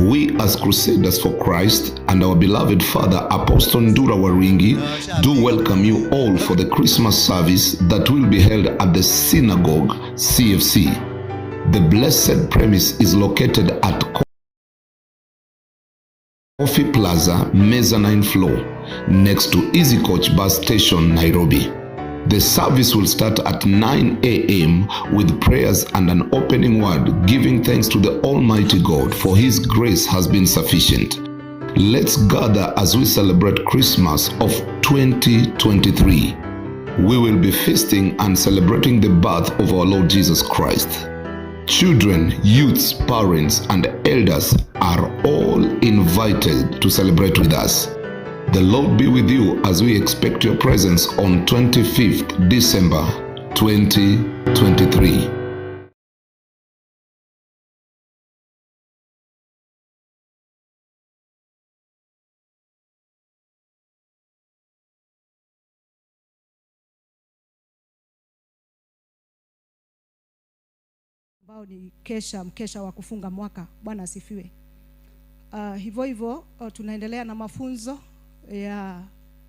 We as Crusaders for Christ and our beloved Father Apostle Ndura Waruingi do welcome you all for the Christmas service that will be held at the Synagogue CFC. The blessed premise is located at Coffee Plaza, Mezzanine Floor, next to Easy Coach Bus Station, Nairobi. The service will start at 9 a.m. with prayers and an opening word, giving thanks to the Almighty God for His grace has been sufficient. Let's gather as we celebrate Christmas of 2023. We will be feasting and celebrating the birth of our Lord Jesus Christ. Children, youths, parents, and elders are all invited to celebrate with us. The Lord be with you as we expect your presence on 25th December 2023. Ambao ni mkesha wa kufunga mwaka. Bwana asifiwe. Hivyo hivyo tunaendelea na mafunzo ya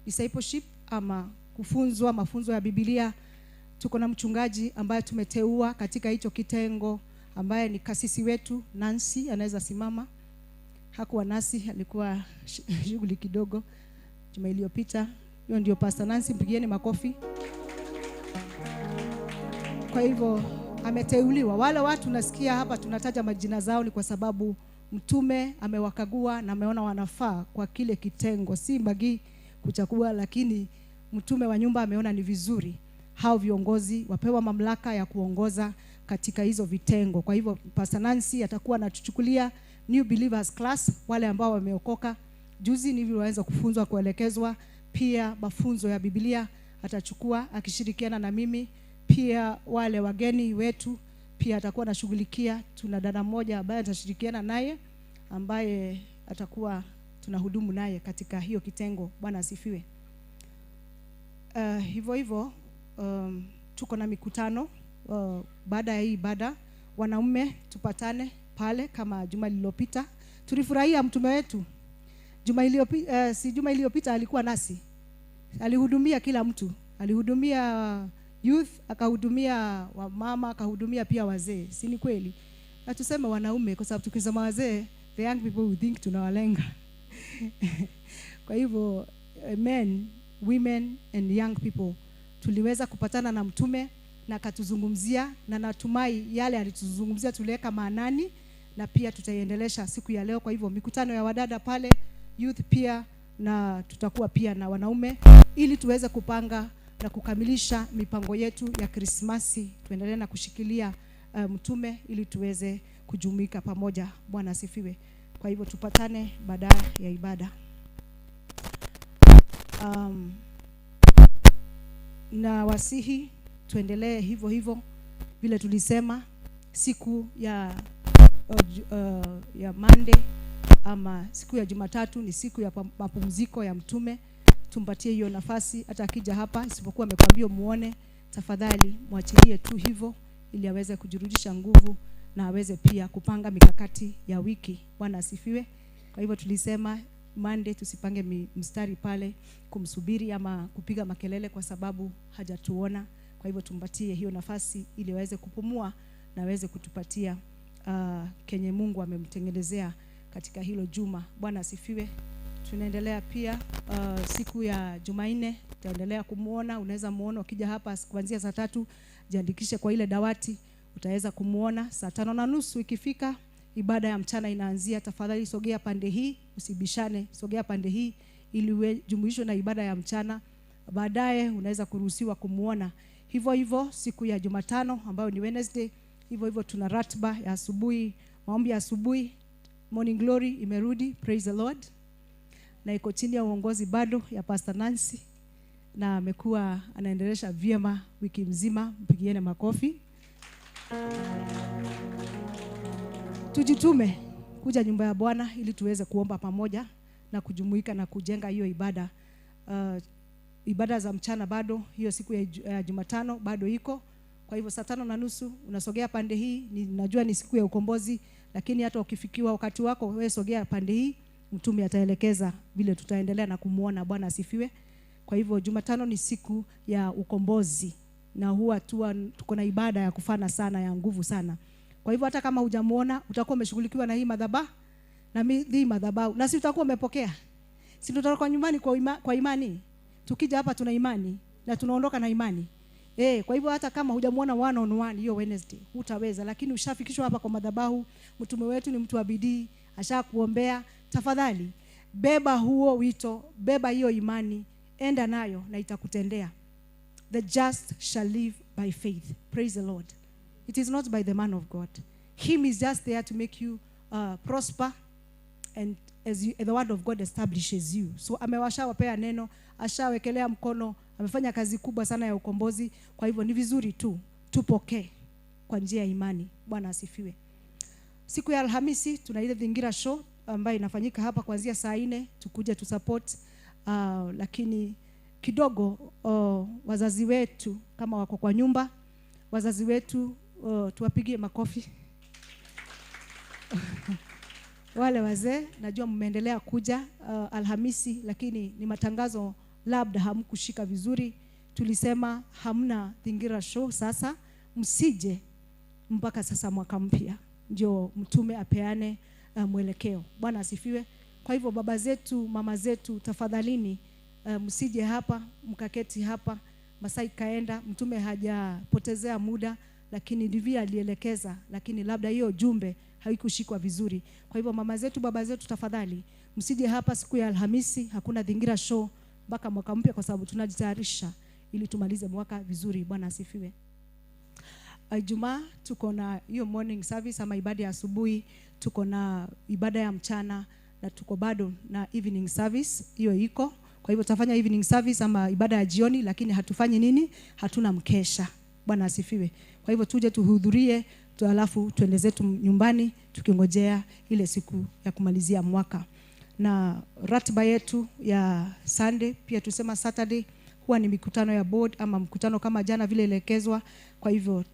discipleship ama kufunzwa mafunzo ya Biblia. Tuko na mchungaji ambaye tumeteua katika hicho kitengo ambaye ni kasisi wetu Nancy, anaweza simama. Hakuwa nasi, alikuwa shughuli kidogo juma iliyopita. Hiyo ndio Pastor Nancy, mpigieni makofi. Kwa hivyo ameteuliwa. Wale watu nasikia hapa tunataja majina zao ni kwa sababu mtume amewakagua na ameona wanafaa kwa kile kitengo. Si Mbagi kuchagua, lakini mtume wa nyumba ameona ni vizuri hao viongozi wapewa mamlaka ya kuongoza katika hizo vitengo. Kwa hivyo Pastor Nancy atakuwa anatuchukulia New Believers class, wale ambao wameokoka juzi ni waweza kufunzwa, kuelekezwa pia mafunzo ya Biblia atachukua akishirikiana na mimi. Pia wale wageni wetu pia atakuwa anashughulikia. Tuna dada mmoja ambaye atashirikiana naye ambaye atakuwa tunahudumu naye katika hiyo kitengo. Bwana asifiwe. Hivyo hivyo tuko na mikutano baada ya hii ibada. Wanaume tupatane pale kama juma lililopita. Tulifurahia mtume wetu. Juma iliyopita, si juma iliyopita alikuwa nasi. Alihudumia kila mtu. Alihudumia youth, akahudumia wamama, akahudumia pia wazee. Si ni kweli? Na tuseme wanaume kwa sababu tukisema wazee, the young people will think tunawalenga. Kwa hivyo men, women and young people tuliweza kupatana na mtume na akatuzungumzia, na natumai yale alituzungumzia tuliweka maanani na pia tutaiendelesha siku ya leo. Kwa hivyo mikutano ya wadada pale, youth pia, na tutakuwa pia na wanaume ili tuweze kupanga na kukamilisha mipango yetu ya Krismasi. Tuendelee na kushikilia mtume ili tuweze kujumuika pamoja. Bwana asifiwe. Kwa hivyo tupatane baada ya ibada. Na wasihi tuendelee hivyo hivyo vile tulisema siku ya Monday ama siku ya Jumatatu ni siku ya mapumziko ya mtume. Tumpatie hiyo nafasi, hata akija hapa isipokuwa amekwambia muone, tafadhali mwachilie tu hivyo ili aweze kujirudisha nguvu na aweze pia kupanga mikakati ya wiki. Bwana asifiwe. Kwa hivyo tulisema Monday tusipange mstari pale kumsubiri ama kupiga makelele kwa sababu hajatuona. Kwa hivyo tumpatie hiyo nafasi ili aweze kupumua na aweze kutupatia kenye Mungu amemtengenezea katika hilo juma. Bwana asifiwe. Tunaendelea pia siku ya Jumanne tutaendelea kumuona. Unaweza muona ukija hapa kuanzia saa 3, jiandikishe kwa ile dawati, utaweza kumuona. Saa 5:30 ikifika ibada ya mchana inaanzia. Tafadhali sogea pande hii, usibishane, sogea pande hii ili ujumuishwe na ibada ya mchana. Baadaye unaweza kuruhusiwa kumuona. Hivyo hivyo siku ya Jumatano ambayo ni Wednesday, hivyo hivyo tuna ratiba ya asubuhi, maombi ya asubuhi. Morning Glory imerudi, praise the Lord. Na iko chini ya uongozi bado ya Pastor Nancy, na amekuwa anaendelesha vyema wiki mzima. Mpigieni makofi. Tujitume kuja nyumba ya Bwana ili tuweze kuomba pamoja na kujumuika na kujenga hiyo ibada. Ibada za mchana bado hiyo siku ya Jumatano bado iko. Kwa hivyo saa 5:30 unasogea pande hii. Najua ni siku ya ukombozi, Lakini hata ukifikiwa wakati wako, wewe sogea pande hii, mtume ataelekeza vile tutaendelea na kumuona. Bwana asifiwe. Kwa hivyo Jumatano ni siku ya ukombozi, na huwa tuko na ibada ya kufana sana, ya nguvu sana. Kwa hivyo hata kama hujamuona, utakuwa umeshughulikiwa na hii madhabahu na hii madhabahu, na si utakuwa umepokea. Si tutatoka nyumbani kwa imani. Tukija hapa tuna imani na tunaondoka na imani. Kwa hivyo hata kama hujamuona one on one hiyo Wednesday, hutaweza, lakini ushafikishwa hapa kwa madhabahu. Mtume wetu ni mtu wa bidii, ashakuombea. Tafadhali beba huo wito, beba hiyo imani, enda nayo na itakutendea. The just shall live by faith. Praise the Lord. It is not by the man of God. Him is just there to make you prosper, and as you, the word of God establishes you. So amewashawapea neno, ashawekelea mkono, amefanya kazi kubwa sana ya ukombozi. Kwa hivyo ni vizuri tu tupokee kwa njia ya imani. Bwana asifiwe. Siku ya Alhamisi tuna ile Thingira show ambayo inafanyika hapa kuanzia saa 4, tukuje tu support. Lakini kidogo wazazi wetu kama wako kwa nyumba, wazazi wetu tuwapigie makofi. Wale wazee najua mmeendelea kuja Alhamisi, lakini ni matangazo labda hamkushika vizuri. Tulisema hamna Thingira show sasa, msije mpaka sasa mwaka mpya ndio mtume apeane mwelekeo. Bwana asifiwe. Kwa hivyo baba zetu, mama zetu, tafadhalini msije hapa mkaketi hapa. Masai kaenda, mtume hajapotezea muda, lakini ndivyo alielekeza, lakini labda hiyo jumbe haikushikwa vizuri. Kwa hivyo mama zetu, baba zetu, tafadhali msije hapa siku ya Alhamisi, hakuna Thingira show mpaka mwaka mpya, kwa sababu tunajitayarisha ili tumalize mwaka vizuri. Bwana asifiwe. Ijumaa tuko na hiyo morning service ama ibada ya asubuhi, tuko na ibada ya mchana, na tuko bado na evening service, hiyo iko. Kwa hivyo tutafanya evening service ama ibada ya jioni, lakini hatufanyi nini? Hatuna mkesha. Bwana asifiwe. Kwa hivyo tuje tuhudhurie, alafu tuende zetu nyumbani tukingojea ile siku ya kumalizia mwaka. Na ratiba yetu ya Sunday, pia tusema Saturday huwa ni mikutano ya board ama mkutano kama jana vile elekezwa. Kwa hivyo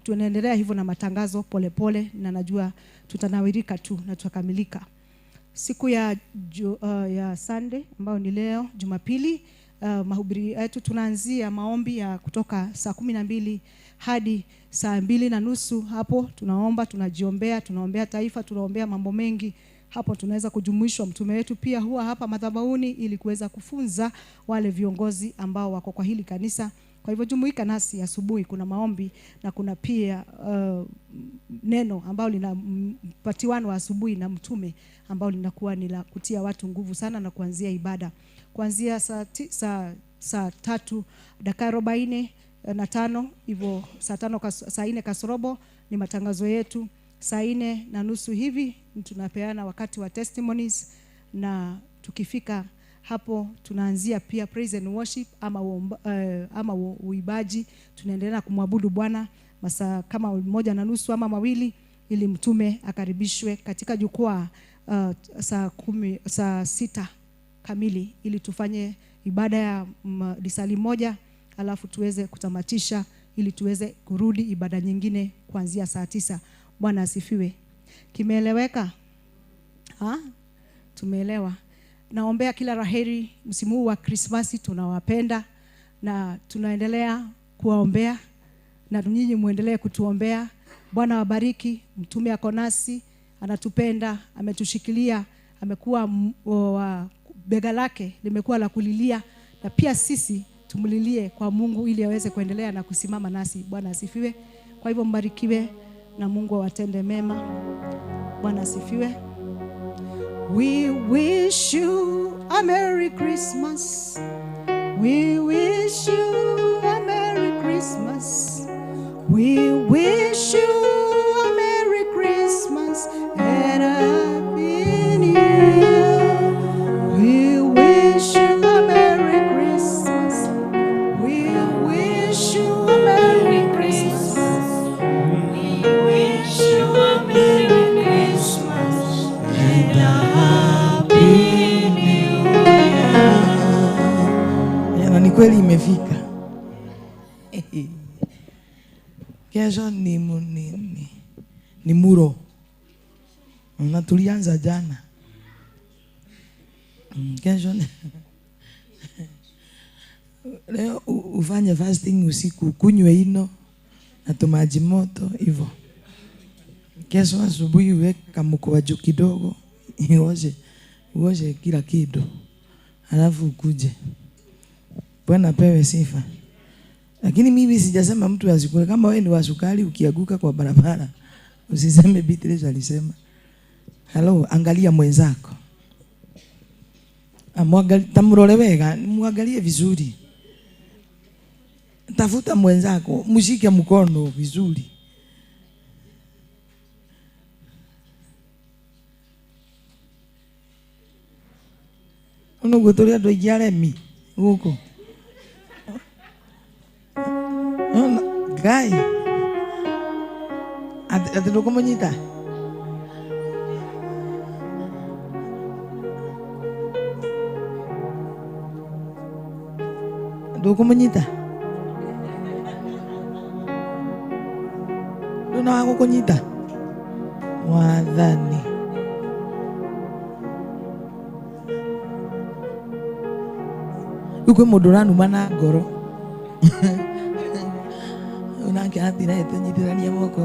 tunaendelea hivyo na matangazo polepole pole, na najua tutanawirika tu na tutakamilika. Siku ya Sunday ambayo ni leo Jumapili, mahubiri yetu tunaanzia maombi ya kutoka saa 12 hadi saa 2:30. Hapo tunaomba, tunajiombea, tunaombea taifa, tunaombea mambo mengi. Hapo tunaweza kujumuishwa. Mtume wetu pia huwa hapa madhabahuni ili kuweza kufunza wale viongozi ambao wako kwa hili kanisa. Kwa hivyo jumuika nasi asubuhi, kuna maombi na kuna pia neno ambao linapatiwanwa asubuhi na mtume ambao linakuwa ni la kutia watu nguvu sana na kuanzia ibada. Kuanzia saa 3:45 hivyo saa 4:15 ni matangazo yetu. Saa 4:30 hivi tunapeana wakati wa testimonies, na tukifika hapo tunaanzia pia praise and worship ama uibaji. Tunaendelea kumwabudu Bwana masaa kama 1:30 ama 2 ili mtume akaribishwe katika jukwaa saa 6 kamili ili tufanye ibada ya lisali moja, alafu tuweze kutamatisha ili tuweze kurudi ibada nyingine kuanzia saa 9. Bwana asifiwe. Kimeeleweka? Ha? Tumeelewa. Naombea kila laheri msimu huu wa Krismasi, tunawapenda na tunaendelea kuwaombea, na nyinyi muendelee kutuombea. Bwana wabariki. Mtume ako nasi, anatupenda, ametushikilia, amekuwa bega lake limekuwa la kulilia, na pia sisi tumlilie kwa Mungu ili aweze kuendelea na kusimama nasi. Bwana asifiwe. Kwa hivyo mbarikiwe na Mungu awatende mema. Bwana asifiwe. We wish you a Merry Christmas. We wish you a Merry Christmas. We wish you a Merry Christmas and a Happy New Year. We wish you a Merry Christmas. We wish you a Merry Christmas. We wish you a Merry Christmas and a Happy New Year. Na ni kweli imefika. Kesho ni muro. Na tulianza jana. Kesho leo ufanye fasting usiku, kunywe ino na tumaji moto hivyo. Kesho asubuhi weka mkwaju kidogo, uoshe kila kitu. Alafu ukuje. Bwana pewe sifa. Lakini mimi sijasema mtu asikule. Kama wewe ni wa sukari ukianguka kwa barabara, usiseme Beatrice alisema. Hello, angalia mwenzako. Tamrole wega, muangalie vizuri. Tafuta mwenzako, mshike mkono vizuri. Unogo tuli andu aingi aremi guku. Ngai. Ati ndukumunyita. Ndukumunyita. Nduna wa gukunyita. Mwathani. Uko mundu uranuma na ngoro. Unake atira tunyitithanie moko.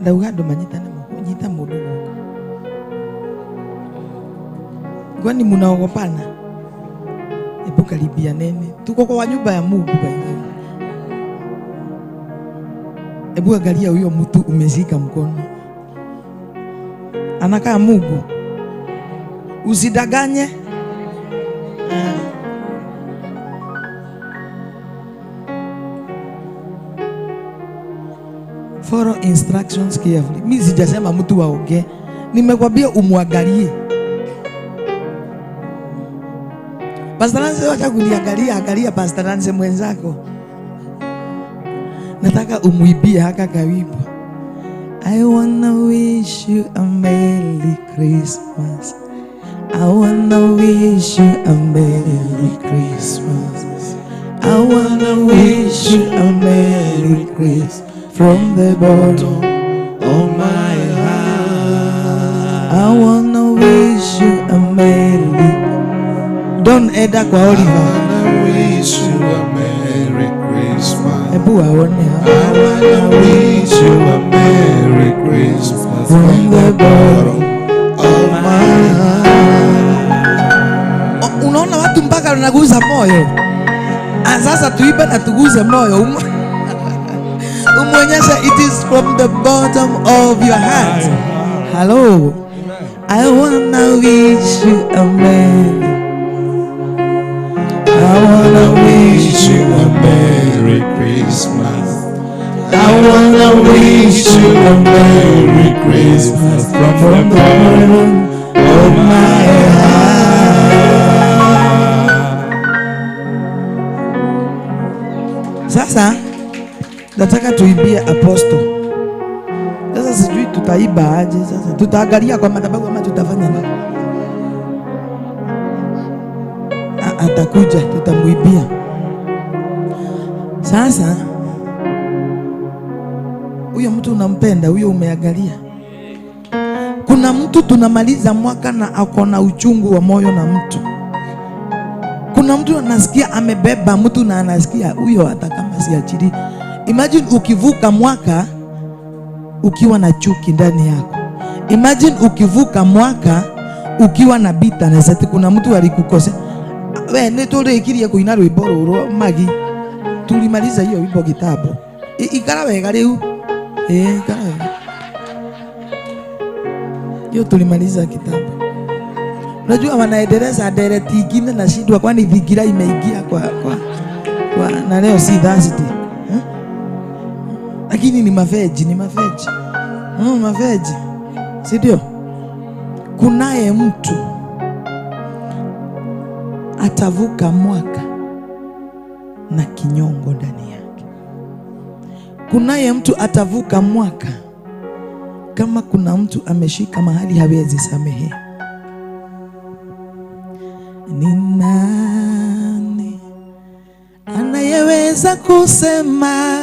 Ndauga andu manyitane moko, nyita mundu guoko. Kwani munaogopana? Hebu karibianeni. Tuko kwa nyumba ya Mungu by the way. Hebu angalia huyo mtu umeshika mkono. Anakaa Mungu. Usidanganye. Follow instructions carefully. Mimi sijasema mtu aongee. Nimekwambia umwangalie. Pastor Nancy, wacha kuniangalia, angalia Pastor Nancy mwenzako. Nataka umuibie haka kawimbo. I wanna wish you a Merry Christmas. I wanna wish you a Merry Christmas. I wanna wish you a Merry Christmas from the bottom of my heart. I wanna wish you a Merry. Don't eda kwa Oliver. I wanna wish you a Merry Christmas. Ebu aone. I wanna wish you a Merry Christmas from the bottom of my heart. Unaona watu mpaka wanaguza moyo. Sasa tuibe na tuguze moyo. Umuonyeshe it is from the bottom of your heart. Hello. I wanna wish you a Merry. I wanna wish you a Merry Christmas. I wanna wish you a Merry Christmas from the bottom of my heart. Sasa nataka tuibie apostle. Sasa sijui tutaiba aje sasa. Tutaangalia kwa madhabahu ama tutafanya nini? Atakuja tutamuibia. Sasa huyo mtu unampenda, huyo umeangalia. Kuna mtu tunamaliza mwaka na ako na uchungu wa moyo na mtu. Kuna mtu anasikia amebeba mtu na anasikia huyo hata kama siachili. Imagine ukivuka mwaka ukiwa na chuki ndani yako. Imagine ukivuka mwaka ukiwa na bitterness ati kuna mtu alikukosea. We ni tulikirie kuina rwimbo ruru magi. Tulimaliza hiyo wimbo kitambo. Ikara wega riu. Ikara wega. Hiyo tulimaliza kitambo. Unajua wanaendeleza ndereti ingine na shindwa kwani thingira imeingia kwa na leo si Thursday. Lakini ni mafeji, ni mafeji. Mafeji. Si ndio? Kunaye mtu atavuka mwaka na kinyongo ndani yake. Kunaye mtu atavuka mwaka kama kuna mtu ameshika mahali hawezi samehe. Ni nani anayeweza kusema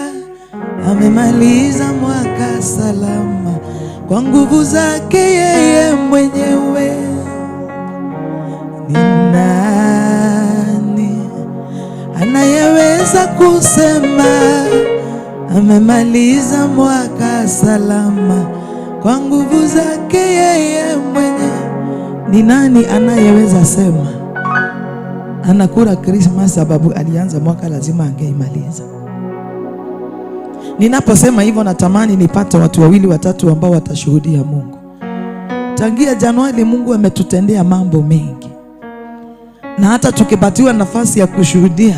amemaliza mwaka salama kwa nguvu zake yeye mwenyewe. Ni nani anayeweza kusema amemaliza mwaka salama kwa nguvu zake yeye mwenyewe? Ni nani anayeweza sema anakula Christmas sababu alianza mwaka lazima angeimaliza? Ninaposema hivyo natamani nipate watu wawili watatu ambao watashuhudia Mungu. Tangia Januari Mungu ametutendea mambo mengi, na hata tukipatiwa nafasi ya kushuhudia,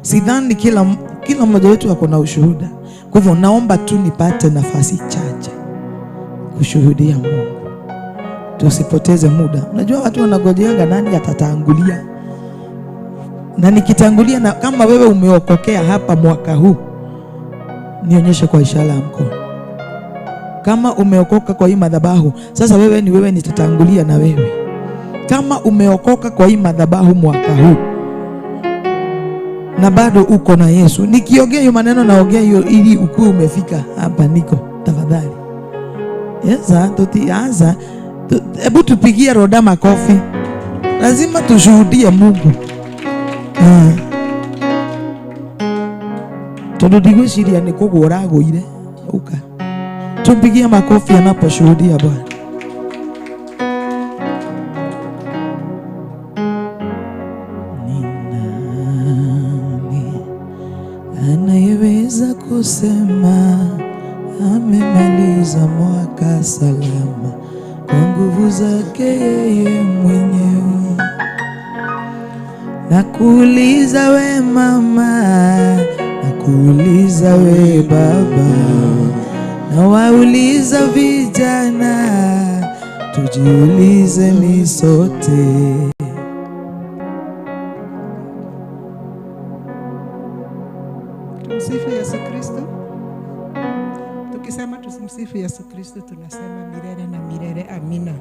sidhani kila mmoja wetu ako na ushuhuda. Kwa hivyo naomba tu nipate nafasi chache kushuhudia Mungu, tusipoteze muda. Unajua watu wanagojeanga nani atatangulia, na nikitangulia, na kama wewe umeokokea hapa mwaka huu, nionyeshe kwa ishara ya mkono. Kama umeokoka kwa hii madhabahu, sasa wewe ni wewe, nitatangulia na wewe. Kama umeokoka kwa hii madhabahu mwaka huu na bado uko na Yesu, nikiongea hiyo maneno naongea hiyo ili ukuwe umefika hapa niko, tafadhali. Yesa, tutianza. Hebu tupigie Roda makofi. Lazima tushuhudie Mungu. Tondu ndigwiciria ni kugwa uragũire uka. Tumpigie makofi anaposhuhudia Bwana. Ni nani anayeweza kusema amemaliza mwaka salama kwa nguvu zake yeye mwenyewe? Nakuuliza we mama, nakuuliza we baba, na wauliza vijana, tujiulize ni sote. Tumsifu Yesu Kristo. Tukisema tumsifu Yesu Kristo tunasema milele na milele, amina.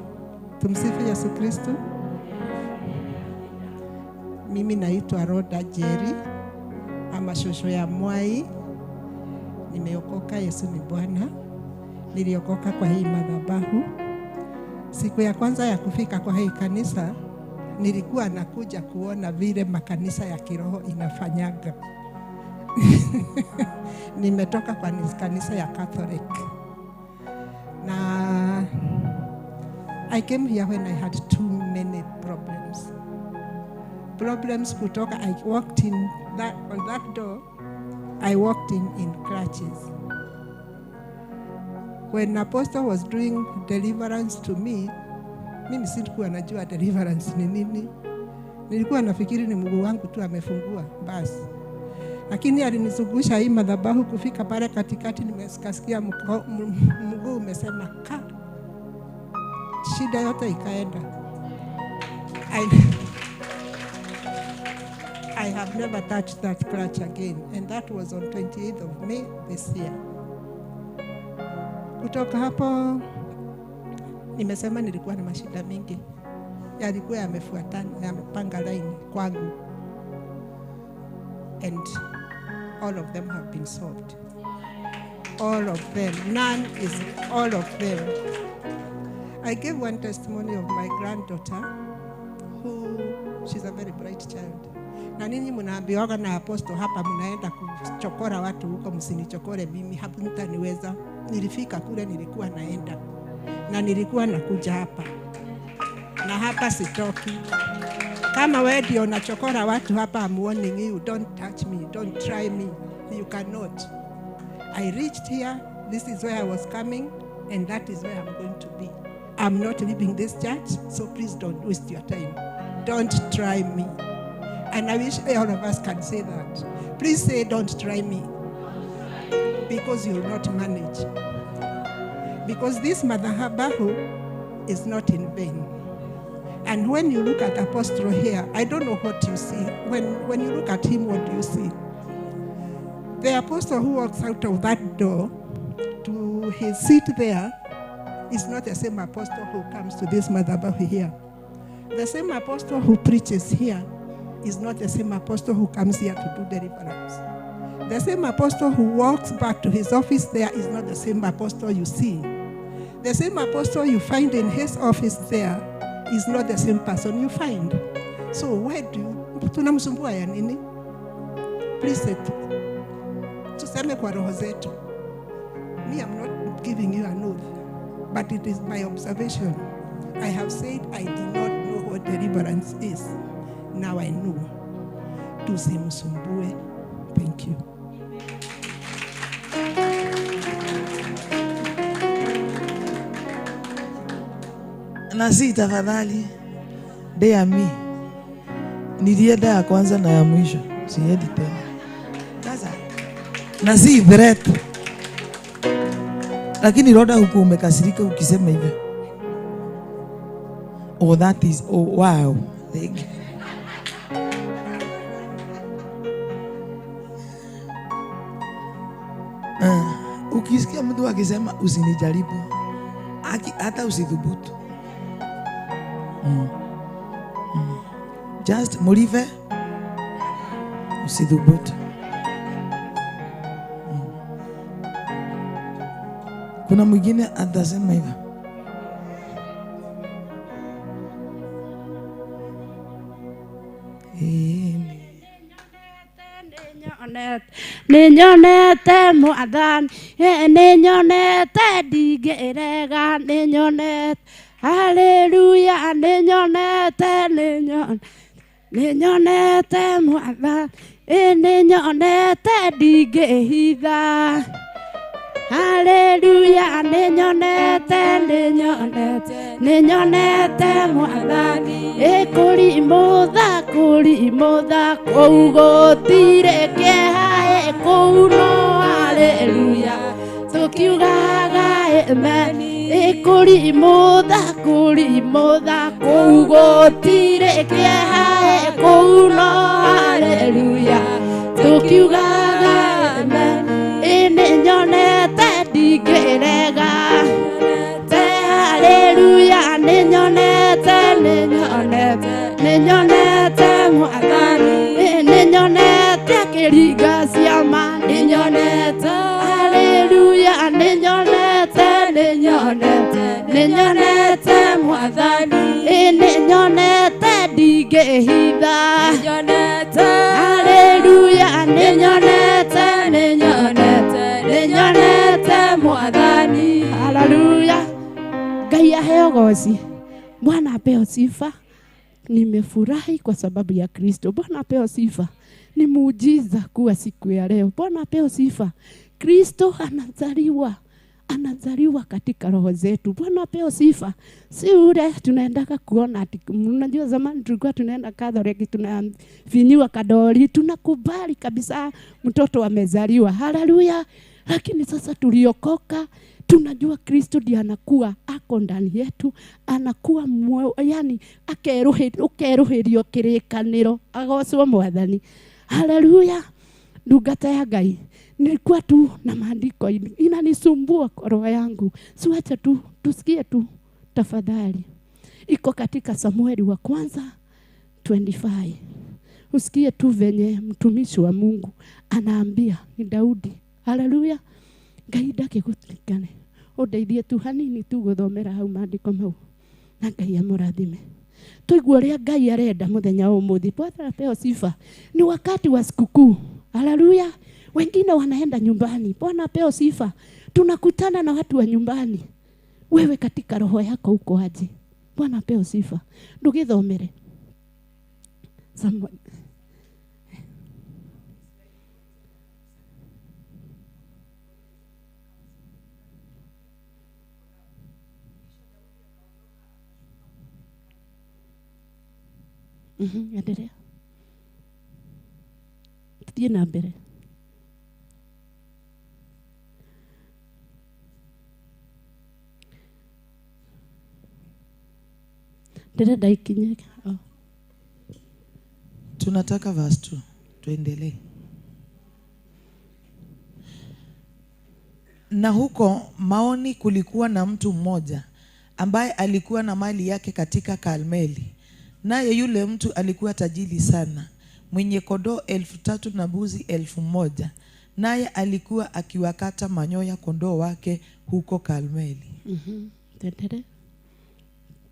Tumsifu Yesu Kristo. Mimi naitwa Roda Jerry ama shosho ya Mwai. Nimeokoka, Yesu ni Bwana. Niliokoka kwa hii madhabahu. Siku ya kwanza ya kufika kwa hii kanisa, nilikuwa nakuja kuona vile makanisa ya kiroho inafanyaga. Nimetoka kwa kanisa ya Catholic. Na I came here when I had too many problems. Problems kutoka, I walked in that, on that door, I walked in crutches. When Apostle was doing deliverance to me, mimi sikuwa najua deliverance ni nini. Nilikuwa nafikiri ni mguu wangu tu amefungua, basi. Lakini alinizungusha hii madhabahu kufika pale katikati, nimesikia mguu umesema ka. Shida yote ikaenda. I have never touched that crutch again, and that was on 28th of May this year. Kutoka hapo, nimesema nilikuwa na mashida mingi. Yalikuwa yamefuatana, yamepanga line kwangu. And all of them have been solved. All of them. None is all of them. I gave one testimony of my granddaughter, who, she's a very bright child. Na ninyi mnaambiwaga na apostle hapa mnaenda kuchokora watu huko, msinichokore mimi, hamtaniweza. Nilifika kule nilikuwa naenda na nilikuwa nakuja hapa, na hapa sitoki. Kama wewe ndio unachokora watu hapa, I'm warning you, don't touch me, don't try me, you cannot. I reached here, this is where I was coming, and that is where I'm going to be. I'm not leaving this church, so please don't waste your time. Don't try me. And I wish all of us can say that. Please say, don't try me. Because you'll not manage. Because this madhabahu is not in vain. And when you look at Apostle here, I don't know what you see. When you look at him, what do you see? The apostle who walks out of that door to his seat there is not the same apostle who comes to this madhabahu here. The same apostle who preaches here is not the same apostle who comes here to do deliverance. The same apostle who walks back to his office there is not the same apostle you see. The same apostle you find in his office there is not the same person you find. So why do you tunamsumbua ya nini? Please tuseme kwa roho zetu. Me, I'm not giving you an oath, but it is my observation. I have said I did not know what deliverance is. Now I know. Tusimsumbue. Thank you. Na si tafadhali dea mi nilienda ya kwanza na ya mwisho, siendi tena sasa, na si threat, lakini Roda huku umekasirika ukisema hivyo. Oh, that is, oh, wow. Thank you. Ukisikia mtu akisema usinijaribu, hata usithubutu. Just mulive, usithubutu. Kuna mwingine atasema hivyo. Amen. Nĩnyonete mwathani, nĩnyonete ndingĩrega, nĩnyonete haleluya, nĩnyonete, nĩnyonete mwathani, nĩnyonete ndingĩhitha, haleluya, nĩnyonete, nĩnyonete, nĩnyonete mwathani, kũrimũtha, kũrimũtha, kũu gũtirĩ kĩeha, kũu no haleluya, tũkiugaga amen, kũrimũtha, kũrimũtha, kũu gũtirĩ kĩeha, kũu no haleluya, tũkiugaga amen, nĩnyonete ndingĩrega, haleluya, nĩnyonete, nĩnyonete, nĩnyonete mwathani, nĩnyonete akĩringa ciama, nĩnyonete haleluya, nĩnyonete, nĩnyonete, nĩnyonete mwathani, nĩnyonete ndingĩhitha, haleluya, nĩnyonete, nĩnyonete, nĩnyonete mwathani, haleluya. Ngai aheo gozi, Bwana apewe sifa. Nimefurahi kwa sababu ya Kristo. Bwana apewe sifa. Ni muujiza kuwa siku ya leo. Bwana apewe sifa. Kristo anazaliwa, anazaliwa katika roho zetu. Bwana apewe sifa. Si ule tunaendaka kuona ati, unajua zamani tulikuwa tunaenda Catholic, tunafinyiwa kadoli, tunakubali kabisa mtoto amezaliwa. Haleluya. Lakini sasa tuliokoka, tunajua Kristo ndiye anakuwa ako ndani yetu, anakuwa yani akeruhirio kirikaniro, agocwo mwathani. Haleluya. Ndungata ya Ngai, nilikuwa tu na maandiko inanisumbua kwa roho yangu, siwacha tu tusikie tu tafadhali. Iko katika Samueli wa kwanza 25. Usikie tu venye mtumishi wa Mungu anaambia ni Daudi. Haleluya. Ngai ndakĩgũtirikane, ũndeithie tu hanini tu gũthomera hau maandĩko mau, na Ngai amũrathime. Tũigue ũrĩa Ngai arenda mũthenya wa ũmũthĩ. Bwana apewe sifa. Ni wakati wa sikukuu. Haleluya. Wengine wanaenda nyumbani. Bwana apewe sifa. Tunakutana na watu wa nyumbani. Wewe katika roho yako uko aje? Bwana apewe sifa. Ndũgĩthomere. Samuel. Endelea. Tuthiĩ na mbere. Ndĩrenda ikinye. Oh. Tunataka verse 2. Tuendelee. Na huko Maoni kulikuwa na mtu mmoja ambaye alikuwa na mali yake katika Karmeli. Naye yule mtu alikuwa tajiri sana, mwenye kondoo 3,000 na mbuzi 1,000. Naye alikuwa akiwakata manyoya kondoo wake huko Karmeli. Tendere.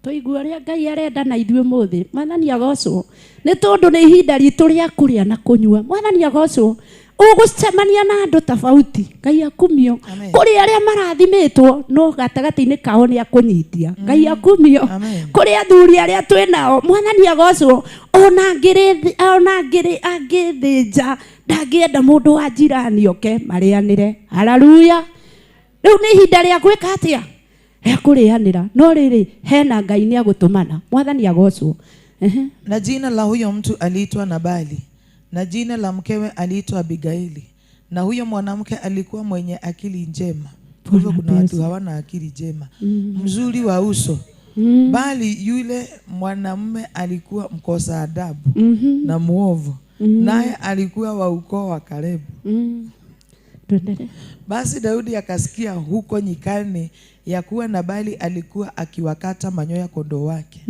Twaigua ũrĩa Ngai arenda na ithuĩ mũthĩ. Mwathani agocwo. Nĩ tondũ nĩ ihinda ritũ rĩa kũrĩa na kũnyua. Mwathani agocwo. Ũgũcemania na andũ tofauti. Ngai akumio. Amen. Kũrĩ arĩa marathimĩtwo no gatagatĩ-inĩ kao nĩ akũnyitia. Ngai akumio. Amen. Kũrĩ athuri arĩa twĩ nao. Mwathani agocwo. Ona angĩthĩnja ndangĩenda mũndũ wa njirani oke marĩanĩre. Haleluya. Rĩu nĩ ihinda rĩa gwĩka atĩa? Rĩa kũrĩanĩra. No rĩrĩ hena Ngai nĩ agũtũmana. Mwathani agocwo. Ehe. Na jina la huyo mtu aliitwa Nabali, na jina la mkewe aliitwa Abigaili. Na huyo mwanamke alikuwa mwenye akili njema. Kwa hivyo kuna watu hawana akili njema. Mzuri wa uso. Bali yule mwanamume alikuwa mkosa adabu na muovu. Naye alikuwa wa ukoo wa Kalebu. Tuendelee. Basi Daudi akasikia huko nyikani ya kuwa Nabali alikuwa akiwakata manyoya kondoo wake.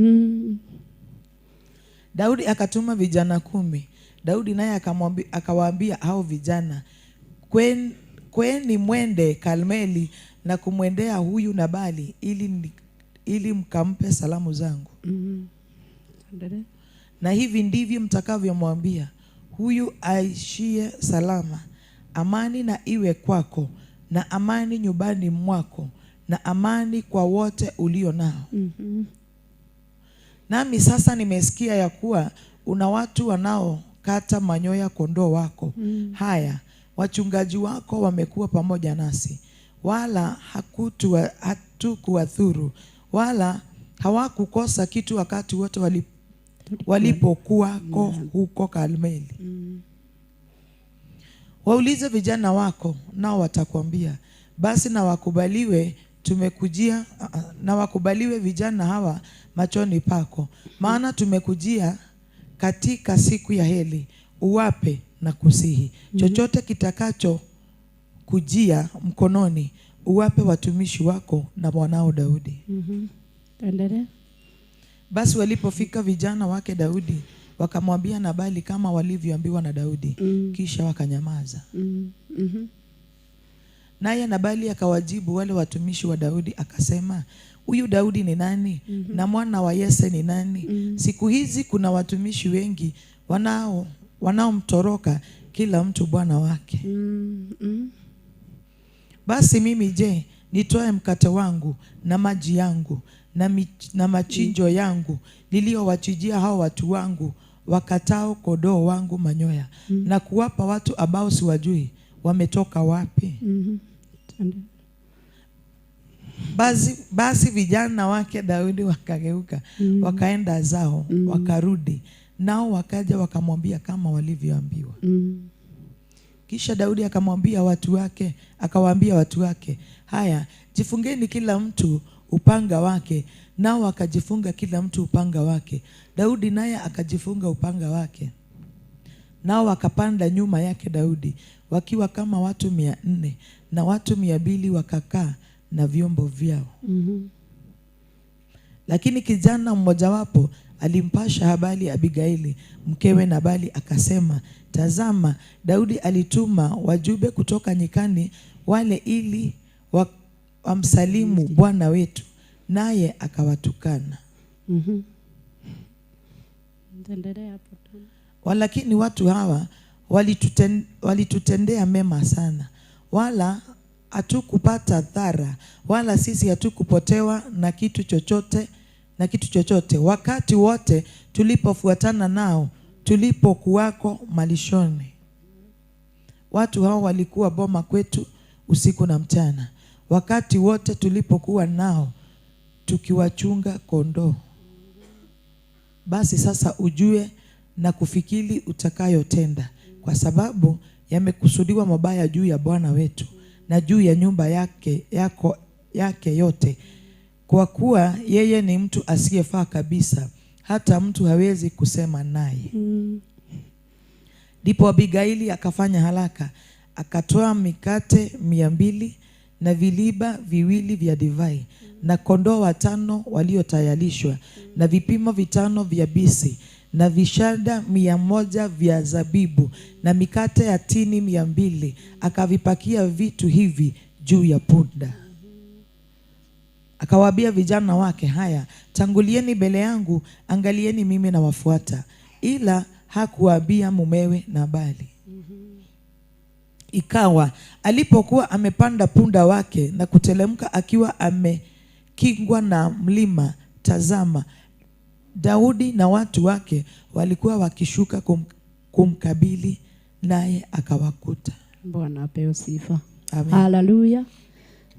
Daudi akatuma vijana 10. Daudi naye akawaambia hao vijana, kweni mwende Karmeli na kumwendea huyu Nabali ili mkampe salamu zangu. Na hivi ndivyo mtakavyomwambia, huyu aishie salama, amani na iwe kwako, na amani nyumbani mwako, na amani kwa wote ulio nao. Nami sasa nimesikia ya kuwa una watu wanaokata manyoya kondoo wako. Haya, wachungaji wako wamekuwa pamoja nasi, wala hatukuwadhuru, wala hawakukosa kitu wakati wote walipokuwako huko Karmeli. Waulize vijana wako, nao watakwambia. Basi na wakubaliwe tumekujia, na wakubaliwe vijana hawa machoni pako, maana tumekujia katika siku ya heri. Uwape na kusihi chochote kitakacho kujia mkononi, uwape watumishi wako na mwanao Daudi. Endelea. Basi walipofika vijana wake Daudi, wakamwambia Nabali kama walivyoambiwa na Daudi. Kisha wakanyamaza. Naye Nabali akawajibu wale watumishi wa Daudi akasema, huyu Daudi ni nani? Na mwana wa Yese ni nani? Siku hizi kuna watumishi wengi wanaomtoroka kila mtu bwana wake. Basi mimi je, nitoe mkate wangu na maji yangu na machinjo yangu niliyowachinjia hao watu wangu wakatao kondoo wangu manyoya, na kuwapa watu ambao siwajui wametoka wapi? Basi vijana wake Daudi wakageuka, wakaenda zao, wakarudi, nao wakaja wakamwambia kama walivyoambiwa. Kisha Daudi akamwambia watu wake, akawaambia watu wake, haya, jifungeni kila mtu upanga wake. Nao wakajifunga kila mtu upanga wake. Daudi naye akajifunga upanga wake. Nao wakapanda nyuma yake Daudi, wakiwa kama watu 400, na watu 200 wakakaa na vyombo vyao. Lakini kijana mmojawapo alimpasha habari Abigaili mkewe Nabali, akasema, tazama, Daudi alituma wajumbe kutoka nyikani wale ili wamsalimu bwana wetu, naye akawatukana. Walakini watu hawa walitutendea mema sana, wala hatukupata dhara, wala sisi hatukupotewa na kitu chochote, wakati wote tulipofuatana nao, tulipokuwako malishoni. Watu hao walikuwa boma kwetu usiku na mchana, wakati wote tulipokuwa nao tukiwachunga kondoo. Basi sasa ujue na kufikiri utakayotenda, kwa sababu yamekusudiwa mabaya juu ya bwana wetu na juu ya nyumba yake yote, kwa kuwa yeye ni mtu asiyefaa kabisa, hata mtu hawezi kusema naye. Ndipo Abigaili akafanya haraka, akatoa mikate 200 na viliba 2 vya divai, na kondoo 5 waliotayarishwa, na vipimo 5 vya bisi, na vishada 100 vya zabibu na mikate ya tini 200, akavipakia vitu hivi juu ya punda. Akawaambia vijana wake, haya, tangulieni mbele yangu, angalieni mimi nawafuata. Ila hakuwaambia mumewe Nabali. Ikawa alipokuwa amepanda punda wake na kutelemka akiwa amekingwa na mlima, tazama, Daudi na watu wake walikuwa wakishuka kumkabili, naye akawakuta. Bwana apewe sifa. Amen. Haleluya.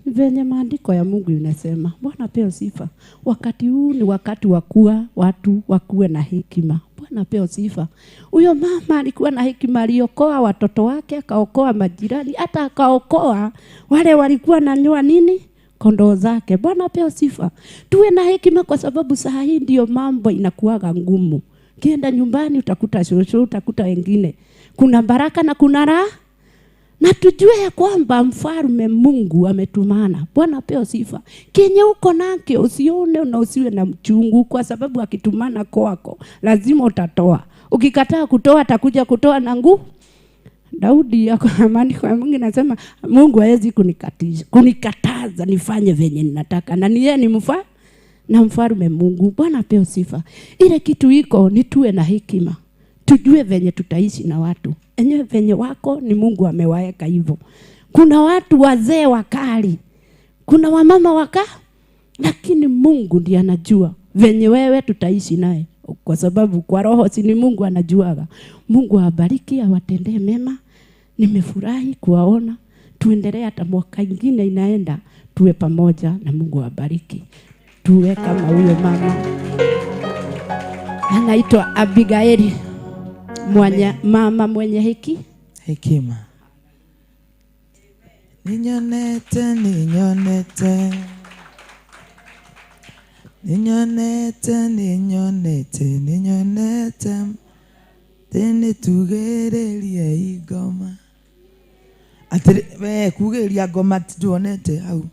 Venye maandiko ya Mungu inasema, Bwana apewe sifa. Wakati huu ni wakati wa kuwa watu wakuwe na hekima. Bwana apewe sifa. Huyo mama alikuwa na hekima, aliokoa watoto wake, akaokoa majirani, hata akaokoa wale walikuwa nanyoa nini? Kondoo zake. Bwana apewe sifa. Tuwe na hekima kwa sababu saa hii ndio mambo inakuwaga ngumu. Kienda nyumbani utakuta shosho, utakuta wengine. Kuna baraka na kuna raha. Na tujue ya kwamba mfalme Mungu ametumana. Bwana apewe sifa. Kenye uko nake usione na usiwe na mchungu, kwa sababu akitumana kwako lazima utatoa. Ukikataa kutoa atakuja kutoa na nguvu. Daudi amani kwa Mungu nasema Mungu hawezi kunikataza nifanye venye ninataka. Na ni yeye ni na mfalme Mungu. Bwana apewe sifa. Ile kitu iko ni tuwe na hekima. Tujue venye tutaishi na watu. Enyewe venye wako ni Mungu amewaeka hivyo. Kuna watu wazee wakali, kuna wamama waka, lakini Mungu ndiye anajua venye wewe tutaishi naye, kwa sababu kwa roho si ni Mungu anajuaga. Mungu awabariki, awatendee mema. Nimefurahi kuwaona. Tuendelee hata mwaka ingine inaenda, tuwe pamoja na Mungu awabariki. Tuwe kama huyo mama anaitwa Abigaili, mama mwenye hekima. Ninyonete, ninyonete, ninyonete, ninyonete, ninyonete, tene tugererie igoma. Atiri we kugeria ngoma tuonete hau.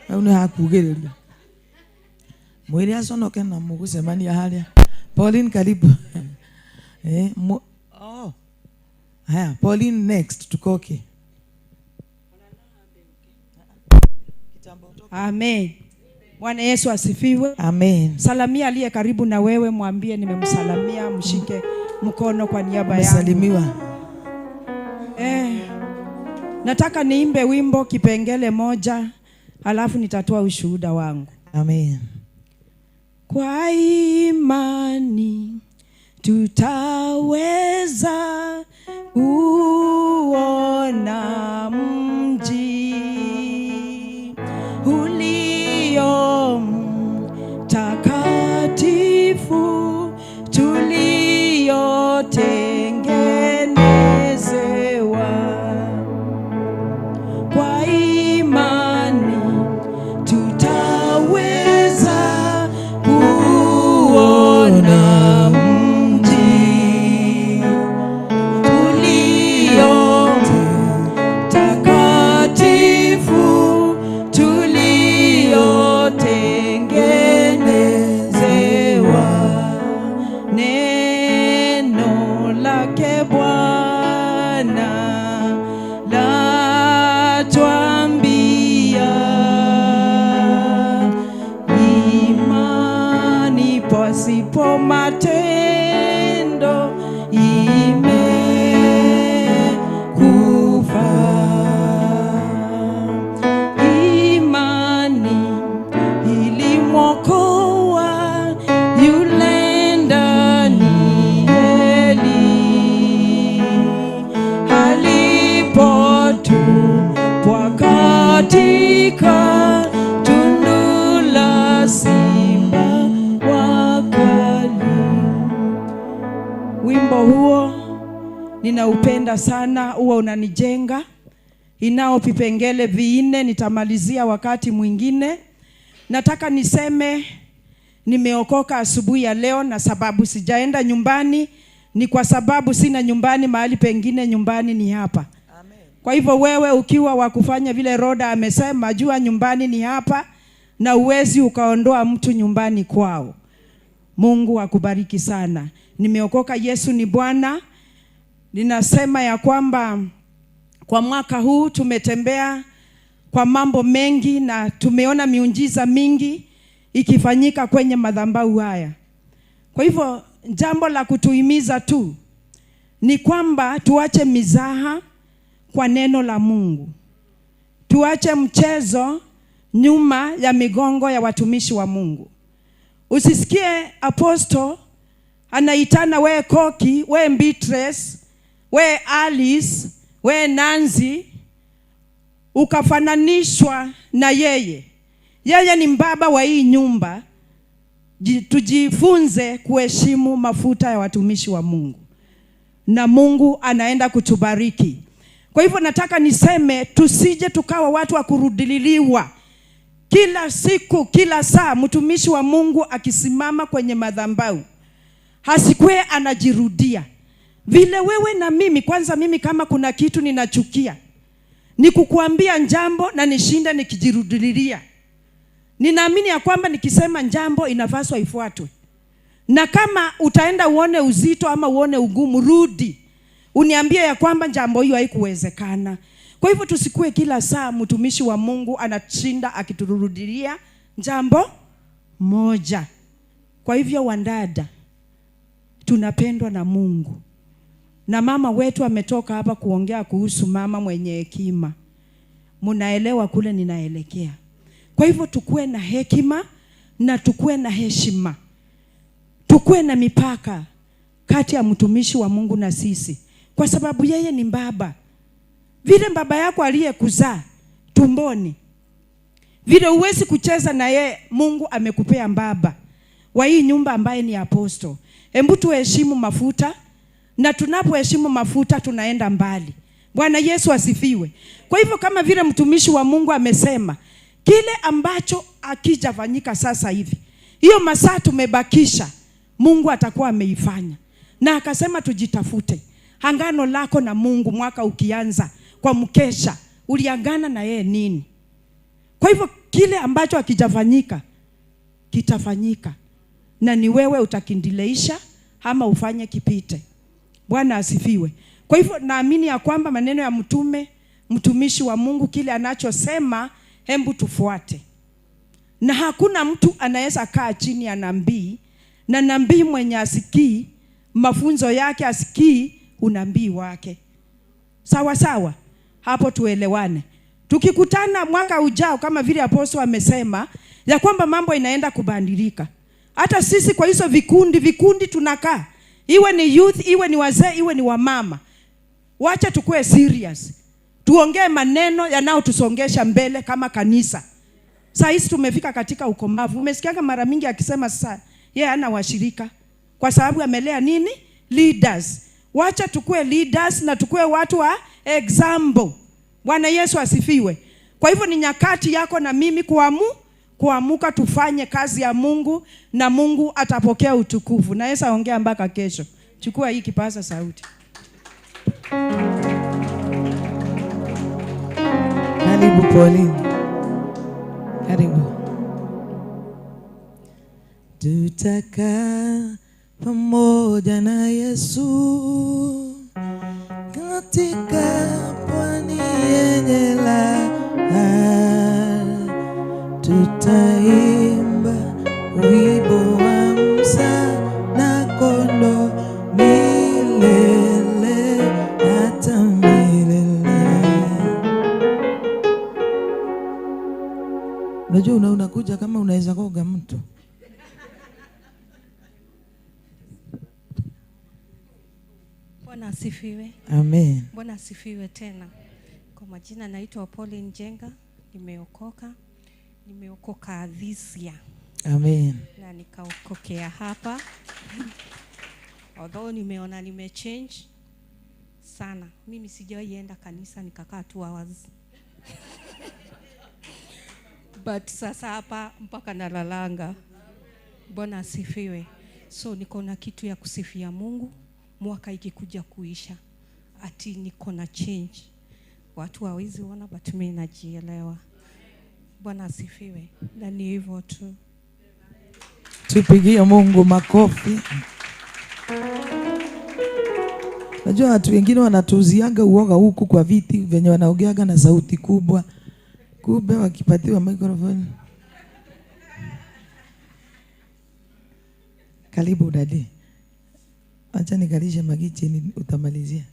Hau ni hakugereria. Mwiri aconoke na mugucemania haria. Pauline karibu. Oh. Haya, Pauline next tukoke. Amen. Bwana Yesu asifiwe. Amen. Salamia aliye karibu na wewe, mwambie nimemsalamia, mshike mkono kwa niaba yangu. Msalimiwa. Nataka niimbe wimbo kipengele moja, halafu nitatoa ushuhuda wangu. Amen. Kwa imani tutaweza kuona mji ulio mtakatifu tuliotengenezewa. Kwa imani tutaweza kuona mji tulio mtakatifu tuliotengenezewa. Neno lake Bwana latuambia, imani pasipo matendo imekufa. Imani ilimwokoa yule Danieli alipotupwa katika tundu la simba wakali. Wimbo huo ninaupenda sana, huwa unanijenga. Inao vipengele vinne, nitamalizia wakati mwingine. Nataka niseme nimeokoka asubuhi ya leo, na sababu sijaenda nyumbani ni kwa sababu sina nyumbani mahali pengine, nyumbani ni hapa. Amen. Kwa hivyo wewe ukiwa wa kufanya vile Roda amesema, jua nyumbani ni hapa, na uwezi ukaondoa mtu nyumbani kwao. Mungu akubariki sana. Nimeokoka, Yesu ni Bwana. Ninasema ya kwamba kwa mwaka huu tumetembea kwa mambo mengi na tumeona miujiza mingi ikifanyika kwenye madhabahu haya. Kwa hivyo jambo la kutuhimiza tu ni kwamba tuache mizaha kwa neno la Mungu. Tuache mchezo nyuma ya migongo ya watumishi wa Mungu. Usisikie apostle anaitana we Koki, we Beatrice, we Alice, we Nancy, ukafananishwa na yeye. Yeye ni mbaba wa hii nyumba. Tujifunze kuheshimu mafuta ya watumishi wa Mungu, na Mungu anaenda kutubariki. Kwa hivyo nataka niseme tusije tukawa watu wa kurudililiwa. Kila siku, kila saa mtumishi wa Mungu akisimama kwenye madhabahu hasikwe anajirudia. Vile wewe na mimi, kwanza mimi kama kuna kitu ninachukia ni kukuambia jambo na nishinda nikijirudilia. Ninaamini ya kwamba nikisema jambo inafaswa ifuatwe. Na kama utaenda uone uzito ama uone ugumu, rudi uniambie ya kwamba jambo hiyo haikuwezekana. Kwa hivyo tusikue kila saa mtumishi wa Mungu anashinda akiturudilia jambo moja. Kwa hivyo wandada, tunapendwa na Mungu. Na mama wetu ametoka hapa kuongea kuhusu mama mwenye hekima. Munaelewa kule ninaelekea. Kwa hivyo tukue na hekima na tukue na heshima. Tukue na mipaka kati ya mtumishi wa Mungu na sisi. Kwa sababu yeye ni baba. Vile baba yako aliyekuzaa tumboni, vile huwezi kucheza na yeye, Mungu amekupea baba wa hii nyumba ambaye ni apostle. Hebu tuheshimu mafuta, na tunapoheshimu mafuta tunaenda mbali. Bwana Yesu asifiwe. Kwa hivyo kama vile mtumishi wa Mungu amesema, kile ambacho akijafanyika sasa hivi, hiyo masaa tumebakisha, Mungu atakuwa ameifanya. Na akasema tujitafute. Angano lako na Mungu mwaka ukianza kwa mkesha, uliangana na yeye nini? Kwa hivyo kile ambacho hakijafanyika kitafanyika, na ni wewe utakindileisha ama ufanye kipite. Bwana asifiwe. Kwa hivyo naamini ya kwamba maneno ya mtume, mtumishi wa Mungu, kile anachosema hembu tufuate. Na hakuna mtu anaweza kaa chini ya nabii, na nabii mwenye asikii mafunzo yake, asikii unabii wake. Sawa sawa, hapo tuelewane. Tukikutana mwaka ujao kama vile apostle amesema ya kwamba mambo inaenda kubadilika. Hata sisi kwa hizo vikundi tunakaa, iwe ni youth, iwe ni wazee, iwe ni wamama, wacha tukue serious. Tuongee maneno yanayotusongesha mbele kama kanisa. Saa hizi tumefika katika ukomavu. Umesikianga mara mingi akisema sasa yeye hana washirika kwa sababu amelea nini? Leaders. Wacha tukue leaders na tukue watu wa example. Bwana Yesu asifiwe. Kwa hivyo ni nyakati yako na mimi kuamuka tufanye kazi ya Mungu, na Mungu atapokea utukufu. Na Yesu aongea mpaka kesho. Chukua hii kipaza sauti. Karibu Pauline. Karibu. Tutakaa pamoja na Yesu katika pwani yenye raha, tutaimba wimbo wa Musa na kondoo milele hata milele. Unajua unakuja kama unaweza koga mtu. Bwana asifiwe. Amen. Bwana asifiwe tena. Kwa majina naitwa Pauline Njenga, nimeokoka. Nimeokoka this year. Amen. Na nikaokokea hapa. Although nimeona nimechange sana. Mimi sijawahi enda kanisa nikakaa 2 hours. But sasa hapa mpaka nalalanga. Bwana asifiwe. So niko na kitu ya kusifia Mungu. Mwaka ikikuja kuisha, ati niko na change. Watu hawezi ona, but mimi najielewa. Bwana asifiwe. Na ni hivyo tu. Tupigie Mungu makofi. Najua watu wengine wanatuuzianga uoga huku kwa viti venye wanaongeaga na sauti kubwa. Kumbe wakipatiwa microphone. Karibu dadi. Acha nikalishe magichi utamalizia.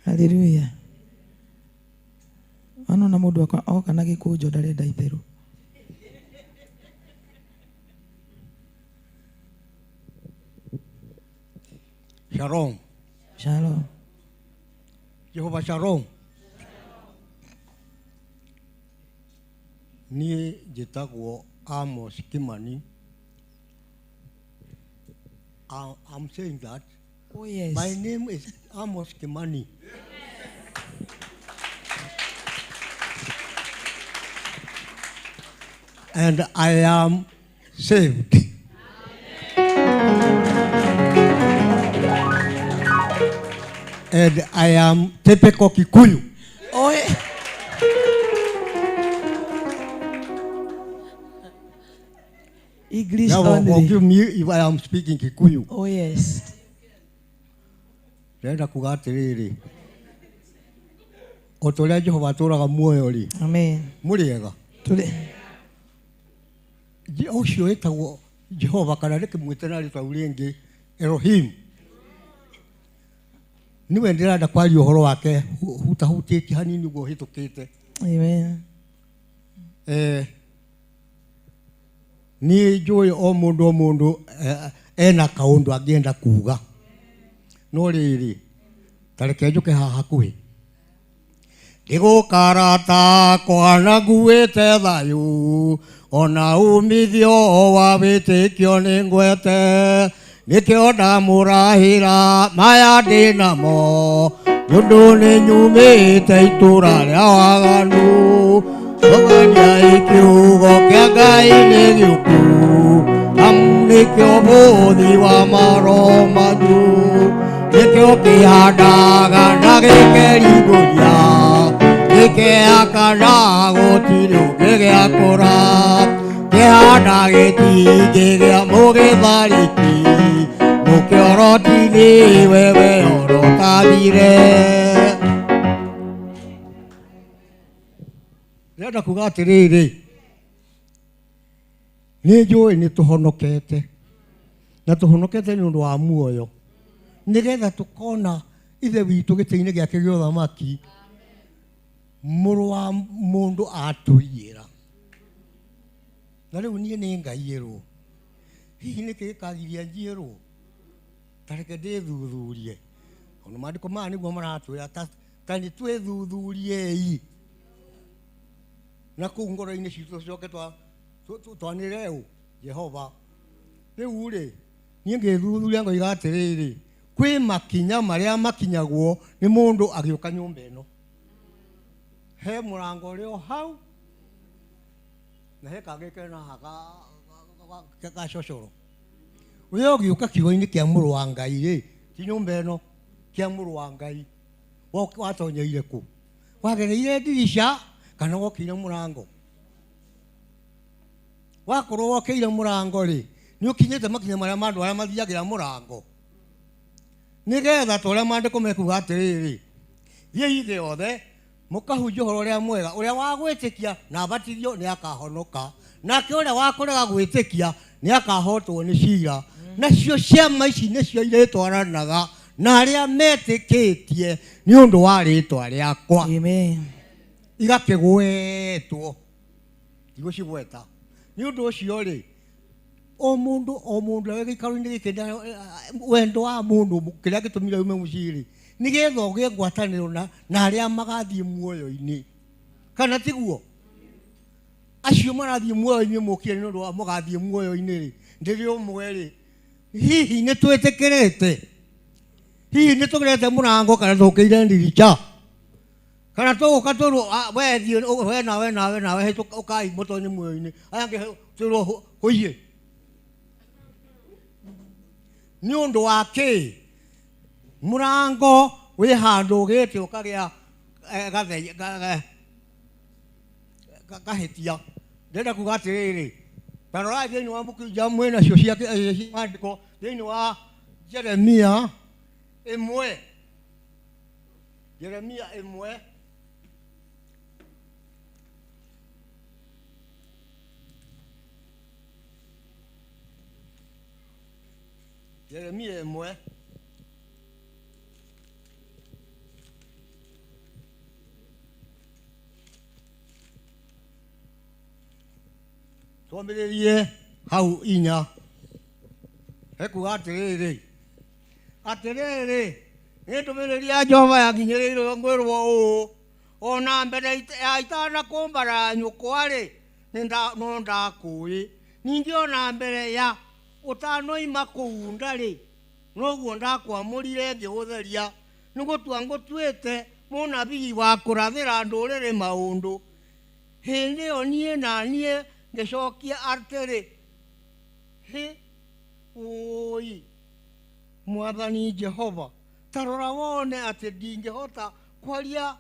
Haleluya. Ano na mundu oka na gikunjo ndarenda itheru. Shalom. Shalom. Jehovah Shalom. Niĩ njĩtagwo Amos Kimani. I'm saying that. Oh, yes. My name is Amos Kimani. And I am saved. And I am typical Kikuyu. Oh, yeah. English now, only. Forgive me if I am speaking Kikuyu. Oh, yes. Ndĩrenda kuga atĩrĩrĩ, o ta ũrĩa Jehova atũũraga muoyo rĩ, Amen. Mũrĩ ega? Tũrĩ. Ũcio wĩtagwo Jehova kana rĩkĩmwĩte na rĩtwa rĩngĩ Elohim. Niwe ndĩrenda kwaria ũhoro wake hutahutĩtie hanini ũguo hĩtũkĩte. Amen. Niĩ njũĩ o mũndũ ena kaũndũ angĩenda kuga. No rĩrĩ, ta reke njũke haha hakuhĩ. Ndigũkarata kwana nguĩte thayũ, ona umithio wa wĩtĩkio nĩ ngwete. Nĩkĩo ndamũrahĩra maya ndĩ namo, nĩ ũndũ nĩ nyumĩte itũũra rĩa waganu. Tũgania kiugo kĩa Ngai nĩ gĩũku, amu nĩkĩo bũthi wa maroho manyu. Nĩkĩo kĩhandaga na gĩkerigũria, gĩkeaka na gũtirĩ ũngĩgĩakũra. Kĩhanda gĩtingĩgĩa mũgĩtharĩki, mũkĩoroti-inĩ wewe orotathire. Ndĩrenda kuga atĩrĩrĩ, nĩ njũĩ nĩ tũhonokete, na tũhonokete nĩ ũndũ wa muoyo, nĩgetha tũkona ithe witũ gĩtĩ-inĩ gĩake gĩa ũthamaki, mũrũ wa mũndũ atũiyĩra. Na rĩu niĩ nĩ ngaiĩrwo, hihi nĩkĩ gĩkagiria njiĩrwo? Ta reke ndĩthuthurie. Ona maandĩko maya nĩguo maratwĩra ta nĩ twĩthuthuriei na kũu ngoro-inĩ citũ tũcoke twanĩre ũ Jehova. Rĩu rĩ, niĩ ngĩthuthuria ngoiga atĩrĩrĩ, kwĩ makinya marĩa makinyagwo nĩ mũndũ agĩũka nyũmba ĩno. He mũrango ũrĩ o hau, na he kangĩ kena haha gacocoro. Ũrĩa ũgĩũka kiugo-inĩ kĩa mũrũ wa Ngai rĩ, ti nyũmba ĩno, kĩa mũrũ wa Ngai, watonyeire kũ? Wagereire ndirica kana wokĩire mũrango? Wakorwo wokĩire mũrango rĩ, nĩ ũkinyĩte makinya marĩa ma andũ arĩa mathiagĩra mũrango. Nĩgetha ta ũrĩa maandĩko mekuga atĩrĩrĩ, thiĩi thĩ yothe mũkahunjia ũhoro ũrĩa mwega, ũrĩa wa gwĩtĩkia na abatithio nĩ akahonoka, nake ũrĩa wa kũrega gwĩtĩkia nĩ akahotwo nĩ cira. Nacio ciama ici nĩcio irĩtwaranaga na arĩa metĩkĩtie nĩ ũndũ wa rĩtwa rĩakwa. Amen. Igakĩgwetwo, ndigũcigweta. Nĩ ũndũ ũcio rĩ, o mũndũ arĩ gĩikaro-inĩ gĩkĩ, wendo wa mũndũ kĩrĩa gĩtũmire ume mũciĩ rĩ, nĩgetha ũgĩe ngwatanĩro na arĩa magathiĩ muoyo-inĩ. Kana tiguo? Acio marathiĩ muoyo-inĩ mokire nĩ ũndũ wa mũgathiĩ muoyo-inĩ rĩ, ndĩrĩ ũmwe rĩ, hihi nĩ twĩtĩkĩrĩte? Hihi nĩ tũgerete mũrango kana tũkĩire ndirica? Kana tũgũka tũrwo, we thiĩ, we nawe, nawe, nawe, ũkai mũtonye muoyo-inĩ. Aya angĩ twĩrwo hũiĩ. Nĩ ũndũ wa kĩ? Mũrango wĩ handũ ũgĩte ũkagĩa kahĩtia. Ndĩrenda kuga atĩrĩrĩ, Tarora thĩinĩ wa mbuku iria mwĩ nacio cia maandĩko thĩinĩ wa Jeremia 1. Jeremia 1. Jeremia 1. Twambĩrĩrie hau 4. Hekuga atĩrĩrĩ, atĩrĩrĩ, nĩ ndũmĩrĩri ya Jehova yakinyĩrĩirwo ngwĩrwo ũũ, ona mbere ya itanakũmbara nyũkwa-rĩ, no ndakũĩ. Ningĩ ona mbere ya ũtanoima kũu nda-rĩ, noguo ndakwamũrire ngĩgũtheria, nĩ gũtua ngũtuĩte mũnabii wa kũrathĩra ndũrĩrĩ maũndũ. Hĩndĩ ĩyo niĩ na niĩ ngĩcokia atĩrĩ, hĩ, ũi, Mwathani Jehova, ta rora wone atĩ ndingĩhota kwaria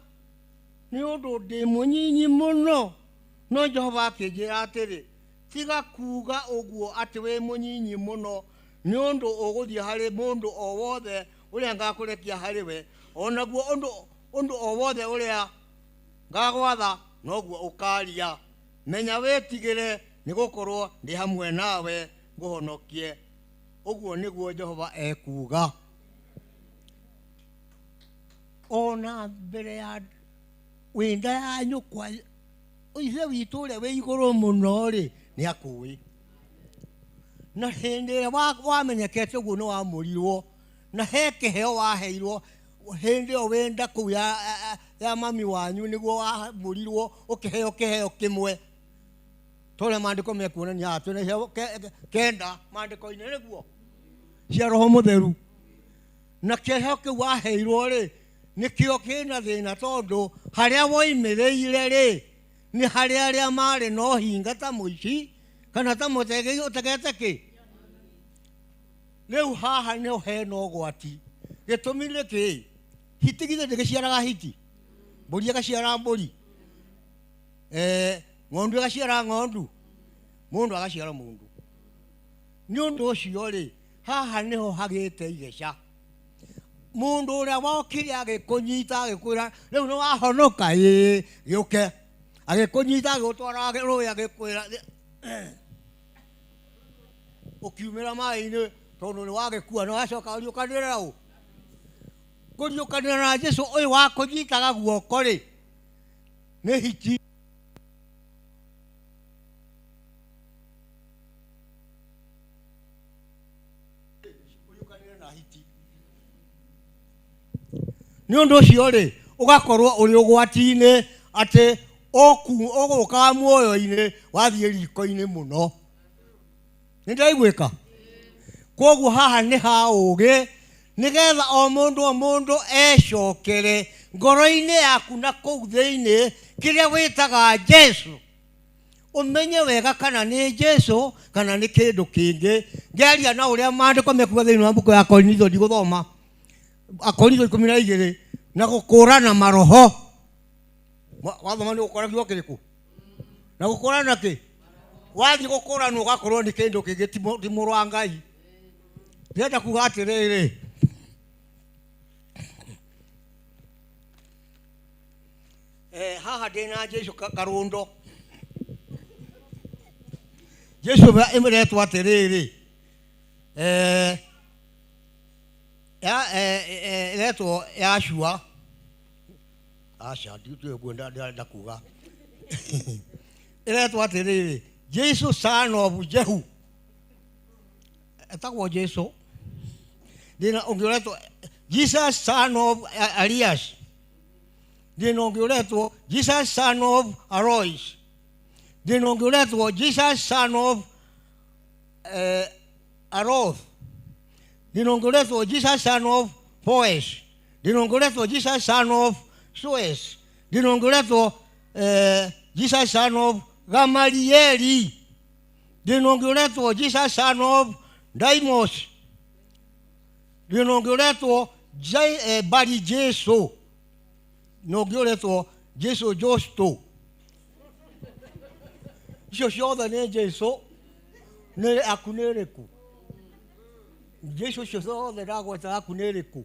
nĩ ũndũ ndĩ mũnyinyi mũno. No Jehova akĩnjĩra atĩrĩ, tiga kuuga ũguo atĩ wĩ mũnyinyi mũno, nĩ ũndũ ũgũthiĩ harĩ mũndũ o wothe ũrĩa ngakũrekia harĩ we, o naguo ũndũ o wothe ũrĩa ngagwatha noguo ũkaaria. Menya wĩtigĩre, nĩgũkorwo ndĩ hamwe nawe ngũhonokie. Ũguo nĩguo Jehova ekuuga. Ona mbere ya wĩ nda ya nyũkwa, Ithe witũ ũrĩa wĩ igũrũ mũno rĩ, nĩ akũĩ. Na hĩndĩ ĩrĩa wamenyekete ũguo nĩ wamũrirwo, na he kĩheo waheirwo hĩndĩ ĩyo wĩ nda kũu ya mami wanyu, nĩguo wamũrirwo ũkĩheo kĩheo kĩmwe. Tũrĩa maandĩko mekuonania haha, twĩna iheo 9 maandĩko-inĩ nĩguo cia Roho Mũtheru. Na kĩheo kĩu waheirwo rĩ, nĩkĩo kĩna thĩna, tondũ harĩa woimĩrĩire rĩ, nĩ harĩa arĩa marĩ na ũhinga ta mũici kana ta mũtegi ũtegete kĩ. Rĩu haha nĩho hena ũgwati. Gĩtũmi nĩ kĩĩ? Hiti githĩ ndĩgĩciaraga hiti, mbũri ĩgaciara mbũri, ng'ondu ĩgaciara ng'ondu, mũndũ agaciara mũndũ. Nĩ ũndũ ũcio rĩ, haha nĩho hagĩte igeca. Mũndũ ũrĩa wokire agĩkũnyita agĩkwĩra rĩu nĩ wahonoka, ĩĩ gĩũke, agĩkũnyita agĩgũtwara rũĩ agĩkwĩra ũkiumĩra maĩ-inĩ tondũ nĩ wagĩkua, nĩ wacoka ũriũkanĩra ũ? Kũriũkanĩra na Jesũ ũyũ wakũnyitaga guoko rĩ, nĩ hiti. Ũriũkanĩre na hiti. Nĩ ũndũ ũcio rĩ, ũgakorwo ũrĩ ũgwati-inĩ atĩ ũgũkaga muoyo-inĩ wathiĩ riko-inĩ mũno. Nĩ ndaiguĩka? Kwoguo haha nĩ ha ũũgĩ, nĩgetha o mũndũ o mũndũ ecokere ngoro-inĩ yaku na kũu thĩinĩ kĩrĩa wĩtaga Jesũ, ũmenye wega kana nĩ Jesũ kana nĩ kĩndũ kĩngĩ. Ngĩaria na ũrĩa maandĩko mekuga thĩinĩ wa mbuku ya Korinitho, ndigũthoma Akorinitho 12, na gũkũrana maroho. Wathoma nĩ gũkũrana kiugo kĩrĩkũ? Na gũkũrana kĩ? Wathiĩ gũkũranwo ũgakorwo nĩ kĩndũ kĩngĩ, ti mũrũ wa Ngai. Ndĩrenda kuga atĩrĩrĩ, haha ndĩna Jesũ karũndo. Jesũ ĩretwo atĩrĩrĩ, ĩretwo Yashua. Aca, ndiũĩ ũguo ndĩrenda kuga. Ĩretwo atĩrĩrĩ, Jesũ son of Jehu. Etagwo Jesũ. Ndĩna ũngĩ ũretwo Jesus son of Arias. Ndĩna ũngĩ ũretwo Jesus son of Alois. Ndĩna ũngĩ ũretwo Jesus son of Aroth. Ndĩna ũngĩ ũretwo Jesus son of Boaz. Ndĩna ũngĩ ũretwo Jesus son of Suez. Ndĩna ũngĩ ũretwo Jesus son of Gamalieli. Ndĩna ũngĩ ũretwo Jesus son of Daimos. Ndĩna ũngĩ ũretwo Bari Jesu. Na ũngĩ ũretwo Jesu Justo. Icio ciothe nĩ Jesu. Nĩ aku nĩ ĩrĩkũ? Jesu ũcio ciothe ndagweta aku nĩ ĩrĩkũ?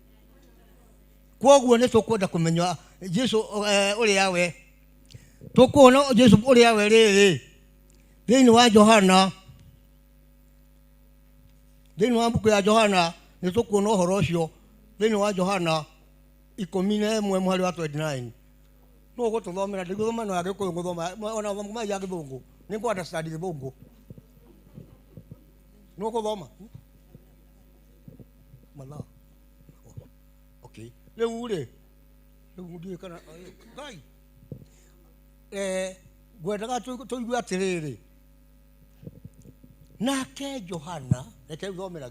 Kwoguo nĩ tũkwenda kũmenya Jesu ũrĩa we tũkuona Jesu ũrĩa we rĩrĩ thĩinĩ wa Johana, thĩinĩ wa mbuku ya Johana nĩ tũkuona ũhoro ũcio thĩinĩ wa Johana 11 mũhari wa 29. No ũgũtũthomera, ndigũthoma no ya Gĩkũyũ, ngũthoma ona ma ya Gĩthũngũ, nĩ ngũ understand Gĩthũngũ. No ũgũthoma mathaa. Okay, rĩu rĩ, rĩu ndiũĩ kana Ngai ngwendaga tũigue atĩrĩrĩ, nake Johana, reke thomera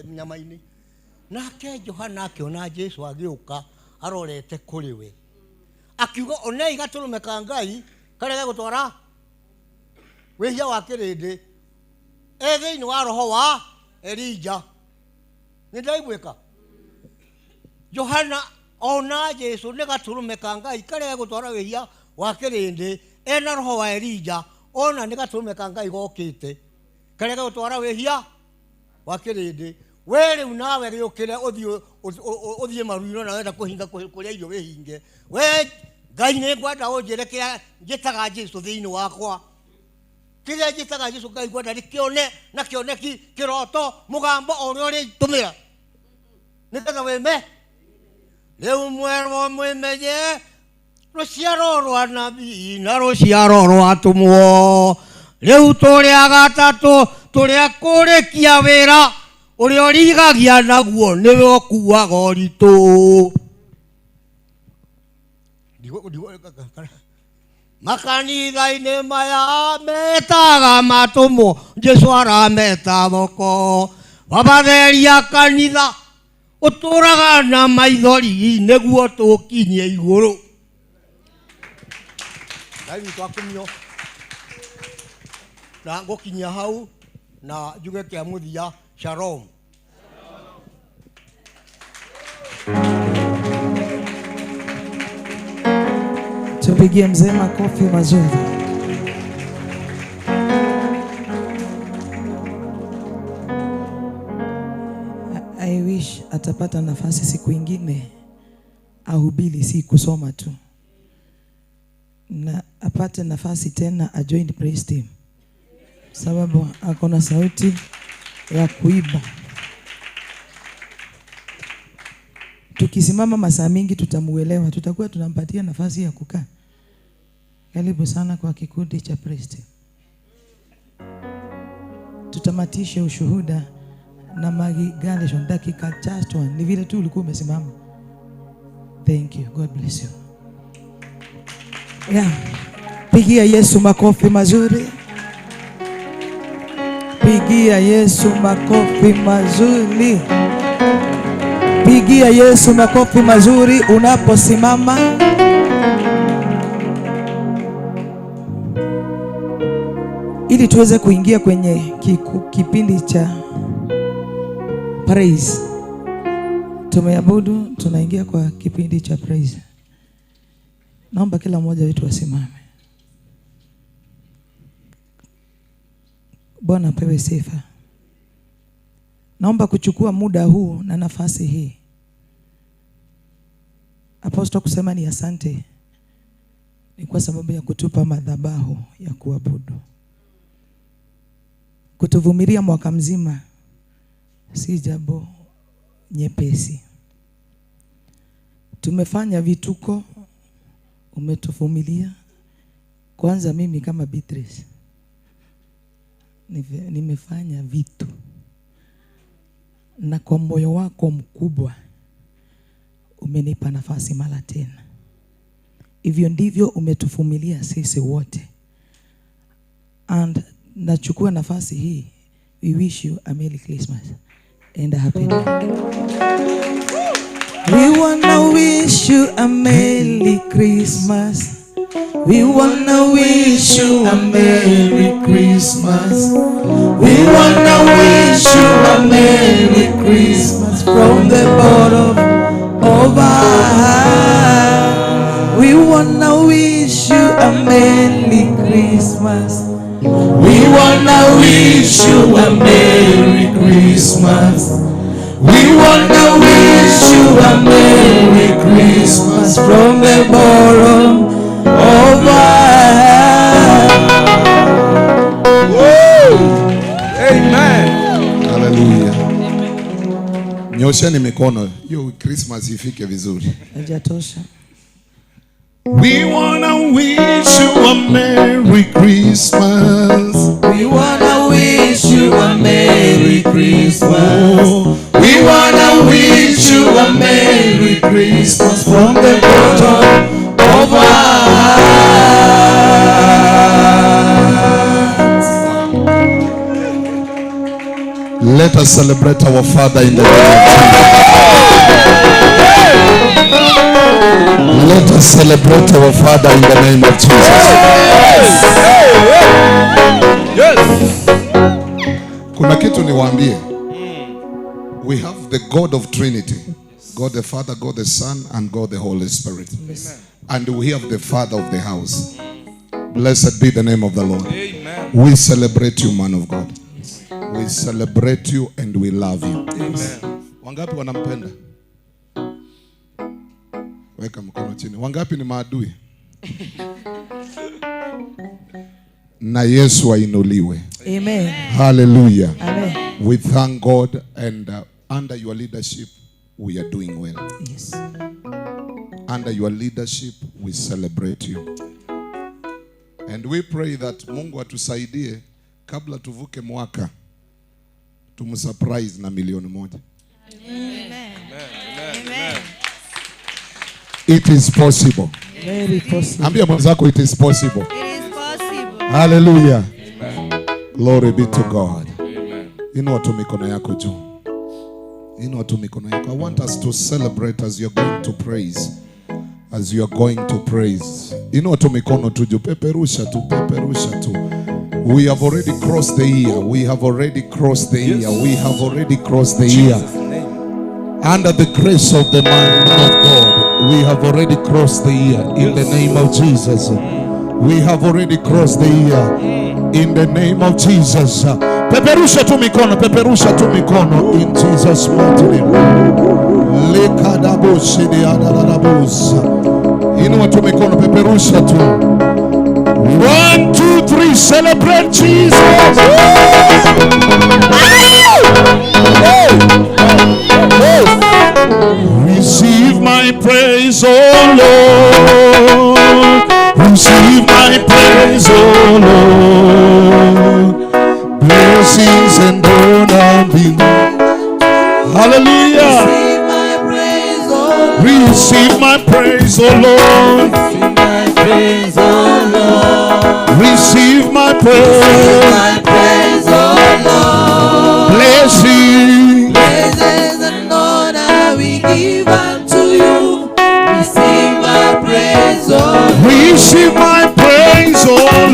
nyama-inĩ, nake Johana akĩona Jesu agĩũka arorete kũrĩ we, akiuga onei gatũrũme ka Ngai karĩa gegũtwara wĩhia wa kĩrĩndĩ, e thĩinĩ wa roho wa Elija. Nĩ ndaiguĩka? Johana ona Jesu nĩ gatũrũme ka Ngai karĩa gegũtwara wĩhia wa kĩrĩndĩ, ena roho wa Elija, ona nĩ gatũrũme ka Ngai gokĩte karĩa gegũtwara wĩhia wa kĩrĩndĩ. We rĩu nawe rĩũkĩre ũthiĩ maruinĩ na wenda kũhinga kũrĩa irio wĩhinge. We Ngai nĩ ngwenda ũnjĩre kĩrĩa njĩtaga Jesu thĩinĩ wakwa, kĩrĩa njĩtaga Jesu Ngai ngwenda ndĩkĩone na kĩoneki, kĩroto, mũgambo o ũrĩa ũrĩtũmĩra nĩgetha wĩme. Rĩu mwerwo mwĩmenye rũciaro rwa nabii na rũciaro rwa atũmwo, rĩu tũrĩ a gatatũ tũrĩ a kũrĩkia wĩra ũrĩa ũrigagia naguo nĩwe ũkuaga ũritũ. Makanitha-inĩ maya metaga matũmwo, Jesu arameta thoko, wabatheria kanitha ũtũraga na maithori nĩguo tũkinye igũrũ. Ngai witũ akumio. Na ngũkinyia hau na njuge kĩa mũthia, shalom. Tupigie mzee makofi mazuri. I wish atapata nafasi siku ingine ahubiri, si kusoma tu, na apate nafasi tena ajoin praise team, sababu ako na sauti ya kuiba. Tukisimama masaa mingi tutamuelewa, tutakuwa tunampatia nafasi ya kukaa. Karibu sana kwa kikundi cha praise team. Tutamatishe ushuhuda na Maggie Galishon, dakika just one. Ni vile tu ulikuwa umesimama. Thank you. God bless you. Yeah. Pigia Yesu makofi mazuri. Pigia Yesu makofi mazuri. Pigia Yesu makofi mazuri unaposimama. Ili tuweze kuingia kwenye kipindi cha praise. Tumeabudu, tunaingia kwa kipindi cha praise. Naomba kila mmoja wetu asimame. Bwana apewe sifa. Naomba kuchukua muda huu na nafasi hii, Apostle kusema ni asante ni kwa sababu ya kutupa madhabahu ya kuabudu. Kutuvumilia mwaka mzima si jambo nyepesi. Tumefanya vituko, umetuvumilia. Kwanza mimi kama Beatrice nimefanya vitu, na kwa moyo wako mkubwa umenipa nafasi mara tena. Hivyo ndivyo umetuvumilia sisi wote. And nachukua nafasi hii, we wish you a Merry Christmas and a Happy New Year. We wanna wish you a Merry Christmas. We wanna wish you a Merry Christmas. We wanna wish you a Merry Christmas from the bottom of our heart. We wanna wish you a Merry Christmas. We wanna wish you a a Merry Christmas. We wanna wish you a Merry Christmas from the bottom of our heart. Amen. Hallelujah. Nyosheni mikono. Hiyo Christmas ifike vizuri. Haijatosha. We wanna wish you a Merry Christmas. We wanna wish you a Merry Christmas. We wanna wish you a Merry Christmas from the bottom of our hearts. Let us celebrate our Father in the name of Jesus. Let us celebrate our Father in the name of Jesus. Yes. Kuna kitu niwaambie. We have the God of Trinity. God the Father, God the Son, and God the Holy Spirit. Amen. And we have the Father of the house. Blessed be the name of the Lord. Amen. We celebrate you, man of God. We celebrate you and we love you. Amen. Wangapi wanampenda? Weka mkono chini. Wangapi ni maadui? Na Yesu ainuliwe. Amen. Hallelujah. Amen. We thank God, and under your leadership we are doing well. Yes. Under your leadership we celebrate you. And we pray that Mungu atusaidie kabla tuvuke mwaka tumsurprise na 1,000,000. Amen. Amen. It is possible. Very possible. Ambia mwenzako, it is possible. It is possible. Hallelujah. Amen. Glory be to God. Amen. Inua tu mikono yako juu. Inua tu mikono yako. I want us to celebrate as you are going to praise. As you are going to praise. Inua tu mikono tu juu. Peperusha tu, peperusha tu. We have already crossed the year. We have already crossed the year. We have already crossed the year. Jesus' name. Under the grace of the man of God, we have already crossed the year. In the name of Jesus. We have already crossed the year. In the name of Jesus. Peperusha tu mikono, peperusha tu mikono. In Jesus' mighty name. Lekadaboshediadadabos. Inua tu mikono, peperusha tu. 1, 2, 3, celebrate Jesus. Receive my praise, O Lord. Receive my praise, O Lord. Blessings and honor be. Hallelujah. Receive my praise, O Lord. Receive my praise, O Lord. Receive my praise, O Lord. Receive my Receive praise. my praise, O Lord. Blessings. Praises and honor we give unto you. Receive my praise, O Lord. Receive my praise, O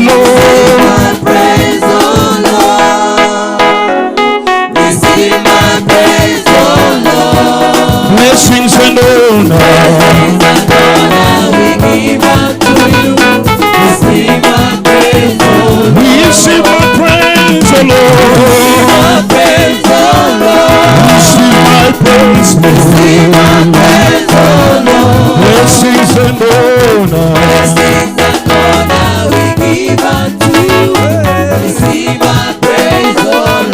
Lord. My praise, O Lord. Receive my praise, O Lord. Blessings and honor. Blessings and honor we give unto you. Receive my praise, O Lord. Receive my praise, O Lord. My praise, O Lord. Receive my praise, Receive Lord. my praise, O Lord. Blessings and honor. Blessings and honor we give unto you. Receive my praise, O Lord.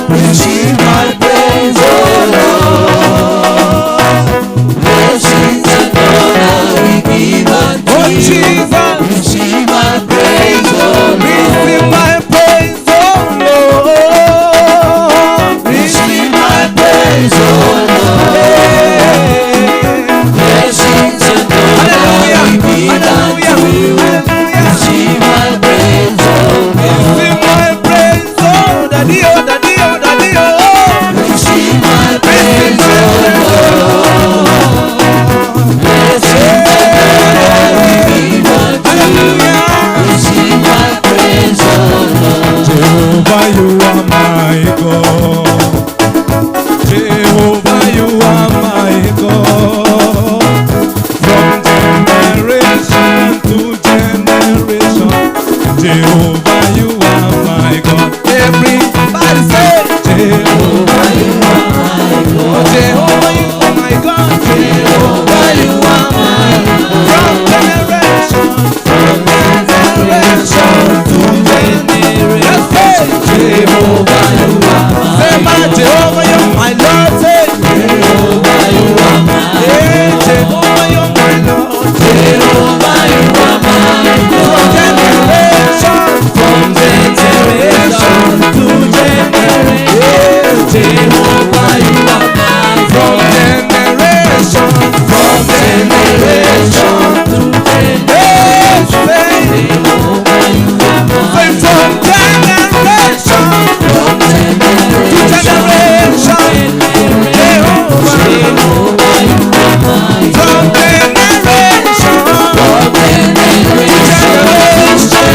Receive my praise, O Lord. Blessings and honor we give unto Oh, you. Jesus. Receive my praise, O Lord. Receive my praise, oh Lord. Receive my praise, O Lord. Jehovah, you are my God. Everybody say, Jehovah, you are my God. Jehovah, you are my God. Jehovah, you are my God. From generation to generation. Say, Jehovah, you are my God. Say, my Jehovah, you are my Lord. Say, Jehovah, you are my God. Jehovah, you are my Lord. Jehovah, you are my God. From generation to generation, Jehovah, you are my God. From generation to generation, Jehovah, you are my God. From generation to generation, Jehovah, you are my God. From generation to generation,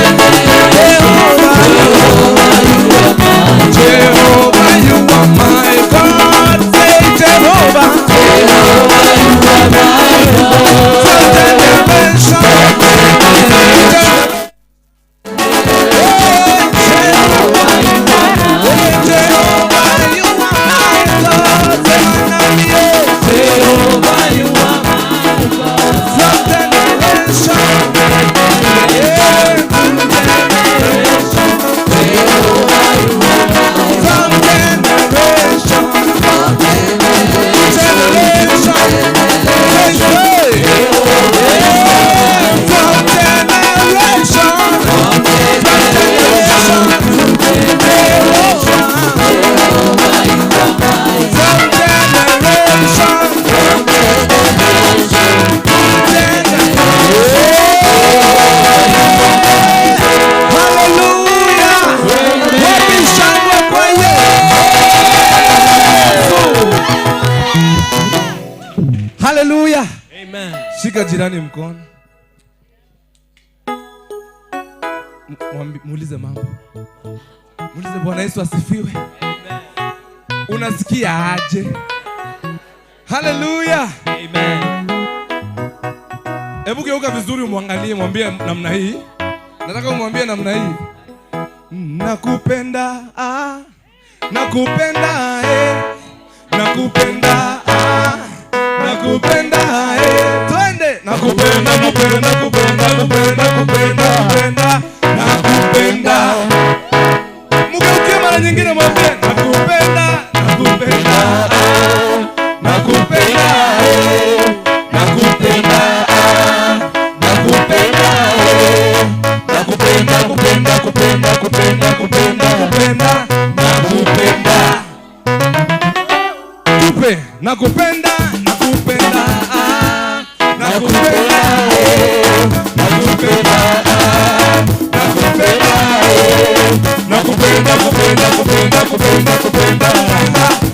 Jehovah, you are my God. Say Jehovah, Jehovah, you are my God. From generation to generation, Jehovah, you are my God. Jehovah, you are my God. From generation to generation, Jehovah, you are my God. From generation to generation, from generation to generation, from generation to generation. Hallelujah! Wapi shangwe kwa Yesu? Hallelujah. Amen. Shika jirani mkono. Muulize mambo. Muulize Bwana Yesu asifiwe. Amen. Unasikia aje? Hallelujah. Amen. Hebu geuka vizuri umwangalie, mwambie namna hii. Nataka umwambie namna hii. Nakupenda, ah, nakupenda, eh. Nakupenda, ah, nakupenda, eh. Twende. Nakupenda, nakupenda, nakupenda, nakupenda, nakupenda, nakupenda, nakupenda. Mgeukie mara nyingine mwambie nakupenda, nakupenda, ah, nakupenda, eh. Nakupenda, ah, nakupenda, eh. Nakupenda, kupenda, kupenda, kupenda, kupenda, kupenda, nakupenda. Tupe, nakupenda, nakupenda, ah, nakupenda, eh. Nakupenda, ah, nakupenda, eh. Nakupenda, kupenda, kupenda, kupenda, kupenda,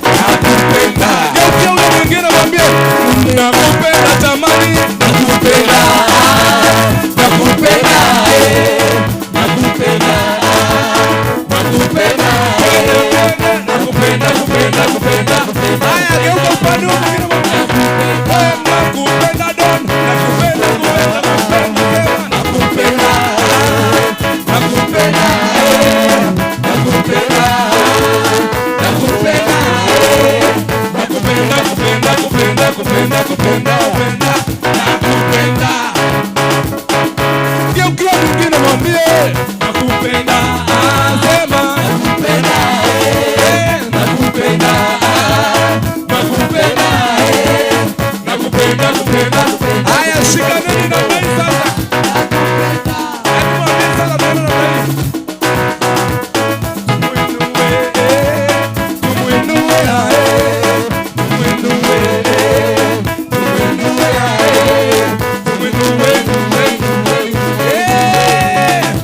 nakupenda. Geukia ule mwingine mwambie nakupenda tamani, nakupenda, nakupenda, eh. Nakupenda, nakupenda, nakupenda, kupenda, kupenda. Haya, geuka upande huu mwingine mwambie nakupenda don, nakupenda, kupenda, kupenda, nakupenda, nakupenda, nakupenda, nakupenda, nakupenda, kupenda, kupenda, kupenda, kupenda, kupenda, nakupenda. Geukia mwingine mwambie nakupenda, sema nakupenda, nakupenda, nakupenda, nakupenda, kupenda. Haya, shikaneni namna hii sasa. Hebu mwambie sasa tena namna hii. Tumuinue, tumuinue, tumuinue, tumuinue, tumuinue.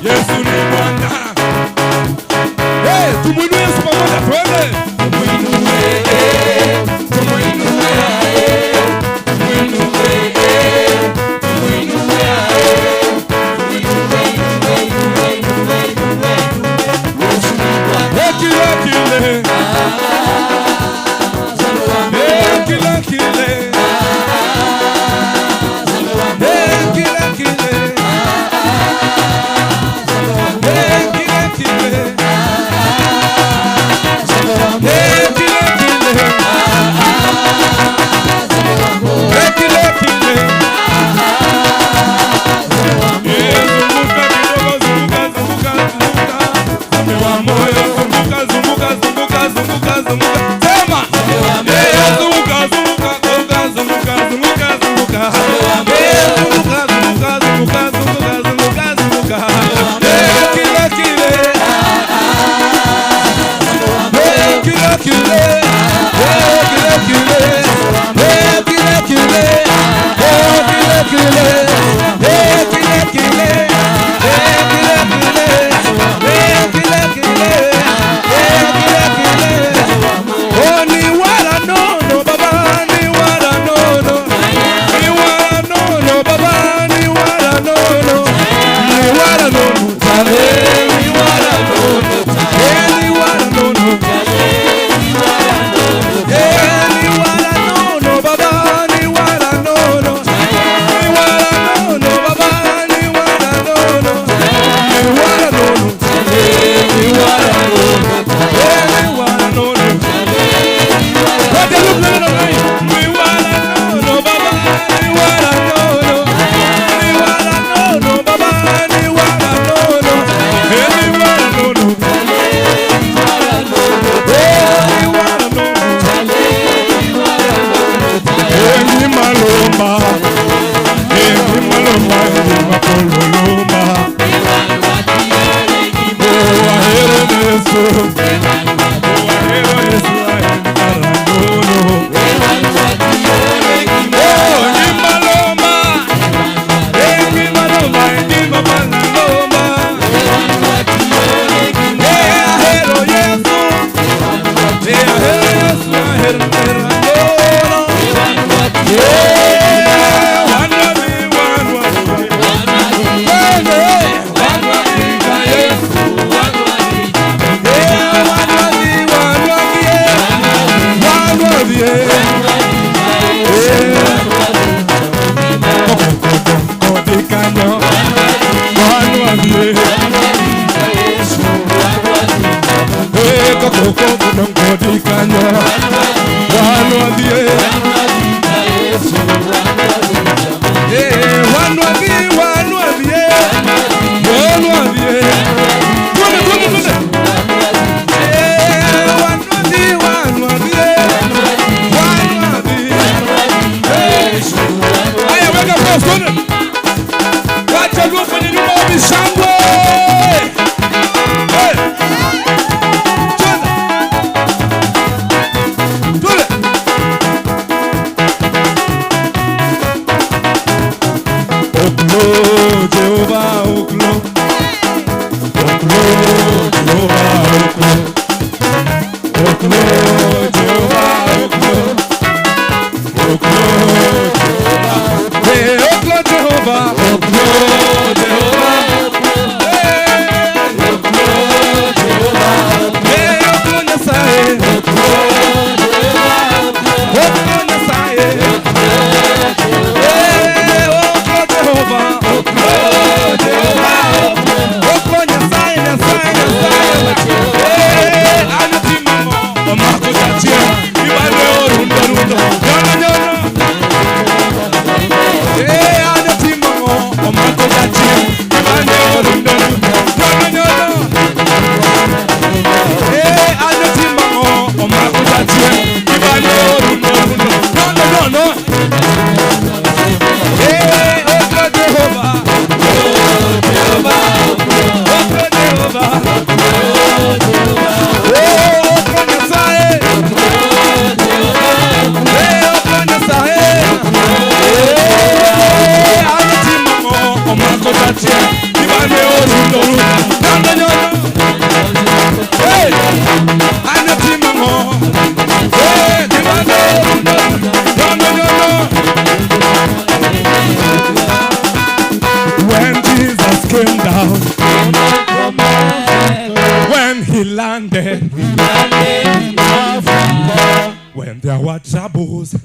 Yesu ni Bwana,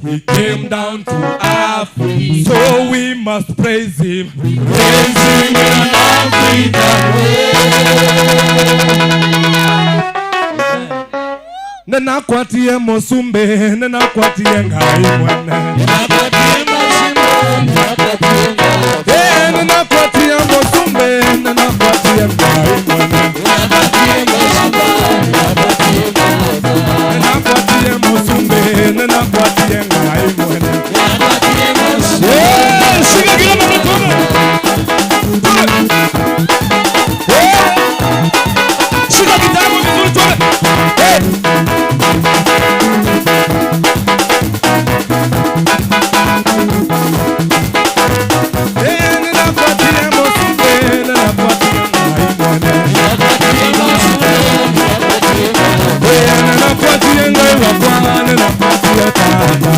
He came down to Africa, so we must praise him. Praise him in an African way. Nena kwatie mosumbe, nena kwatie ngai mwene. Nena kwatie mosumbe, nena kwatie mosumbe, nena kwatie ngai mwene. Nena kwatie mosumbe, nena kwatie ngai mwene. Shika kila mtu. Shika kitabu vizuri tuone. Nena kwatie mosumbe, nena kwatie ngai mwene. Nena kwatie ngai wakwa, nena kwatie tata.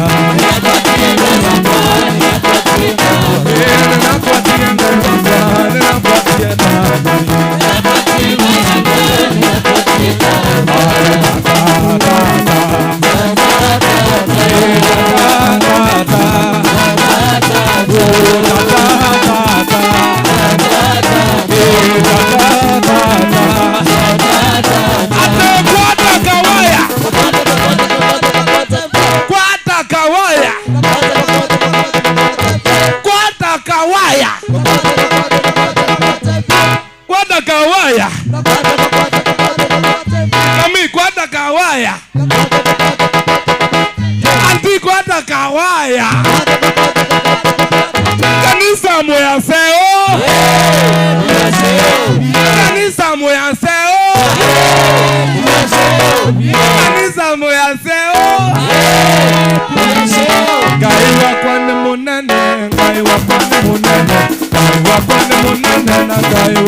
Nena kwatie ngai wakwa, nena kwatie tata. Kwata kawaya. Mami kwata kawaya. Anti kwata kawaya. Kanisa moyaseo. Kanisa moyaseo.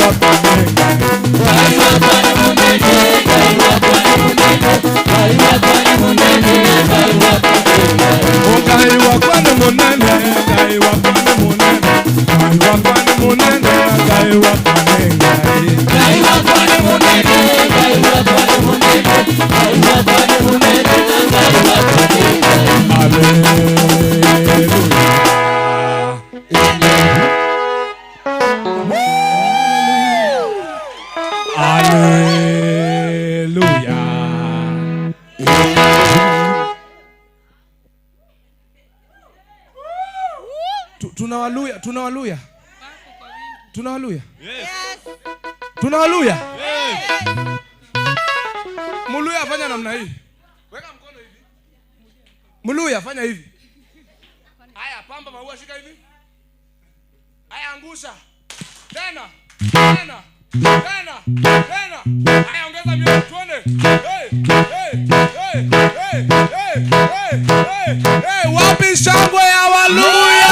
wakwa nĩ Ngai wakwa nĩ mũnene, Ngai wakwa nĩ mũnene, Ngai wakwa nĩ mũnene, Ngai wakwa nĩ Ngai. Ngai wakwa nĩ mũnene, Ngai wakwa nĩ mũnene, Ngai wakwa nĩ mũnene, Ngai wakwa nĩ Ngai. Ngai wakwa nĩ mũnene, Ngai wakwa nĩ mũnene, Ngai wakwa nĩ mũnene, Ngai wakwa nĩ Ngai. Hallelujah. Hallelujah. Tunawaluya, tunawaluya. Tunawaluya. Yes. Tunawaluya. Yes. Muluya fanya namna hii. Weka mkono hivi. Muluya fanya hivi. Haya, pamba maua shika hivi. Haya, angusha. Tena. Tena. Tena. Tena. Haya, ongeza mioyo tuone. Hey, hey, hey, hey, hey, hey, hey, hey, wapi shangwe ya Waluya?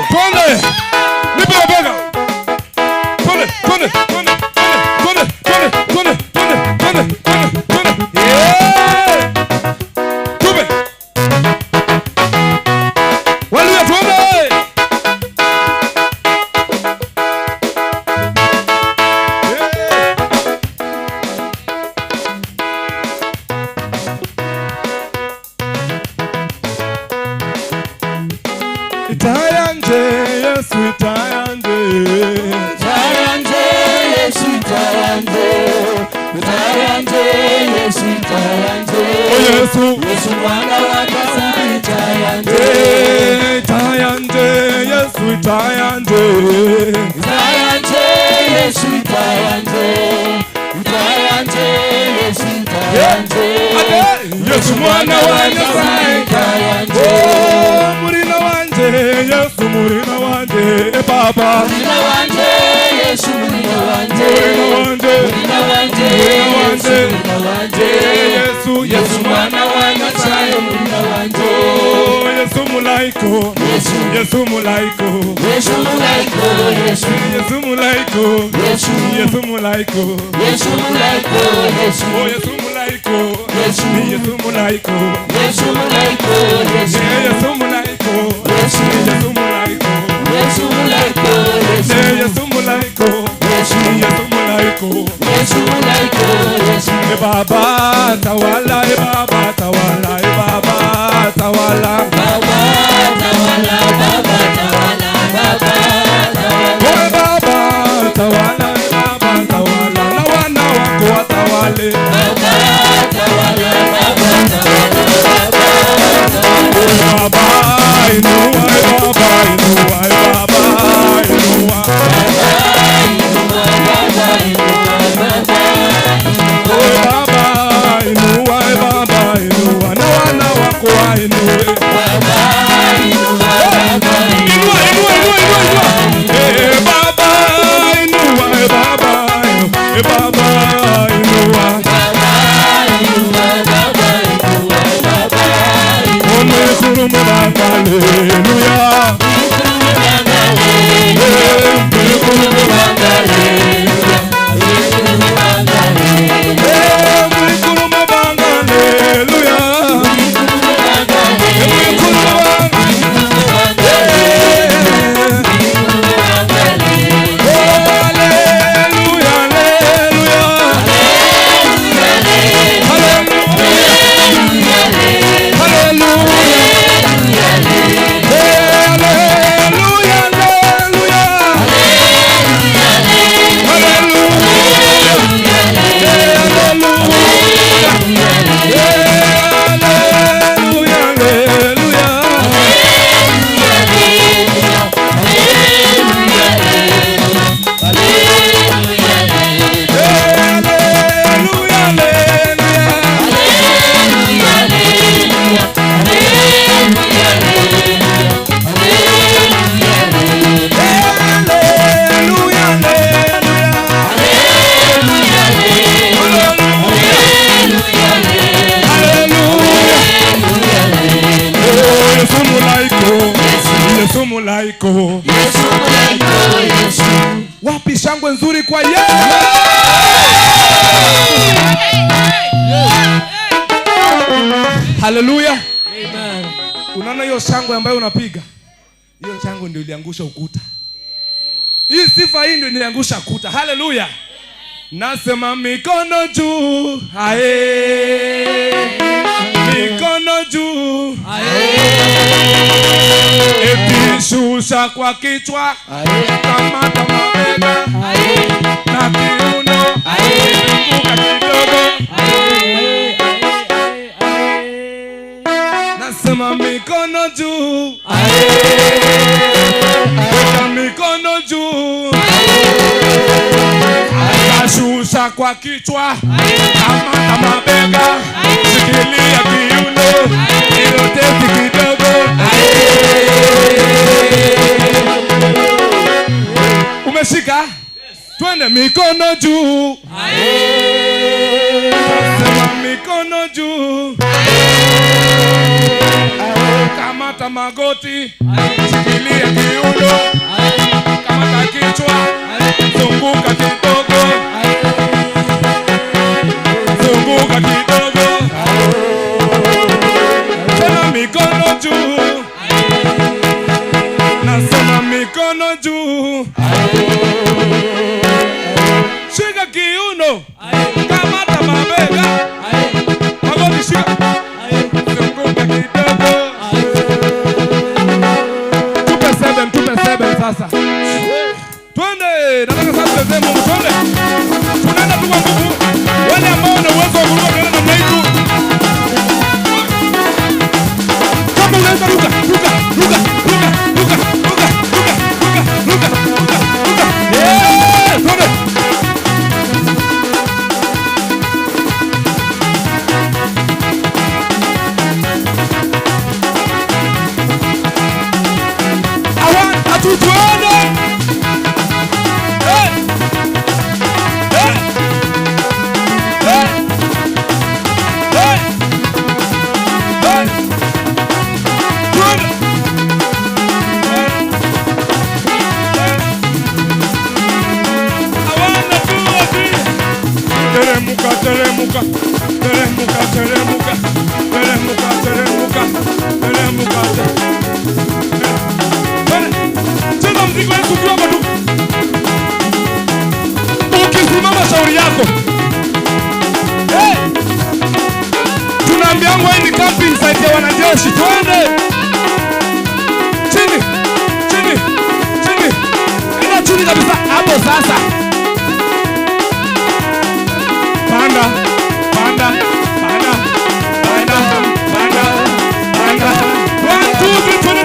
Tuone. Nipe mabega. Tuone, tuone, tuone, tuone, tuone, tuone, tuone, tuone, tuone, tuone. Yeah. Tupe. Waluya tuone. Itayanje, Yesu itayanje. Itayanje, Yesu itayanje. Itayanje, Yesu itayanje. Oh Yesu, Yesu mwana wa Nyasaye itayanje. Itayanje, Yesu itayanje. Itayanje, Yesu itayanje. Itayanje, Yesu itayanje. Yesu mwana wa Nyasaye itayanje. Murina wanje, Yesu murina wanje, Baba. Murina wanje, Yesu murina wanje. Murina wanje, murina wanje, Yesu murina wanje. Yesu, Yesu mwana wa Nyasaye murina wanje. Yesu mulaiko, Yesu, Yesu mulaiko, Yesu mulaiko, Yesu, Yesu mulaiko, Yesu, Yesu mulaiko, Yesu mulaiko, Yesu, oh Yesu mulaiko, Yesu, Yesu mulaiko, Yesu mulaiko, Yesu, Yesu mulaiko, Yesu, Yesu mulaiko, Yesu mulaiko, Yesu, Yesu mulaiko, Yesu, Yesu mulaiko, Yesu mulaiko, Yesu. E Baba tawala, e Baba tawala, e Baba tawala. Baba tawala, Baba tawala, Baba tawala. Oh Baba tawala, e Baba tawala, na wana wako watawale. Baba tawala, Baba tawala, Baba tawala. Oh Baba inua, e Baba inua, e Baba inua. Baba inua, Baba inua, Baba inua. Oh Baba inua, e Baba inua, na wana wako wainue. Baba inua, Baba inua, inua, inua, inua, inua. Eh Baba inua, eh Baba inua, eh Baba inua. Baba inua, Baba inua, Baba inua. Omekurumu haleluya. Omekurumu haleluya. Omekurumu haleluya. Yesu mulaiko, Yesu mulaiko, shangwe nzuri kwa Yesu? Haleluya. Amen. Unaona hiyo shangwe ambayo unapiga? Hiyo shangwe ndio iliangusha ukuta. Hii sifa hii ndio iliangusha ukuta. Haleluya. Nasema mikono juu, ae. Mikono juu, ae. Eti shusha kwa kichwa, kamata mabega, ae. Na kiuno, ae. Zunguka kidogo, ae. Nasema mikono juu, ae. Weka mikono juu, shusha kwa kichwa, kamata mabega, shikilia kiuno, iroteti kidogo. Umeshika? Twende mikono juu. Sema mikono juu. Kamata magoti, shikilia kiuno, kamata kichwa, zunguka kidogo. Zunguka kidogo. Tena mikono juu. Nasema mikono juu. Shika kiuno, kamata mabega, magoti shika, zunguka kidogo. Tupe 7 sasa. Twende, nataka sasa tucheze Mungu, twende. Tunaenda tu kwa nguvu. Wale ambao wana uwezo wa kuruka tunaenda namna hii tu. Kama unaweza ruka, ruka, ruka, ruka, ruka, ruka, ruka, ruka, ruka, ruka. Yeah, twende. Awan, atu twende. Hey! Hey! Hey! Hey! Hey! Twende! Awana tu ati. Teremuka, teremuka, teremuka, teremuka, teremuka, teremuka, teremuka. Twende. Cheza muziki wa Yesu ukiwa hapo tu. Ukisimama shauri yako. Hey! Tunaambiangwa hii ni camping site ya wanajeshi. Twende. Chini, chini, chini. Enda chini kabisa hapo sasa. Panda, panda, panda, panda, panda, panda. 1 2 3 twende.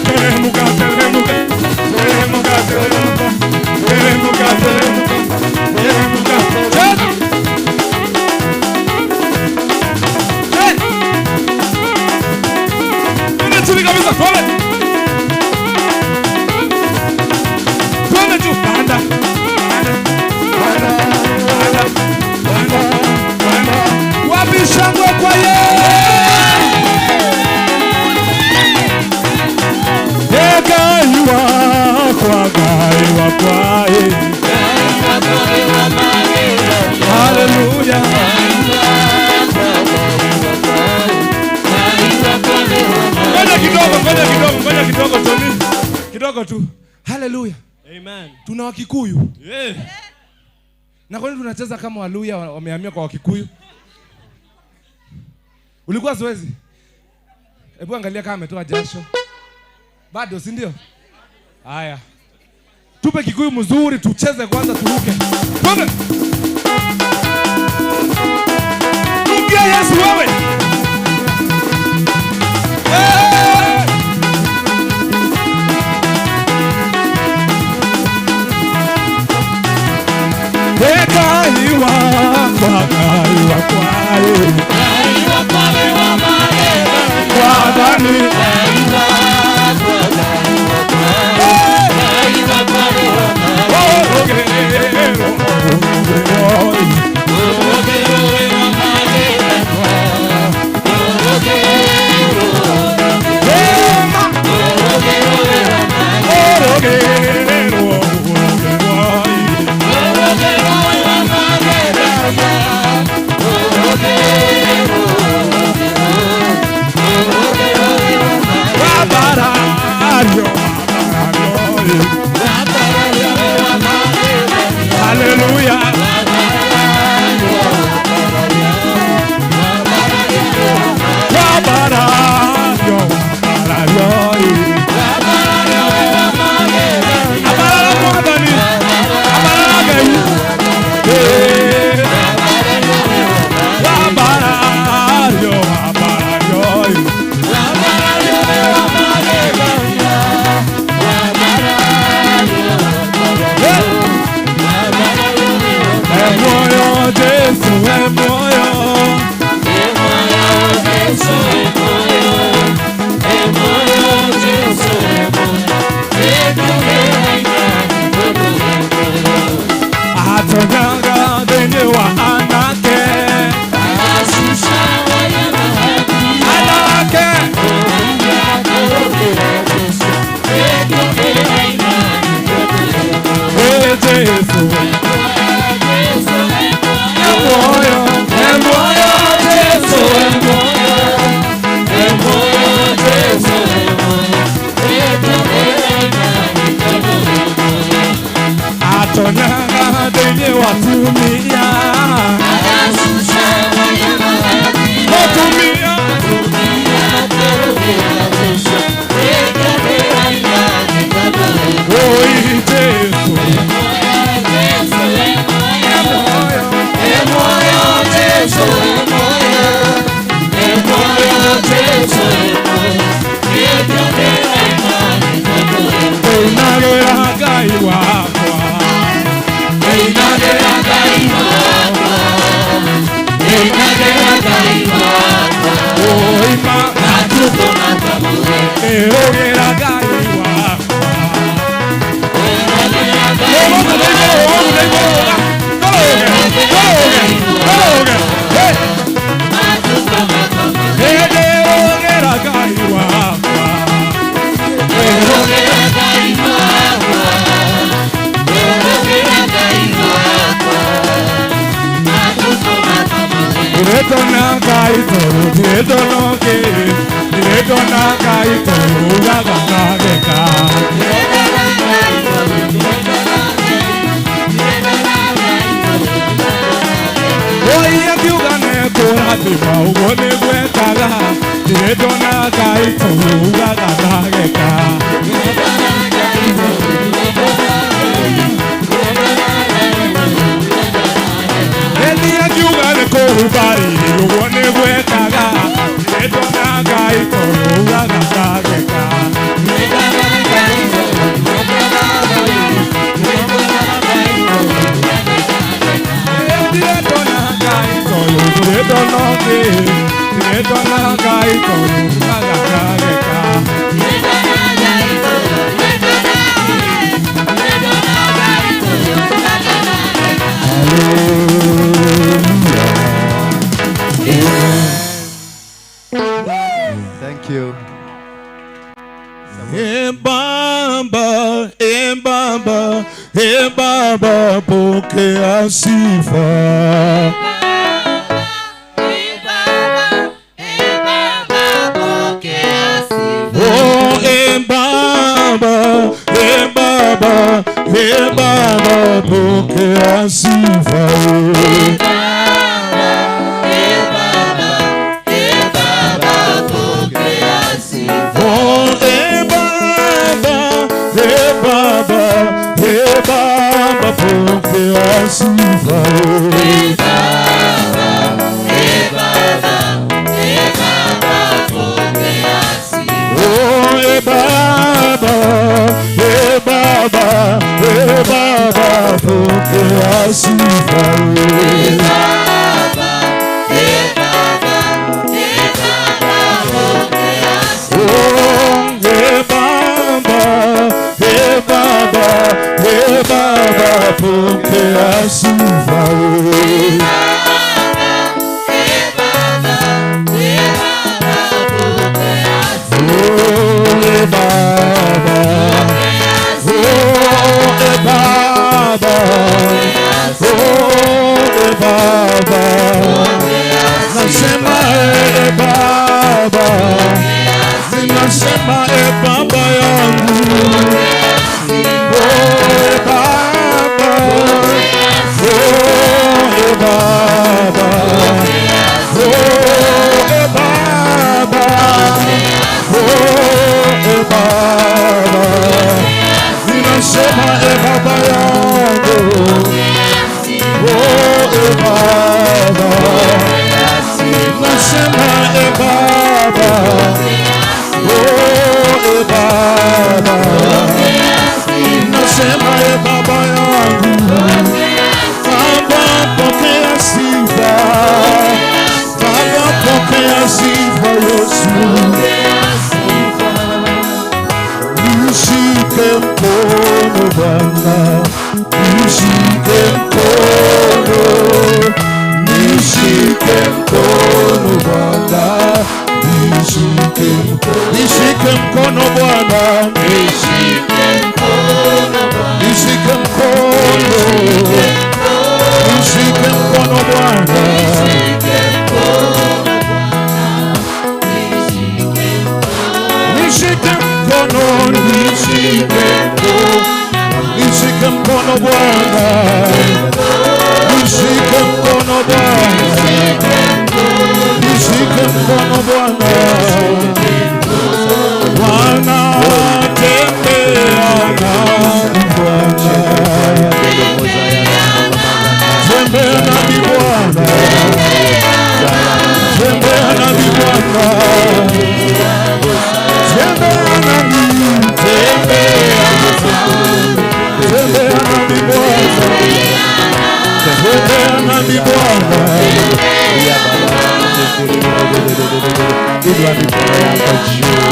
Teremuka, teremuka, teremuka, teremuka, teremuka, teremuka, teremuka. Cheza. Cheza. Twende chini kabisa, twende. Twende juu, panda, panda, panda, panda, panda, panda. Wapi shangwe kwa Yesu? Hallelujah. Ngoja kidogo, ngoja kidogo, ngoja kidogo Tony. Kidogo tu. Hallelujah. Amen. Tuna Wakikuyu. Yeah. Na kwani tunacheza kama Waluya wamehamia kwa Wakikuyu? Ulikuwa zoezi? Hebu angalia kama ametoa jasho. Bado, si ndio? Haya. Tupe Kikuyu mzuri tucheze kwanza turuke. Twende. Rukia Yesu wewe. Hey! Ekaiwa kwa kaiwa kwae. Kwa dani. Oh, Thank you. Baba, Baba, Baba, pokea sifa. Oh, Baba, Baba, Baba, pokea sifa. Pokea sifa. Oh, Baba, Baba, Baba, pokea sifa. Oh, Baba, Baba, Baba, pokea sifa. Oh, Baba, oh, Baba, oh, Baba, nasema Baba, nasema Baba yangu. Oh, Baba, oh, Baba, oh, Baba, oh, Baba, ninasema Baba yangu. Oh, Baba, nasema Baba, oh, Baba, nasema Baba yangu. Baba, pokea sifa. Baba, pokea sifa Yesu. Nishike mkono Bwana, nishike mkono, nishike mkono Bwana, nishike mkono, nishike mkono Bwana, nishike mkono, nishike mkono, mkono, nishike mkono Bwana, nishike mkono, nishike mkono, nishike mkono Bwana, nishike mkono Bwana, nishike mkono Bwana. Bwana tembea nami Bwana, tembea nami Bwana, tembea nami Bwana, tembea nami, tembea, tembea nami Bwana, tembea nami Bwana.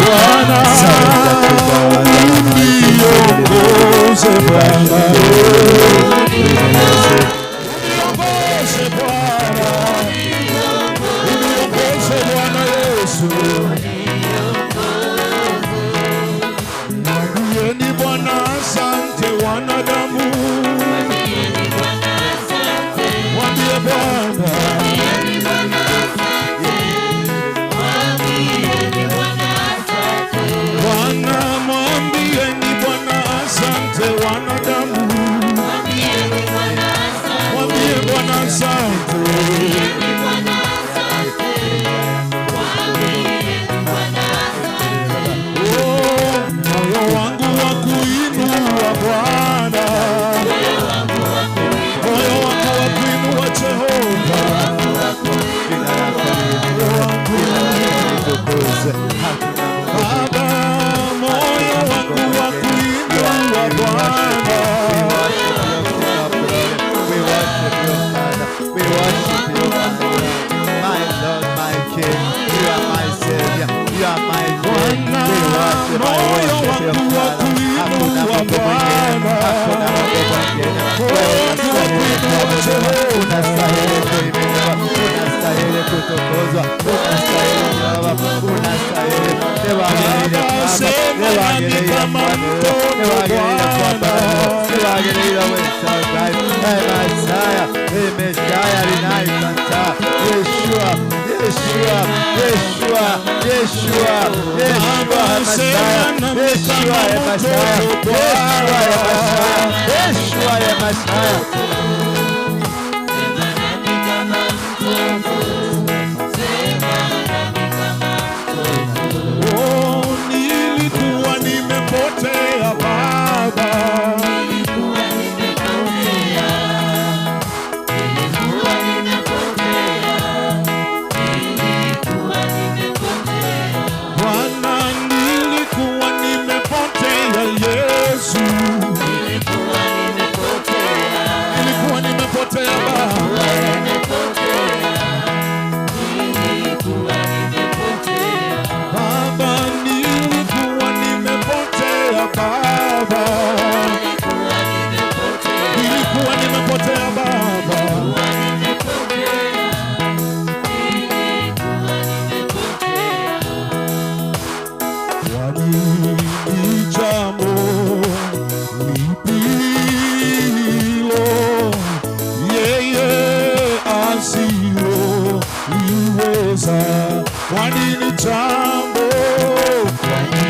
Bwana uniongoze Bwana, uniongoze Bwana, uniongoze Bwana Yesu. Mwambieni Bwana asante wanadamu, mwambie Bwana, Bwana, mwambieni Bwana asante wanadamu, mwambie Bwana asante. Oh, moyo wangu wa kuinua Bwana, moyo wangu wa kuinua Jehova, moyo wangu Baba, moyo wangu wa kuinua Bwana. We worship you, Father. We worship you, my Lord, my King. You are my Savior. You are my King. We worship, I worship you, Father. Hakuna Mungu mwingine, hakuna Mungu mwingine. Wewe unastahili kuabudiwa, unastahili kuhimidiwa, unastahili kutukuzwa, unastahili Baba, unastahili. Niwagerire Baba, niwagerire Baba, niwagerire Baba, niwagerire Westside, Hey Messiah, hey Messiah, Rinai Yeshua, Yeshua, Yeshua, Yeshua, Yeshua, Messiah, Yeshua, Messiah, Yeshua, Messiah, Yeshua, Messiah. Oh, nilikuwa nimepotea Baba, Bwana, nilikuwa nimepotea Yesu, nilikuwa nimepotea Baba, Baba, nilikuwa nimepotea Baba, nilikuwa nimepotea Baba. Kwani ni jambo lipi hilo yeye asiloliweza? Kwani ni jambo, kwani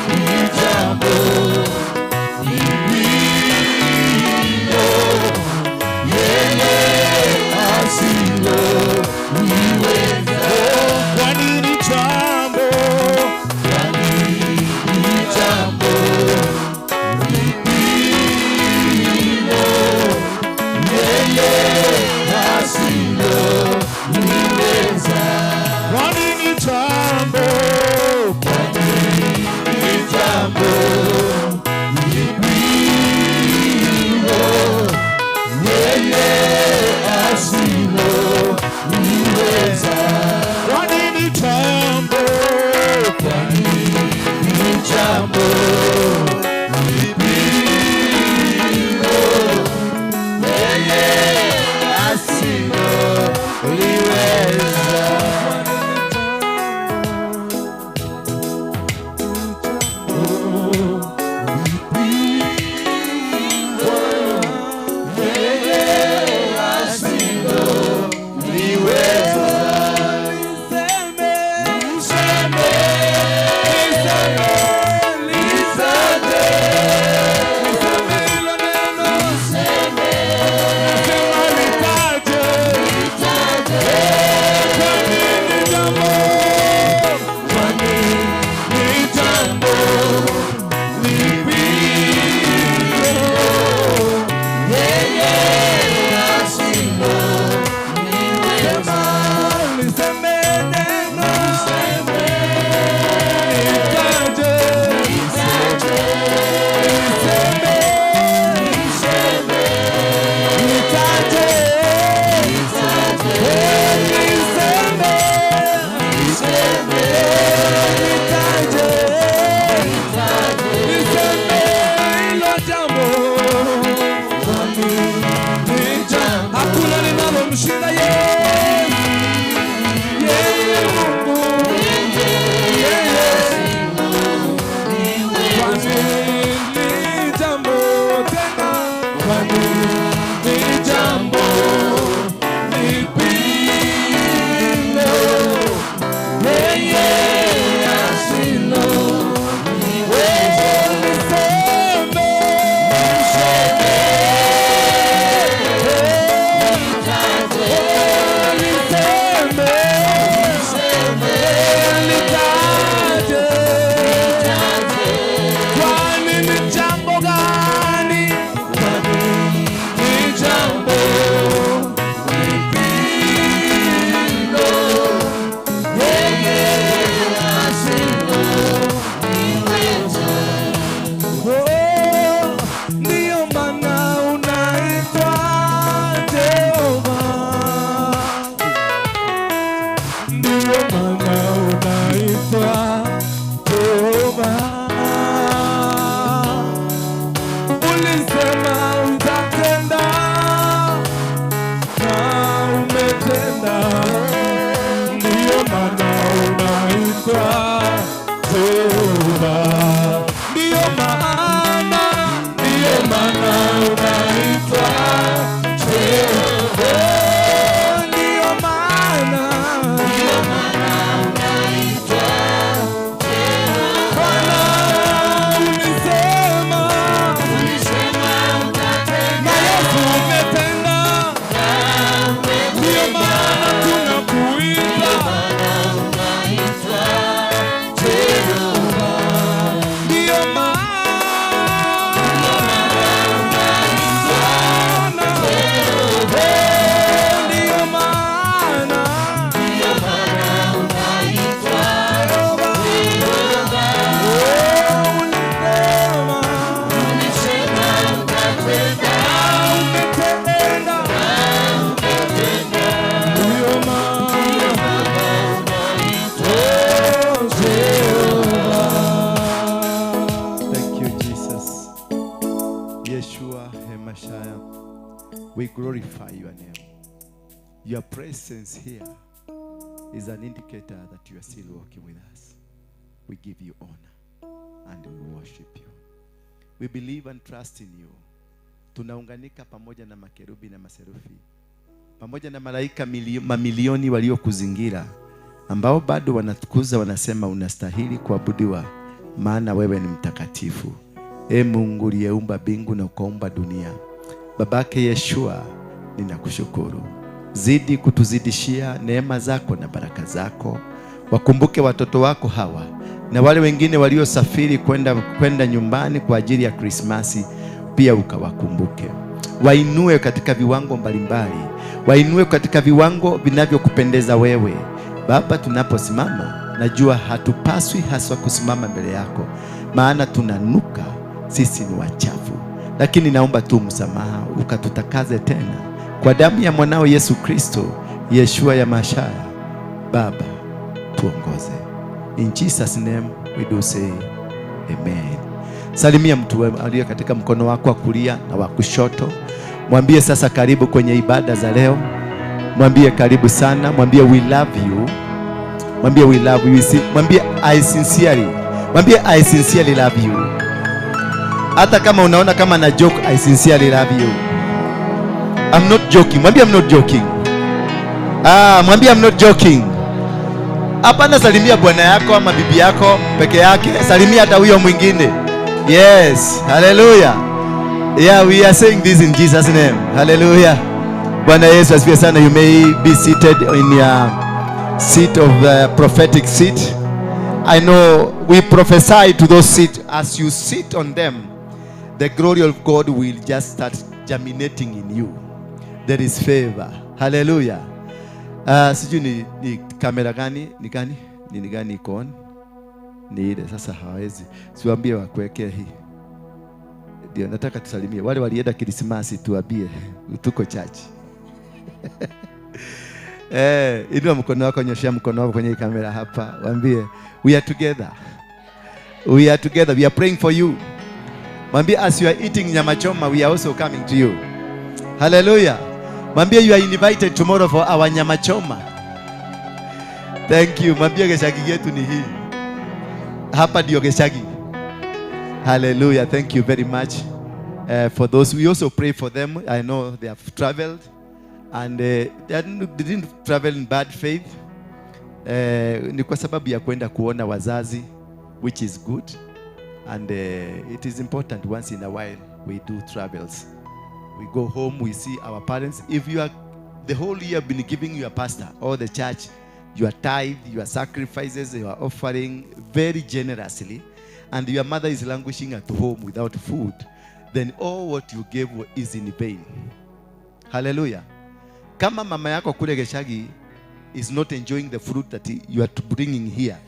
ni jambo lipi hilo yeye asiloliweza? Kwani ni jambo, kwani ni jambo lipi hilo yeye asiloliweza? Kwani ni jambo, Ni jambo lipi yeye asilo niseme, niseme, nitaje. Kwani ni jambo gani? Ni jambo lipi yeye asilo. Oh, ndiyo maana unaitwa Jehova, ndiyo maana unaitwa Jehova. Ulisema utatenda na umetenda, ndiyo maana unaitwa Jehova. Ndiyo maana unaitwa Jehova. Ndiyo maana unaitwa Jehova. Bwana, ulisema utatenda, na Yesu umetenda, ndiyo maana tunakuita Jehova. Ndiyo maana ndiyo maana unaitwa Jehova. Ulisema utatenda, umetenda, ndiyo maana unaitwa Jehova. Thank you, Jesus. Yeshua HaMashiach, we glorify your name. Your presence here is an indicator that you are still walking with us. We give you honor and we worship you. We believe and trust in you. Tunaunganika pamoja na makerubi na maserufi, pamoja na malaika mamilioni waliokuzingira, ambao bado wanatukuza, wanasema unastahili kuabudiwa, maana wewe ni mtakatifu. E Mungu uliyeumba mbingu na ukaumba dunia, Babake Yeshua, ninakushukuru. Zidi kutuzidishia neema zako na baraka zako. Wakumbuke watoto wako hawa na wale wengine waliosafiri kwenda nyumbani kwa ajili ya Krismasi, pia ukawakumbuke. Wainue katika viwango mbalimbali, wainue katika viwango vinavyokupendeza wewe. Baba, tunaposimama, najua hatupaswi haswa kusimama mbele yako, maana tunanuka, sisi ni wachafu. Lakini naomba tu msamaha, ukatutakaze tena kwa damu ya mwanao Yesu Kristo, Yeshua ya Mashaya. Baba, tuongoze. In Jesus name we do say amen. Salimia mtu aliye katika mkono wako wa kulia na wa kushoto. Mwambie sasa karibu kwenye ibada za leo. Mwambie karibu sana. Mwambie we love you. Mwambie we love you. Mwambie I sincerely. Mwambie I sincerely love you. Hata kama unaona kama na joke, I sincerely love you. I'm not joking. Mwambie I'm not joking. Mwambie I'm not joking. Hapana, salimia bwana yako ama bibi yako peke yake. Salimia hata huyo mwingine. Yes, hallelujah. Yeah, we are saying this in Jesus name. Hallelujah. Bwana Yesu asifiwe sana. You may be seated in your seat of the prophetic seat. I know we prophesy to those seats. As you sit on them, the glory of God will just start germinating in you. There is favor. Hallelujah. Sijui ni kamera gani, ni gani? Ni gani iko on? Ni ile sasa hawezi. Siwaambie wakuwekee hii. Ndio nataka tusalimie wale walienda Krismasi, tuambie tuko church. Inua mkono wako, nyoshea mkono wako kwenye kamera hapa. Waambie we are together. We are together. We are praying for you. Mwambie as you are eating nyama choma, we are also coming to you. Hallelujah. Mwambie you are invited tomorrow for our nyama choma. Thank you. Mwambie geshagi yetu ni hii. Hapa ndio geshagi. Hallelujah. Thank you very much. For those, we also pray for them. I know they have traveled, and they didn't travel in bad faith. Ni kwa sababu ya kwenda kuona wazazi, which is good, and it is important once in a while we do travels. We go home, we see our parents. If you are the whole year been giving your pastor or the church your tithe, your sacrifices, your offering very generously, and your mother is languishing at home without food, then all what you gave is in vain. Hallelujah. Kama mama yako kule Geshagi is not enjoying the fruit that you are bringing here,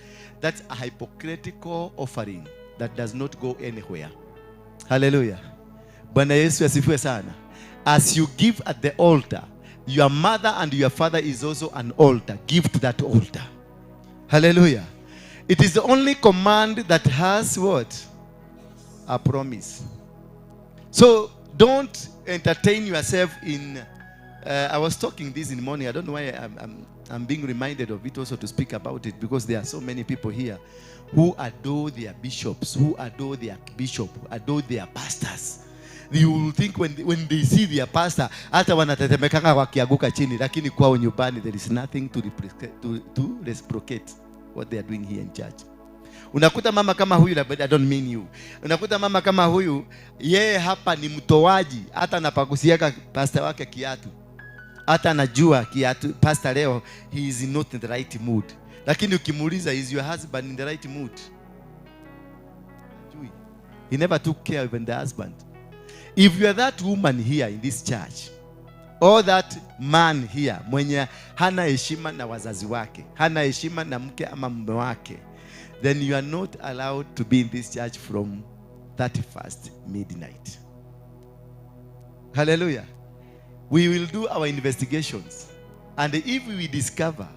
that's a hypocritical offering that does not go anywhere. Hallelujah. Bwana Yesu asifiwe sana. As you give at the altar, your mother and your father is also an altar. Give to that altar. Hallelujah. It is the only command that has what? A promise. So don't entertain yourself in... I was talking this in the morning. I don't know why I'm being reminded of it also to speak about it, because there are so many people here who adore their bishops, who adore their bishop, adore their pastors. You will think when they see their pastor, hata wanatetemekanga wakianguka chini, lakini kwao nyumbani there is nothing to reciprocate what they are doing here in church. Unakuta mama kama huyu, but I don't mean you. Unakuta mama kama huyu, yeye hapa ni mtoaji, hata anapagusiaka pastor wake kiatu. Hata anajua kiatu, pastor leo he is not in the right mood. Lakini ukimuuliza, is your husband in the right mood? Hajui. He never took care of the husband. If you are that woman here in this church, or that man here, mwenye hana heshima na wazazi wake, hana heshima na mke ama mume wake, then you are not allowed to be in this church from 31st midnight. Hallelujah. We will do our investigations. And if we discover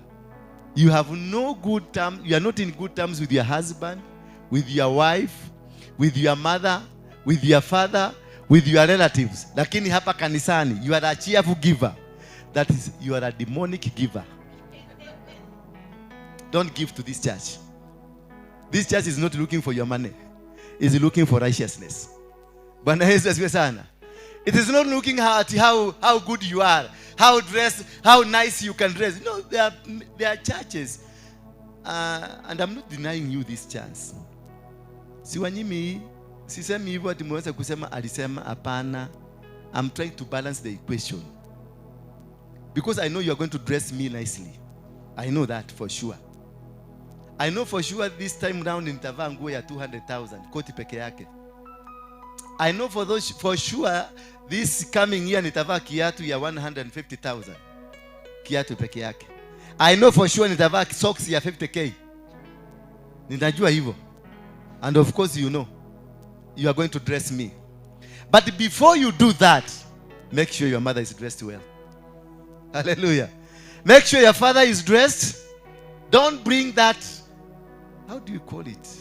you have no good terms, you are not in good terms with your husband, with your wife, with your mother, with your father, with your relatives, lakini hapa kanisani, you are a cheerful giver. That is, you are a demonic giver. Don't give to this church. This church is not looking for your money. It's looking for righteousness. Bwana Yesu asifiwe sana. It is not looking at how good you are, how dressed, how nice you can dress. No, there are churches. And I'm not denying you this chance. Siwanyimi, sisemi hivyo ati mweze kusema alisema hapana. I'm trying to balance the equation. Because I know you are going to dress me nicely. I know that for sure. I know for sure this time round nitavaa nguo ya 200,000 koti peke yake. I know for sure this coming year nitavaa kiatu ya 150,000 kiatu peke yake. I know for sure nitavaa socks ya 50k. Ninajua hivyo. And of course you know you are going to dress me. But before you do that, make sure your mother is dressed well. Hallelujah. Make sure your father is dressed. Don't bring that, how do you call it?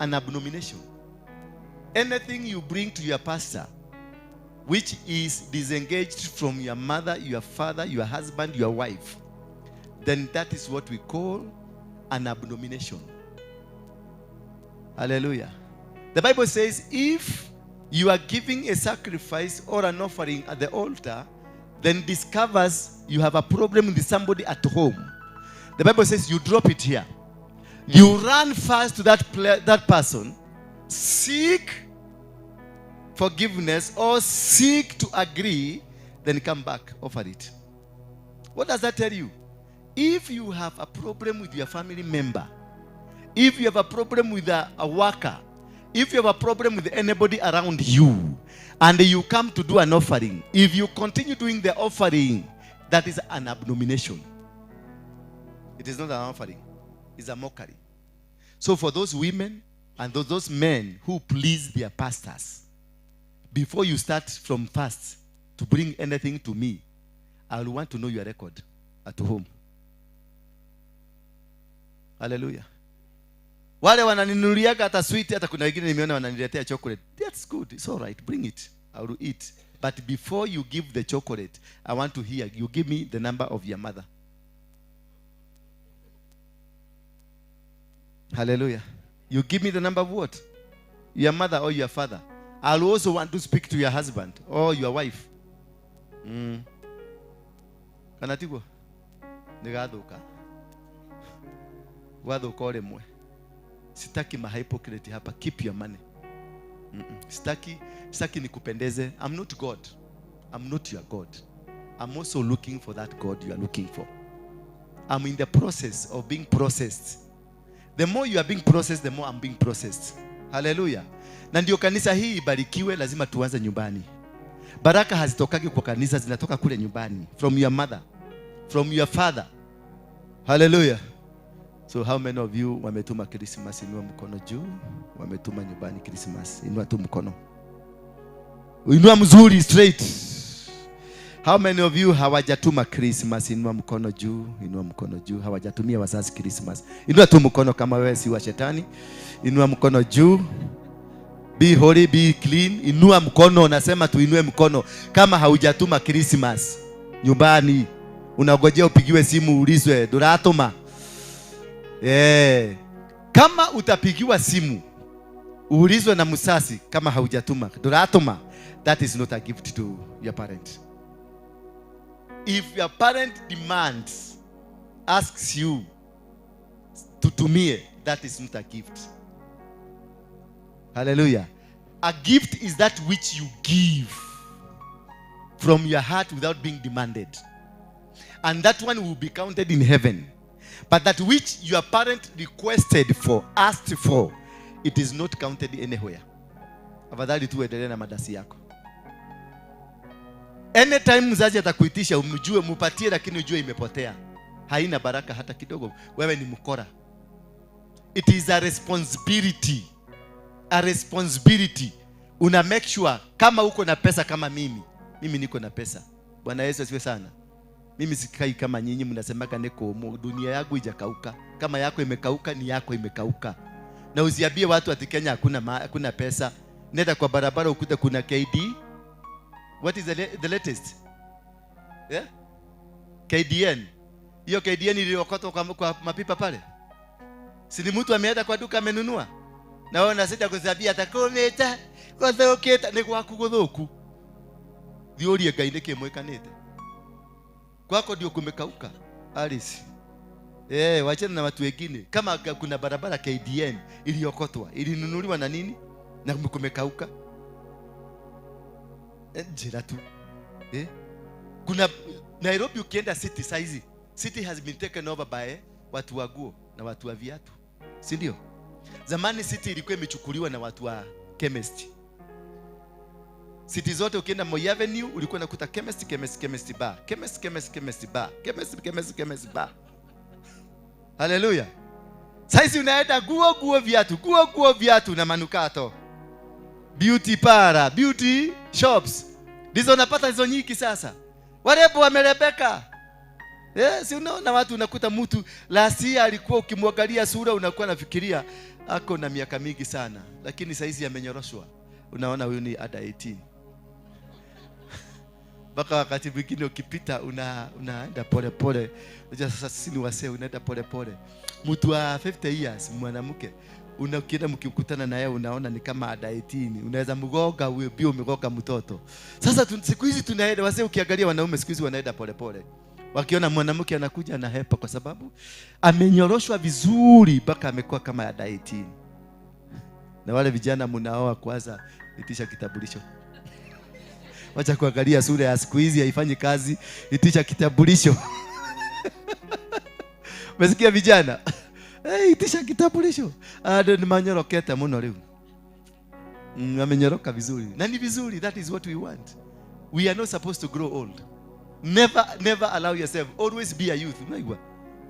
An abomination. Anything you bring to your pastor, which is disengaged from your mother, your father, your husband, your wife, then that is what we call an abomination. Hallelujah. The Bible says if you are giving a sacrifice or an offering at the altar, then discovers you have a problem with somebody at home. The Bible says you drop it here. You run fast to that person, seek forgiveness or seek to agree, then come back, offer it. What does that tell you? If you have a problem with your family member, if you have a problem with a worker, if you have a problem with anybody around you, and you come to do an offering, if you continue doing the offering, that is an abomination. It is not an offering. It's a mockery. So for those women and those men who please their pastors, before you start from fast to bring anything to me, I will want to know your record at home. Hallelujah. Wale wananinunuliaga hata sweet, hata kuna wengine nimeona wananiletea chocolate. That's good. It's all right. Bring it. I will eat. But before you give the chocolate, I want to hear. You give me the number of your mother. Hallelujah. You give me the number of what? Your mother or your father. I'll also want to speak to your husband or your wife. Kana tiguo? Nĩgathuka. Gwathuka o rĩmwe. Sitaki mahypocrite hapa. Keep your money. Sitaki nikupendeze. I'm not God. I'm not your God. I'm also looking for that God you are looking for. I'm in the process of being processed. The more you are being processed, the more I'm being processed. Hallelujah. Na ndio kanisa hii ibarikiwe, lazima tuanze nyumbani. Baraka hazitokagi kwa kanisa, zinatoka kule nyumbani. From your mother, from your father. Hallelujah. So how many of you wametuma Christmas? Inua mkono juu. Wametuma nyumbani Christmas. Inua tu mkono. Inua mzuri straight. How many of you hawajatuma Christmas? Inua mkono juu. Inua mkono juu. Hawajatumia wazazi Christmas. Inua tu mkono kama wewe si wa shetani. Inua mkono juu. Be holy, be clean. Inua mkono, nasema tuinue mkono. Kama haujatuma Christmas nyumbani, unagojea upigiwe simu uulizwe, "Duratuma?" Kama utapigiwa simu uulizwe na musasi kama haujatuma, "Duratuma," that is not a gift to your parent. If your parent demands, asks you tutumie, that is not a gift. Hallelujah. A gift is that which you give from your heart without being demanded. And that one will be counted in heaven. But that which your parent requested for, asked for, it is not counted anywhere. Afadhali tu endelee na madasi yako. Anytime mzazi atakuitisha, umjue, mupatie, lakini ujue imepotea. Haina baraka hata kidogo. Wewe ni mkora. It is a responsibility. A responsibility. Una make sure kama uko na pesa kama mimi. Mimi niko na pesa. Bwana Yesu asifiwe sana. Mimi sikai kama nyinyi mnasemaka niko dunia yangu ijakauka. Kama yako imekauka ni yako imekauka. Na usiambie watu ati Kenya hakuna pesa. Nenda kwa barabara ukute kuna KD. What is the latest? Yeah? KDN. Hiyo KDN iliokotwa kwa mapipa pale. Si ni mtu ameenda kwa duka amenunua. Na wewe unasita kusabia atakometa gothoketa ni gwaku guthuku. Thiurie Ngai niki mwikanite. Kwako ndio kumekauka. Alice. Wachana na watu wengine. Kama kuna barabara KDN iliokotwa, ilinunuliwa na nini? Na kumekauka. Njira tu. Kuna Nairobi ukienda city size. City has been taken over by watu wa guo na watu wa viatu. Si ndio? Zamani city ilikuwa imechukuliwa na watu wa chemist. City zote ukienda Moi Avenue ulikuwa unakuta chemist, chemist, chemist bar. Chemist, chemist, chemist bar. Chemist, chemist, chemist bar. Hallelujah. Saizi unaenda guo guo viatu, guo guo viatu na manukato. Beauty para, beauty shops. Ndizo unapata hizo nyingi sasa. Warembo wamerebeka. Si unaona watu unakuta mtu last year alikuwa ukimwangalia sura unakuwa nafikiria ako na miaka mingi sana, lakini saizi amenyoroshwa. Unaona huyu ni ada 18. Mpaka wakati mwingine ukipita unaenda pole pole. Unajua sasa sisi ni wasee, unaenda pole pole. Mtu wa 50 years mwanamke unakienda mkikutana naye unaona ni kama ada 18. Unaweza mgoga huyo bio umegoga mtoto. Sasa siku hizi tunaenda wasee, ukiangalia wanaume siku hizi wanaenda pole pole. Wakiona mwanamke anakuja na hepa kwa sababu amenyoroshwa vizuri mpaka amekuwa kama ada 18. Na wale vijana mnaoa kwanza itisha kitambulisho. Wacha kuangalia sura ya siku hizi haifanyi kazi, itisha kitambulisho. Umesikia vijana? Itisha kitambulisho. Ndio ni manyoroketa muno leo. Amenyoroka vizuri. Na ni vizuri, that is what we want. We are not supposed to grow old. Never, never allow yourself. Always be a youth. Unaigua?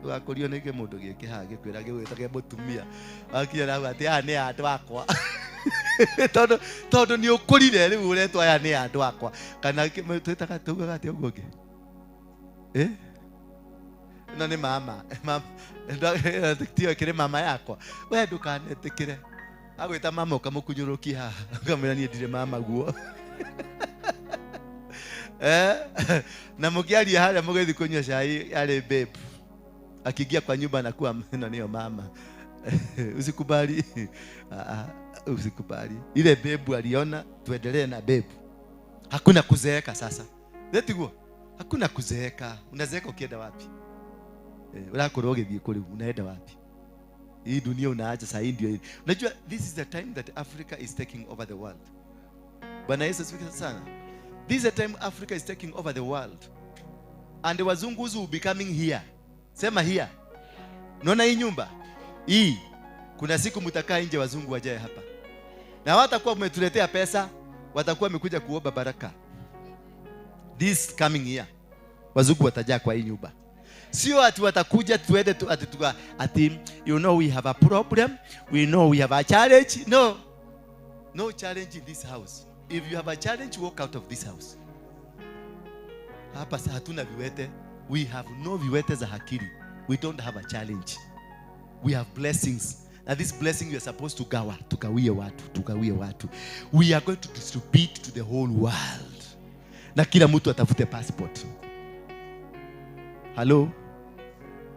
Wakorio nige mundu giki haha gikwira gigwita mutumia. Akinya na ati aya ni andu akwa. Tondu ni ukurire riu uretwo aya ni andu akwa. Kana twitaga tugaga ati uguo ngi. No ni mama. Mama tio kire mama yakwa. We ndukanetikire. Agwita mama ukamukunyurukia haha. Ukamwira nie ndire mama guo. Na mukiaria haria mugithi kunywa cai ari babe. Akiingia kwa nyumba anakuwa na niyo mama. Usikubali. Usikubali. Ile bebu aliona, tuendelee na bebu. Hakuna kuzeeka sasa. Letiguo. Hakuna kuzeeka. Unazeeka ukienda wapi? Unakorwo ũgĩthiĩ kũrĩ, unaenda wapi? Hii dunia unaacha sasa, hii ndio. Unajua this is the time that Africa is taking over the world. Bwana Yesu asifiwe sana. This is the time Africa is taking over the world. And the wazungu will be coming here. Sema here. Unaona hii nyumba? Hii. Kuna siku mtakaa nje, wazungu wajae hapa. Na watakuwa mmetuletea pesa, watakuwa wamekuja kuomba baraka. This coming here. Wazungu watajaa kwa hii nyumba. Sio ati watakuja tuende tu ati you know we have a problem, we know we have a challenge. No. No challenge in this house. If you have a challenge, walk out of this house. Hapa hatuna viwete. We have no viwete za hakili. We don't have a challenge. We have blessings. And this blessing we are supposed to gawa. Tugawie watu, tugawie watu. We are going to distribute to the whole world. Na kila mtu atafute passport. Hello?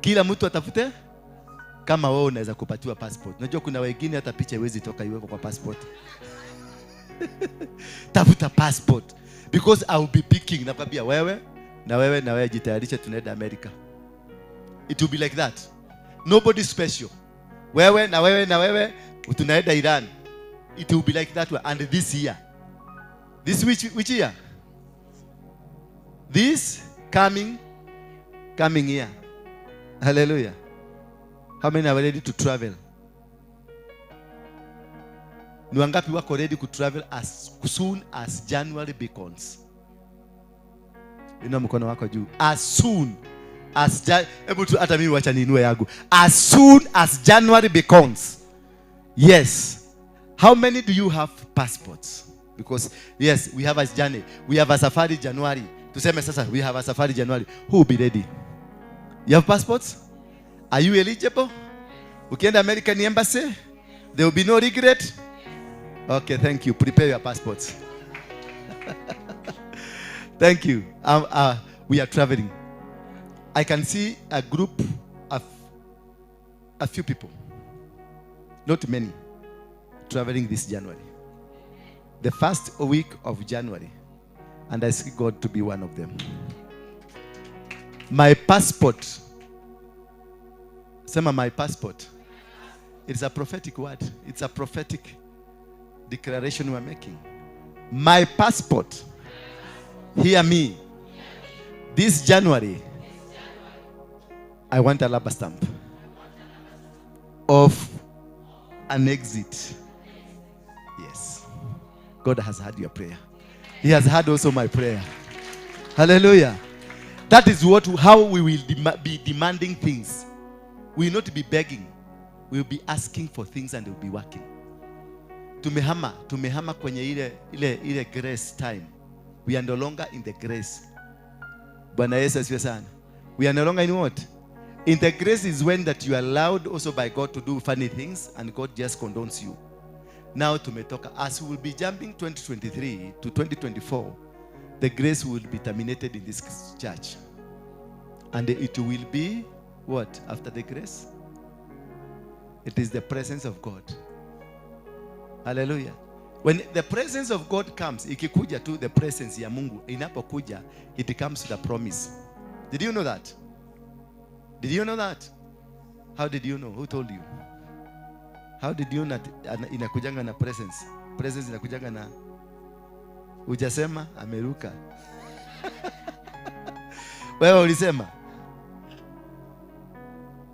Kila mtu atafute? Kama wewe unaweza kupatiwa passport. Unajua kuna wengine hata picha haiwezi toka iweko kwa passport. Tafuta passport. Because I will be picking. Nakwambia wewe, na wewe, na wewe jitayarishe tunaenda America. It will be like that. Nobody special. Wewe, na wewe, na wewe, tunaenda Iran. It will be like that. And this year. This which year? This coming year. Hallelujah. How many are ready to travel? Ni wangapi wako ready to travel as soon as January beckons? Inua mkono wako juu. As soon as hebu tu hata mimi wacha niinue yangu. As soon as January beckons. Yes. How many do you have passports? Because yes, we have a journey. We have a safari January. Tuseme sasa we have a safari January. Who will be ready? You have passports? Are you eligible? Ukienda American embassy, there will be no regret. Okay, thank you. Prepare your passports. Thank you. We are traveling. I can see a group of a few people, not many, traveling this January. The first week of January. And I see God to be one of them. My passport. Sema my passport. It's a prophetic word. It's a prophetic declaration we are making. My passport. Hear me. This January, I want a rubber stamp of an exit. Yes. God has heard your prayer. He has heard also my prayer. Hallelujah. That is how we will be demanding things. We will not be begging. We will be asking for things and they will be working. Tumehama kwenye ile grace time. We are no longer in the grace. Bwana Yesu asifiwe sana. We are no longer in what? In the grace is when that you are allowed also by God to do funny things and God just condones you. Now tumetoka. As we will be jumping 2023 to 2024, the grace will be terminated in this church. And it will be what? After the grace? It is the presence of God. Hallelujah. When the presence of God comes, ikikuja tu the presence ya Mungu, inapokuja, it comes to the promise. Did you know that? Did you know that? How did you know? Who told you? How did you know inakujanga na presence? Presence inakujanga na hujasema ameruka. Wewe ulisema?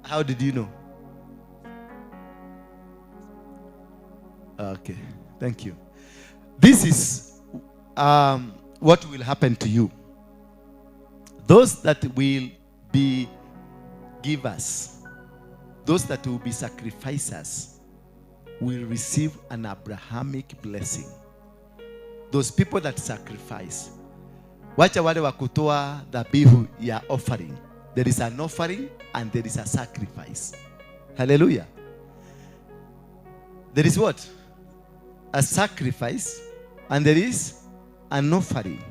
How did you know? Okay, thank you. This is what will happen to you. Those that will be givers, those that will be sacrificers, will receive an Abrahamic blessing. Those people that sacrifice. Wacha wale wa kutoa dhabihu ya offering. There is an offering and there is a sacrifice. Hallelujah. There is what? A sacrifice and there is an offering.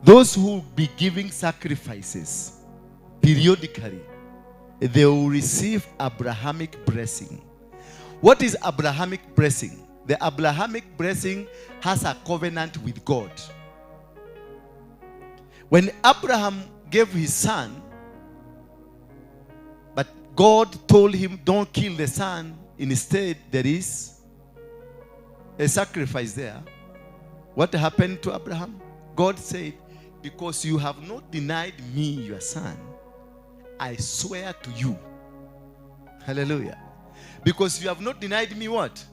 Those who be giving sacrifices periodically, they will receive Abrahamic blessing. What is Abrahamic blessing? The Abrahamic blessing has a covenant with God. When Abraham gave his son, but God told him, don't kill the son. Instead, there is a sacrifice there. What happened to Abraham? God said, because you have not denied me your son, I swear to you. Hallelujah. Because you have not denied me what?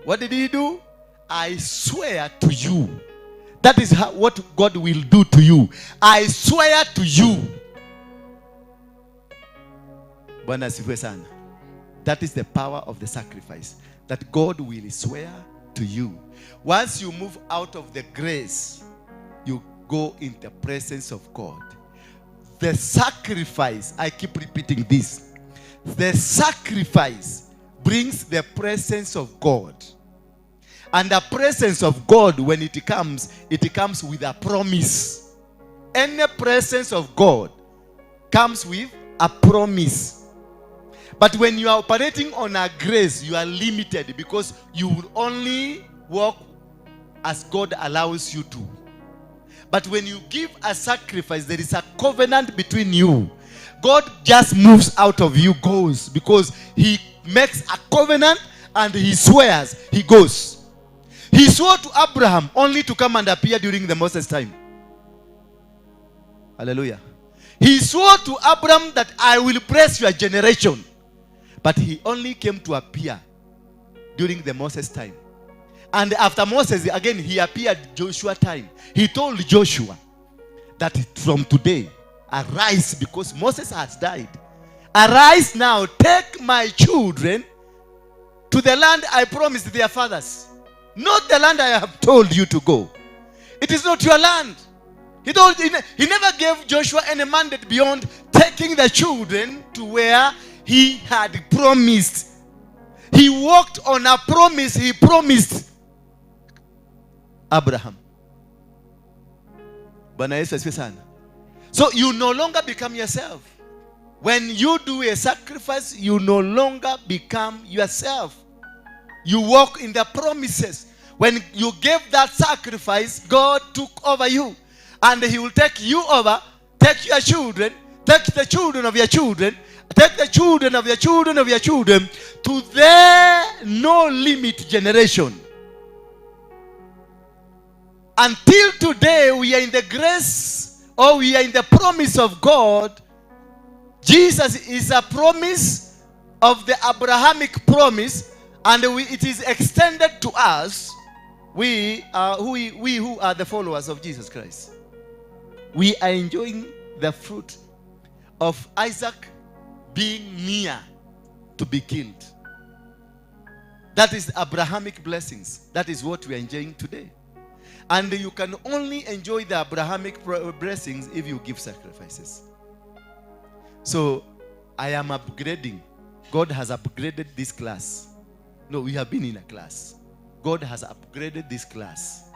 What did he do? I swear to you. That is what God will do to you. I swear to you. Bwana asifiwe sana. That is the power of the sacrifice. That God will swear to you. Once you move out of the grace, you go in the presence of God. The sacrifice, I keep repeating this. The sacrifice brings the presence of God. And the presence of God, when it comes with a promise. Any presence of God comes with a promise. But when you are operating on a grace, you are limited because you will only walk as God allows you to. But when you give a sacrifice, there is a covenant between you. God just moves out of you, goes, because he makes a covenant and he swears, he goes. He swore to Abraham only to come and appear during the Moses time. Hallelujah. He swore to Abraham that I will bless your generation. But he only came to appear during the Moses time. And after Moses, again, he appeared Joshua time. He told Joshua that from today, arise, because Moses has died. Arise now, take my children to the land I promised their fathers. Not the land I have told you to go. It is not your land. He never gave Joshua any mandate beyond taking the children to where he had promised. He walked on a promise he promised Abraham. Bwana Yesu asifiwe sana. So you no longer become yourself. When you do a sacrifice, you no longer become yourself. You walk in the promises. When you gave that sacrifice, God took over you. And he will take you over, take your children, take the children of your children, take the children of your children of your children to their no limit generation. Until today, we are in the grace, or we are in the promise of God. Jesus is a promise of the Abrahamic promise, and it is extended to us, we who are the followers of Jesus Christ. We are enjoying the fruit of Isaac being near to be killed. That is Abrahamic blessings. That is what we are enjoying today. And you can only enjoy the Abrahamic blessings if you give sacrifices. So, I am upgrading. God has upgraded this class. No, we have been in a class. God has upgraded this class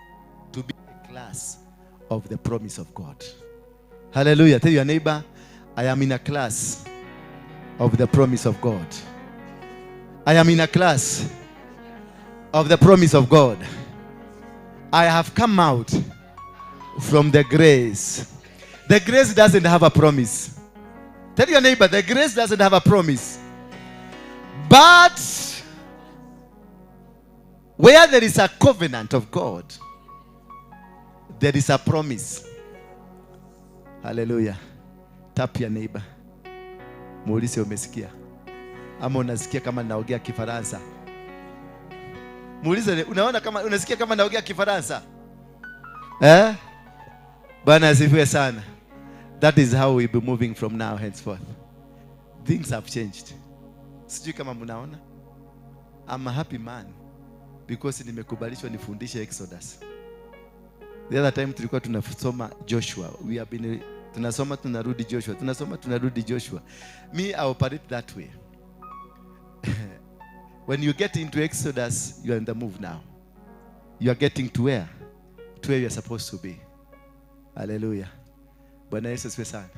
to be a class of the promise of God. Hallelujah. Tell your neighbor, I am in a class of the promise of God. I am in a class of the promise of God. I have come out from the grace. The grace doesn't have a promise. Tell your neighbor, the grace doesn't have a promise. But where there is a covenant of God, there is a promise. Hallelujah. Tap your neighbor. Muulize umesikia. Ama unasikia kama naongea Kifaransa. Muulize unaona kama unasikia kama naongea Kifaransa? Eh? Bwana asifiwe sana. That is how we'll be moving from now henceforth. Things have changed. Sijui kama mnaona. I'm a happy man because nimekubalishwa nifundishe Exodus. The other time tulikuwa tunasoma Joshua. We have been tunasoma tunarudi Joshua. Tunasoma tunarudi Joshua. Me, I operate that way. When you get into Exodus, you are in the move now. You are getting to where? To where you are supposed to be. Hallelujah. Bwana Yesu asifiwe sana.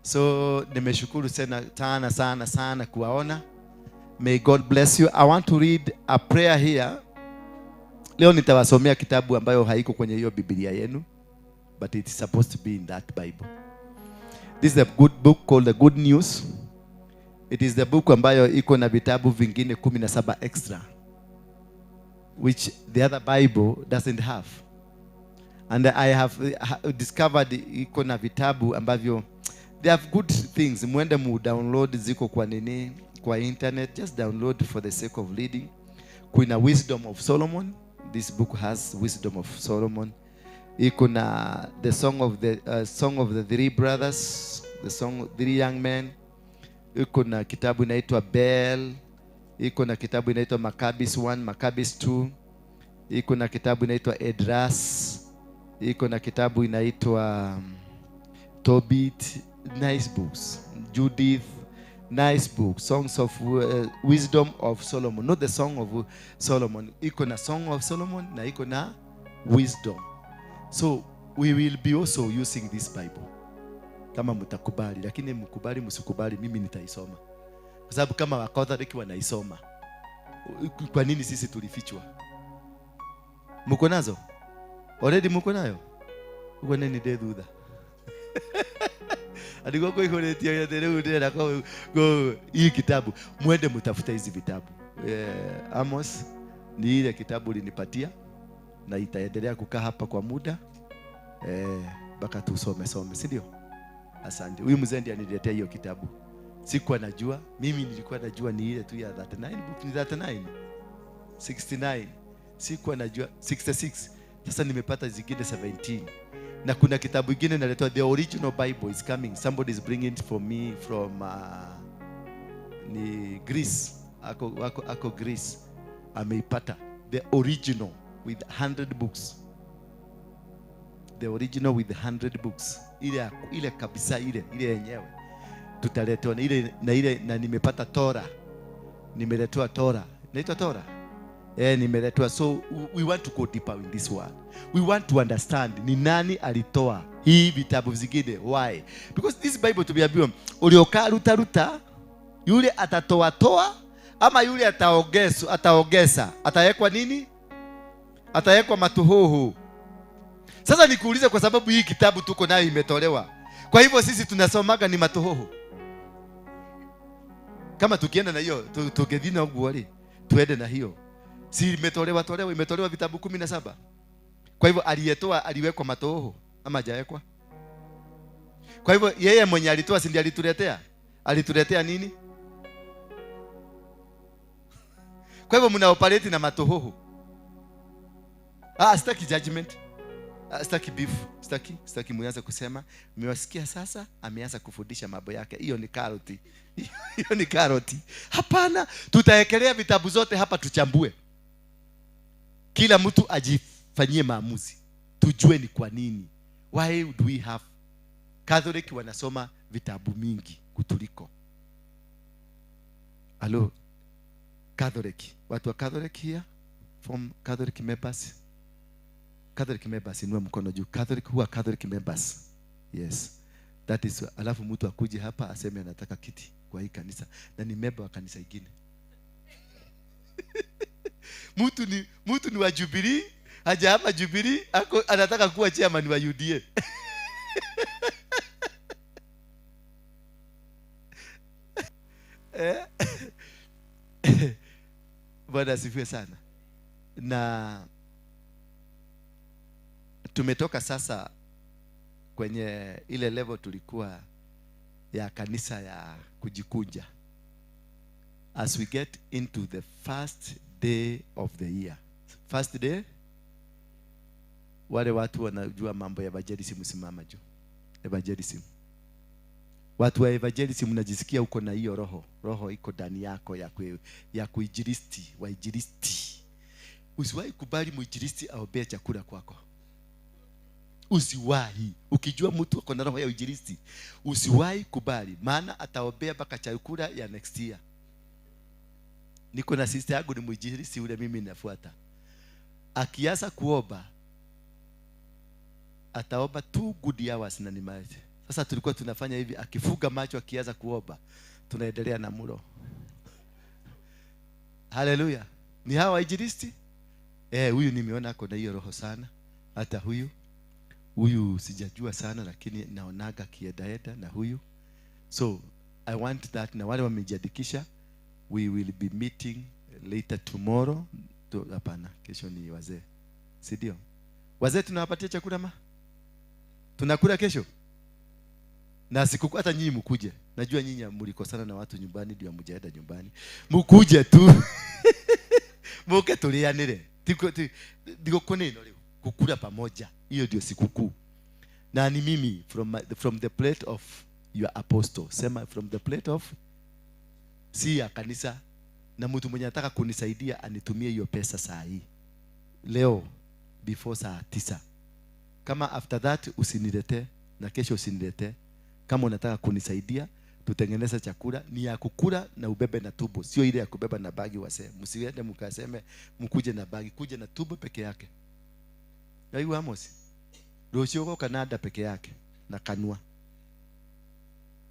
So, nimeshukuru sana sana sana sana kuwaona. May God bless you. I want to read a prayer here. Leo nitawasomea kitabu ambayo haiko kwenye hiyo Biblia yenu, but it's supposed to be in that Bible. This is a good book called The Good News. It is the book ambayo iko na vitabu vingine 17 extra, which the other Bible doesn't have. And I have discovered iko na vitabu ambavyo they have good things. Mwende mu download, ziko kwa nini, kwa internet. Just download for the sake of reading. Kuna Wisdom of Solomon. This book has Wisdom of Solomon. Iko na the song of the three brothers, the song three young men. Iko na kitabu inaitwa Bell. Iko na kitabu inaitwa Maccabees 1, Maccabees 2. Iko na kitabu inaitwa Edras. Iko na kitabu inaitwa Tobit. Nice books. Judith. Nice book. Songs of Wisdom of Solomon. Not the Song of Solomon. Iko na Song of Solomon na iko na Wisdom. So we will be also using this Bible. Kama mtakubali, lakini mkubali msikubali, mimi nitaisoma. Kwa sababu kama Wakatholiki wanaisoma, kwa nini sisi tulifichwa? Mko nazo? Already mko nayo? Uko nini de thutha? Adigoko ikoletia ya leo na kwa hii kitabu. Muende mtafute hizi vitabu. Amos ni ile kitabu ulinipatia na itaendelea kukaa hapa kwa muda mpaka tusome some, si ndio? Asante. Huyu mzee ndiye aniletea hiyo kitabu. Sikuwa najua, mimi nilikuwa najua ni ile tu ya 39 book, ni 39 69. Sikuwa najua 66. Sasa nimepata zingine 17. Na kuna kitabu kingine naletwa, the original Bible is coming. Somebody is bringing it for me from ni Greece. Ako Greece. Ameipata the original with 100 books. The original with 100 books. Ile kabisa, ile yenyewe. Tutaletwa na ile na ile, na nimepata Torah. Nimeletwa Torah. Inaitwa Torah. Nimeletwa. So we want to go deeper in this world. We want to understand ni nani alitoa hii vitabu zingine. Why? Because this Bible tumeambiwa uliokaa ruta ruta, yule atatoa toa ama yule ataongeza, atawekwa nini? Atawekwa matuhuhu. Sasa nikuulize, kwa sababu hii kitabu tuko nayo imetolewa, kwa hivyo sisi tunasomaga ni matuhuhu. Kama tukienda na hiyo tugethina uguo ri, tuende na hiyo. Si imetolewa tolewa, imetolewa vitabu 17. Kwa hivyo aliyetoa aliwekwa matoho ama hajawekwa? Kwa hivyo yeye mwenye alitoa si ndiye alituletea? Alituletea nini? Kwa hivyo mna operate na matoho. Sitaki judgment. Sitaki beef, sitaki muanze kusema mmewasikia sasa ameanza kufundisha mambo yake. Hiyo ni karoti. Hiyo ni karoti. Hapana, tutaekelea vitabu zote hapa tuchambue. Kila mtu ajifanyie maamuzi. Tujue ni kwa nini. Why do we have Catholic wanasoma vitabu mingi kutuliko? Hello. Catholic. Watu wa Catholic here? From Catholic members? Catholic members, inua mkono juu. Catholic, who are Catholic members? Yes. That is, alafu mtu akuje hapa aseme anataka kiti kwa hii kanisa na ni member wa kanisa ingine. Mtu ni wa Jubilee, hajahama Jubilee, ako anataka kuwa chairman wa UDA. Bwana asifiwe sana. Na tumetoka sasa kwenye ile level tulikuwa ya kanisa ya kujikunja. As we get into the first day of the year. First day, wale watu wanajua mambo ya evangelism, simama juu. Evangelism. Watu wa evangelism mnajisikia uko na hiyo roho. Roho iko ndani yako ya kuinjilisti, wainjilisti. Usiwahi kubali mwinjilisti aombee chakula kwako. Usiwahi. Ukijua mtu ako na roho ya uinjilisti, usiwahi kubali, maana ataombea mpaka chakula ya next year. Niko na sister yangu ni mwinjilisti yule mimi nafuata. Akianza kuomba ataomba 2 good hours na ni. Sasa tulikuwa tunafanya hivi, akifuga macho akianza kuomba tunaendelea na mlo. Haleluya. Ni hawa wainjilisti? Huyu nimeona ako na hiyo roho sana. Hata huyu. Huyu sijajua sana lakini naonaga kiedaeda na huyu. So I want that, na wale wamejiandikisha, we will be meeting later tomorrow. Hapana, kesho ni wazee. Si ndio? Wazee tunawapatia chakula ma? Tunakula kesho? Na siku hata nyinyi mkuje. Najua nyinyi mlikosana na watu nyumbani ndio hamjaenda nyumbani. Mkuje tu. Muke tulianire. Tiko neno leo. Kukula pamoja. Hiyo ndio sikukuu. Na ni mimi from the plate of your apostle. Sema from the plate of, si ya kanisa. Na mtu mwenye anataka kunisaidia anitumie hiyo pesa saa hii. Leo before saa 9. Kama after that usinilete na kesho usinilete. Kama unataka kunisaidia tutengeneze chakula ni ya kukula na ubebe na tubo, sio ile ya kubeba na bagi wase. Msiende mkaseme mkuje na bagi, kuje na tubo peke yake. Yaiwa Amos. Rũciũ goka na nda peke yake na kanua.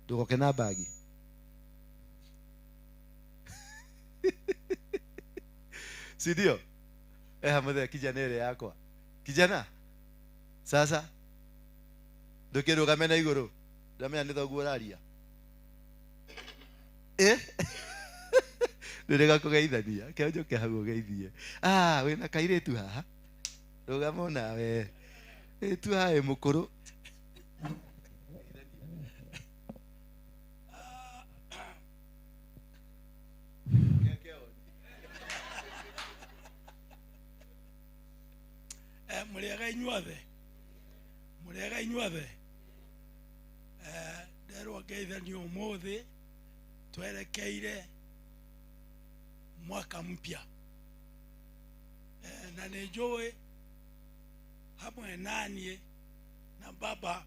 Ndũgoke na bagi. Si ndio? Hamwe kijana ile yakwa. Kijana. Sasa ndũkĩrũgame na igũrũ. Ndamenya nĩ thoguo ũraria. Ndĩrega kũgeithania. Kĩo njũke hau ũgeithie. Ah, wĩna kairĩtu haha. Rũgama onawe. Tu hae mũkũrũ. Mũrĩega inyuothe. Mũrĩega inyuothe. Nderwo ngeithanie ũmũthĩ twerekeire mwaka mpya. Na nĩ njũĩ hamwe nanie na baba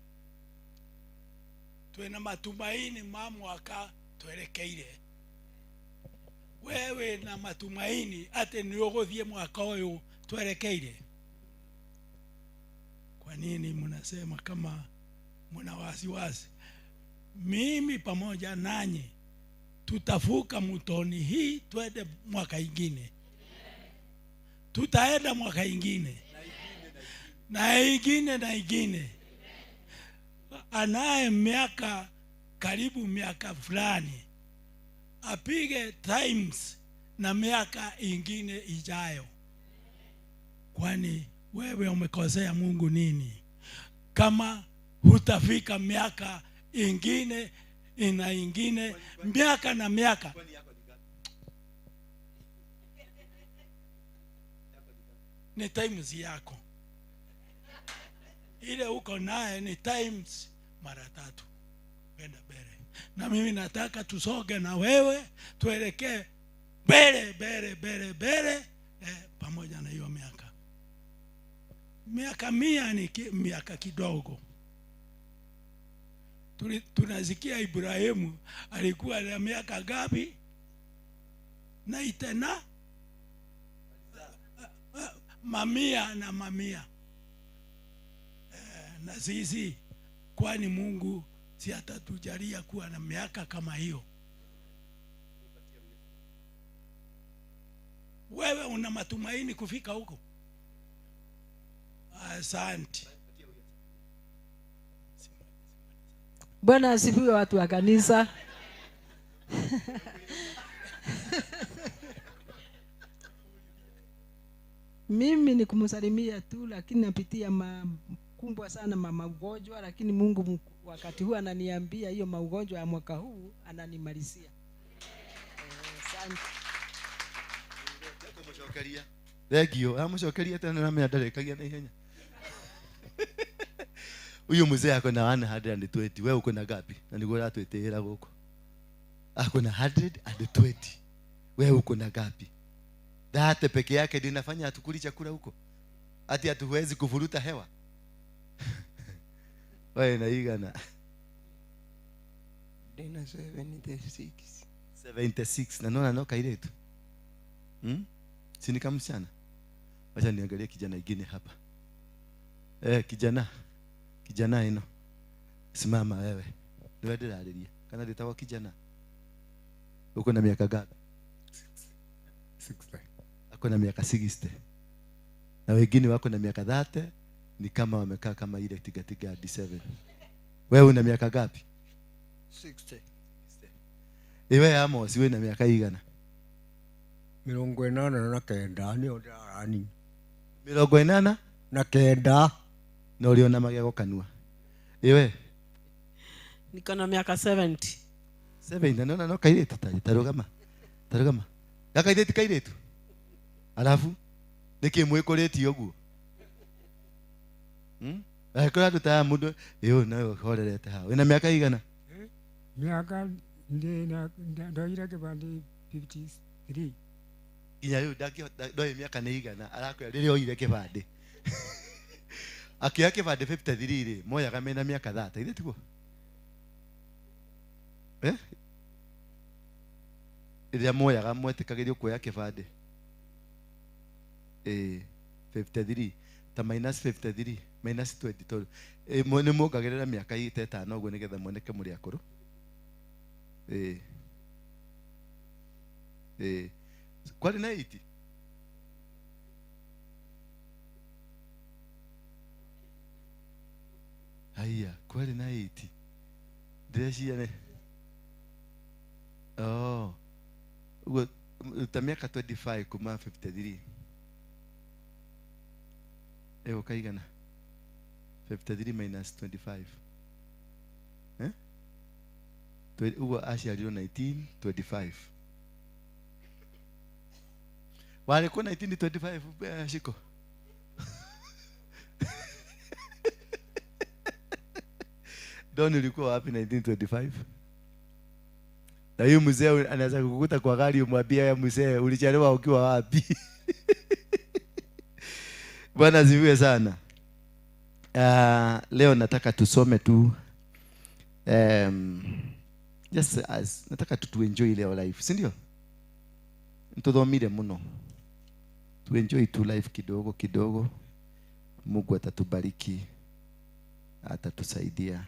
twina matumaini ma mwaka twerekeire. Wewe na matumaini ati nĩ ũgũthiĩ mwaka ũyũ twerekeire. Kwa nini mnasema kama mna wasiwasi? Mimi pamoja nanyi tutavuka mtoni hii twende mwaka ingine. Tutaenda mwaka ingine. Na ingine na ingine. Anaye miaka karibu miaka fulani apige times na miaka ingine ijayo. Kwani wewe umekosea Mungu nini? Kama hutafika miaka ingine ina ingine miaka na miaka. Ni times yako. Ile uko naye ni times mara 3. Kwenda mbele. Na mimi nataka tusoge na wewe tuelekee mbele mbele mbele mbele pamoja na hiyo miaka. Miaka 100 ni miaka kidogo. Tunasikia Ibrahimu alikuwa na miaka gapi? Na itena mamia na mamia. Na sisi kwani Mungu si atatujalia kuwa na miaka kama hiyo? Wewe una matumaini kufika huko? Asante. Bwana asifiwe watu wa kanisa. Mimi ni kumsalimia tu, lakini napitia makumbwa sana maugonjwa, lakini Mungu wakati huu ananiambia hiyo maugonjwa ya mwaka huu ananimalizia. Asante. Thank you. Amucokeria tena na mimi ndarekagia na ihenya. Huyu mzee ako na 120, wewe uko na gapi? Na niguo uratwitĩĩra gũkũ. Ako na 120. Wewe uko na gapi? Date peke yake ndio inafanya hatukuli chakula huko. Ati hatuwezi kuvuruta hewa. Wewe na igana. Dena 76. 76 na naona no kairetu. Si ni kama msichana. Wacha niangalie kijana ingine hapa. Kijana. Kijana ino. Simama wewe. Niwe ndĩrarĩria. Kana ndĩtagwo kijana. Uko na miaka ngapi? 60. Ako na miaka 60. Na wengine wako na miaka 30, ni kama wamekaa kama ile tigatiga hadi 7. Wewe una miaka ngapi? 60. Iwe Amos, wewe na miaka igana? 89 nĩyo ndĩrarani. 89? Na uliona magego kanua. Iwe niko na miaka 70. 70 naona no kairĩtu tarũgama. Tarũgama. Gaka ithĩ ti kairĩtu. Alafu nĩkĩ mwĩkũrĩtie ũguo? Angĩkorwo andũ ta aya mũndũ ĩũ no ũhorerete haha. Wĩna mĩaka igana? Miaka ndoire kĩbandĩ 53. Nginya rĩu ndangĩhota ndoĩ mĩaka nĩ igana arakwĩra rĩrĩa oire kĩbandĩ. Akĩoya kĩbandĩ 53 rĩ, moyaga mena mĩaka 30, ithe tiguo? Eh? Rĩrĩa moyaga mwetĩkagĩrio kuoya kĩbandĩ. 53 ta minus 53 minus 20 tondũ nĩ muongagĩrĩra mĩaka ĩtano ũguo nĩgetha muoneke mũrĩ akũrũ. Kwarĩ na 80? Haiya, kwarĩ na 80. Ndĩreciria nĩ oh ũguo ta mĩaka 25 kuma 53. Ĩgũka igana? 53 minus 25. Eh? Ũguo aciarirwo 1925. Warĩ kũ 1925 Shiko? Don, ulikuwa wapi 1925? Na huyu mzee anaweza kukukuta kwa gari umwambie ya mzee ulichelewa ukiwa wapi? Bwana asifiwe sana. Leo nataka tusome tu just as nataka tu enjoy leo life, si ndio? Ntuthomire muno. Tu enjoy tu life kidogo kidogo. Mungu atatubariki, atatusaidia.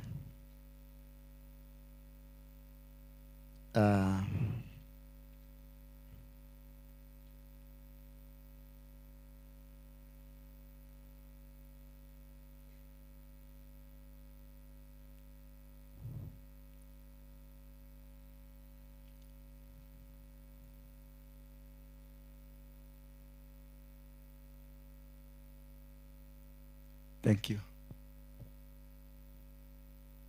Thank you.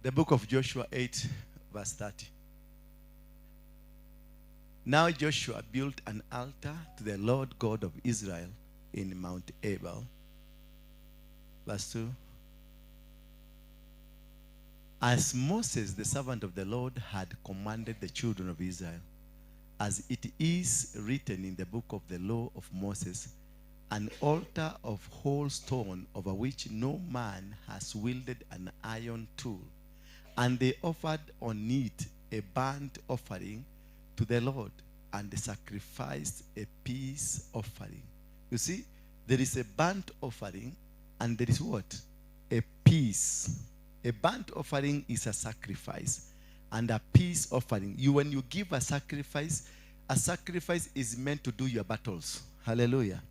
The book of Joshua 8, verse 30. Now Joshua built an altar to the Lord God of Israel in Mount Ebal. Verse 2. As Moses, the servant of the Lord, had commanded the children of Israel, as it is written in the book of the law of Moses, an altar of whole stone over which no man has wielded an iron tool. And they offered on it a burnt offering to the Lord and they sacrificed a peace offering. You see, there is a burnt offering and there is what? A peace. A burnt offering is a sacrifice and a peace offering. When you give a sacrifice is meant to do your battles. Hallelujah.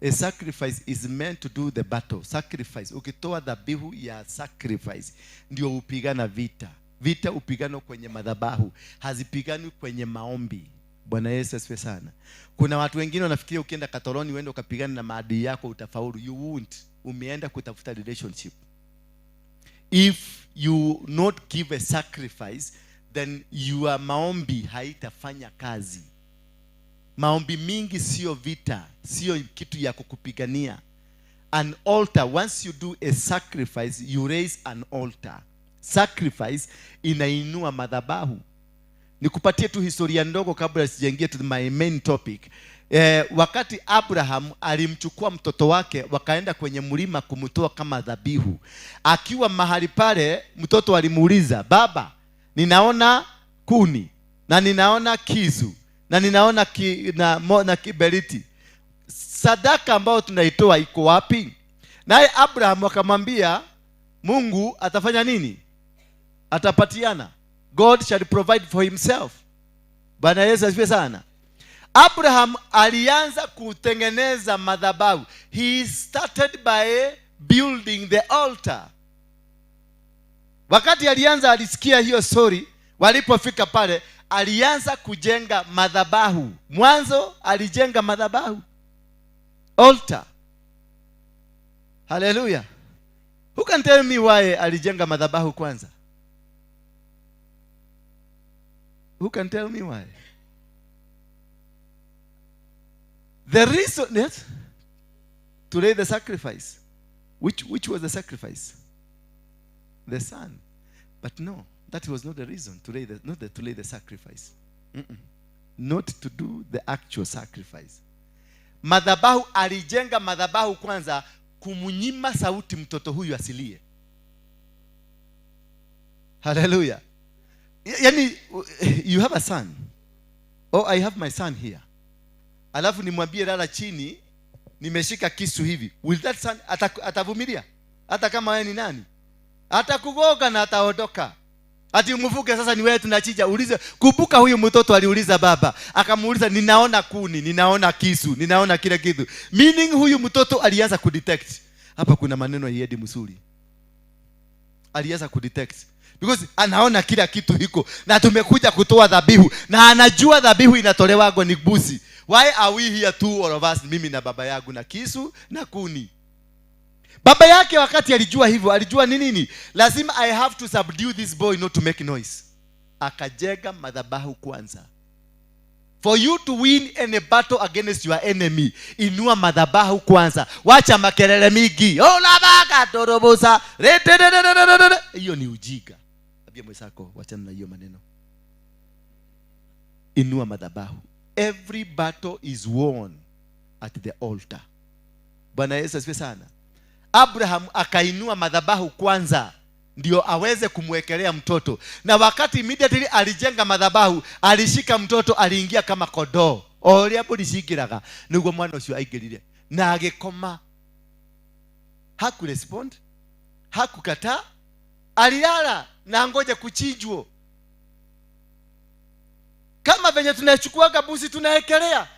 A sacrifice is meant to do the battle. Sacrifice. Ukitoa dhabihu ya sacrifice ndio upigana vita. Vita upigano kwenye madhabahu, hazipiganwi kwenye maombi. Bwana Yesu asifiwe sana. Kuna watu wengine wanafikiria ukienda katoroni uende ukapigana na maadui yako utafaulu. You won't. Umeenda kutafuta relationship. If you not give a sacrifice, then your maombi haitafanya kazi. Maombi mingi sio vita, sio kitu ya kukupigania. An altar, once you do a sacrifice, you raise an altar. Sacrifice inainua madhabahu. Nikupatie tu historia ndogo kabla sijaingia to my main topic. Wakati Abraham alimchukua mtoto wake wakaenda kwenye mlima kumtoa kama dhabihu. Akiwa mahali pale mtoto alimuuliza, "Baba, ninaona kuni na ninaona kisu na ninaona na kiberiti. Sadaka ambayo tunaitoa iko wapi?" Naye Abraham akamwambia, Mungu atafanya nini? Atapatiana. God shall provide for himself. Bwana Yesu asifiwe sana. Abraham alianza kutengeneza madhabahu. He started by building the altar. Wakati alianza, alisikia hiyo story, walipofika pale alianza kujenga madhabahu. Mwanzo alijenga madhabahu, altar. Hallelujah. Who can tell me why alijenga madhabahu kwanza? Who can tell me why? The reason, yes, to lay the sacrifice. Which was the sacrifice? The son. But no, that was not the reason to lay the, not the, to lay the sacrifice. Mm-mm. Not to do the actual sacrifice. Madhabahu, alijenga madhabahu kwanza kumunyima sauti mtoto huyu asilie. Hallelujah. Yani, you have a son. Oh, I have my son here. Alafu nimwambie lala chini, nimeshika kisu hivi. Will that son atavumilia? Hata kama wewe ni nani? Atakugoga na ataondoka. Ati umvuke sasa ni wewe tunachinja. Ulize, kumbuka huyu mtoto aliuliza baba. Akamuuliza, ninaona kuni, ninaona kisu, ninaona kila kitu. Meaning huyu mtoto alianza kudetect. Hapa kuna maneno haiendi mzuri. Alianza kudetect. Because anaona kila kitu hiko. Na tumekuja kutoa dhabihu. Na anajua dhabihu inatolewa ni mbuzi. Why are we here two all of us, mimi na baba yangu na kisu na kuni? Baba yake wakati alijua hivyo, alijua ni nini? Lazima I have to subdue this boy not to make noise. Akajenga madhabahu kwanza. For you to win any battle against your enemy, inua madhabahu kwanza. Wacha makelele mingi. Ola baka torobosa. Hiyo ni ujinga. Ambia mwenzako, wachana na hiyo maneno. Inua madhabahu. Every battle is won at the altar. Bwana Yesu asifiwe sana. Abraham akainua madhabahu kwanza ndio aweze kumwekelea mtoto. Na wakati immediately alijenga madhabahu, alishika mtoto, aliingia kama kondoo. O ũrĩa mbũri cingĩraga nĩguo mwana ũcio aingĩrire na agĩkoma. Hakurespond, hakukataa, alilala na ngoja kuchinjwa. Kama venye tunachukua mbuzi tunaekelea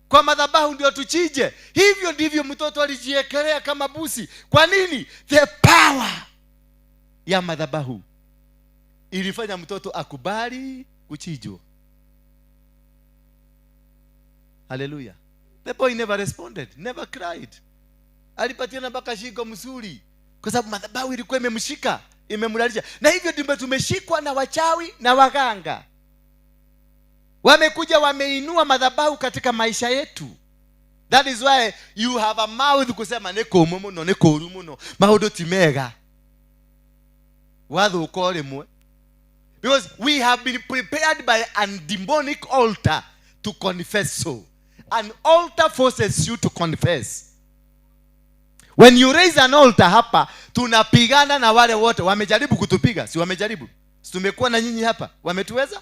kwa madhabahu ndio tuchinje, hivyo ndivyo mtoto alijiekelea kama mbuzi. Kwa nini? The power ya madhabahu ilifanya mtoto akubali kuchinjwa. Hallelujah. The boy never responded, never cried. Alipatiana mpaka shingo mzuri kwa sababu madhabahu ilikuwa imemshika, imemlalisha. Na hivyo ndivyo tumeshikwa na wachawi na waganga. Wamekuja wameinua madhabahu katika maisha yetu. That is why you have a mouth kusema nĩ kũmũ mũno, nĩ kũru mũno, maũndũ ti mega. Wathũka o rĩmwe. Because we have been prepared by a demonic altar to confess so. An altar forces you to confess. When you raise an altar hapa, tunapigana na wale wote wamejaribu kutupiga, si wamejaribu? Si tumekuwa na nyinyi hapa, wametuweza?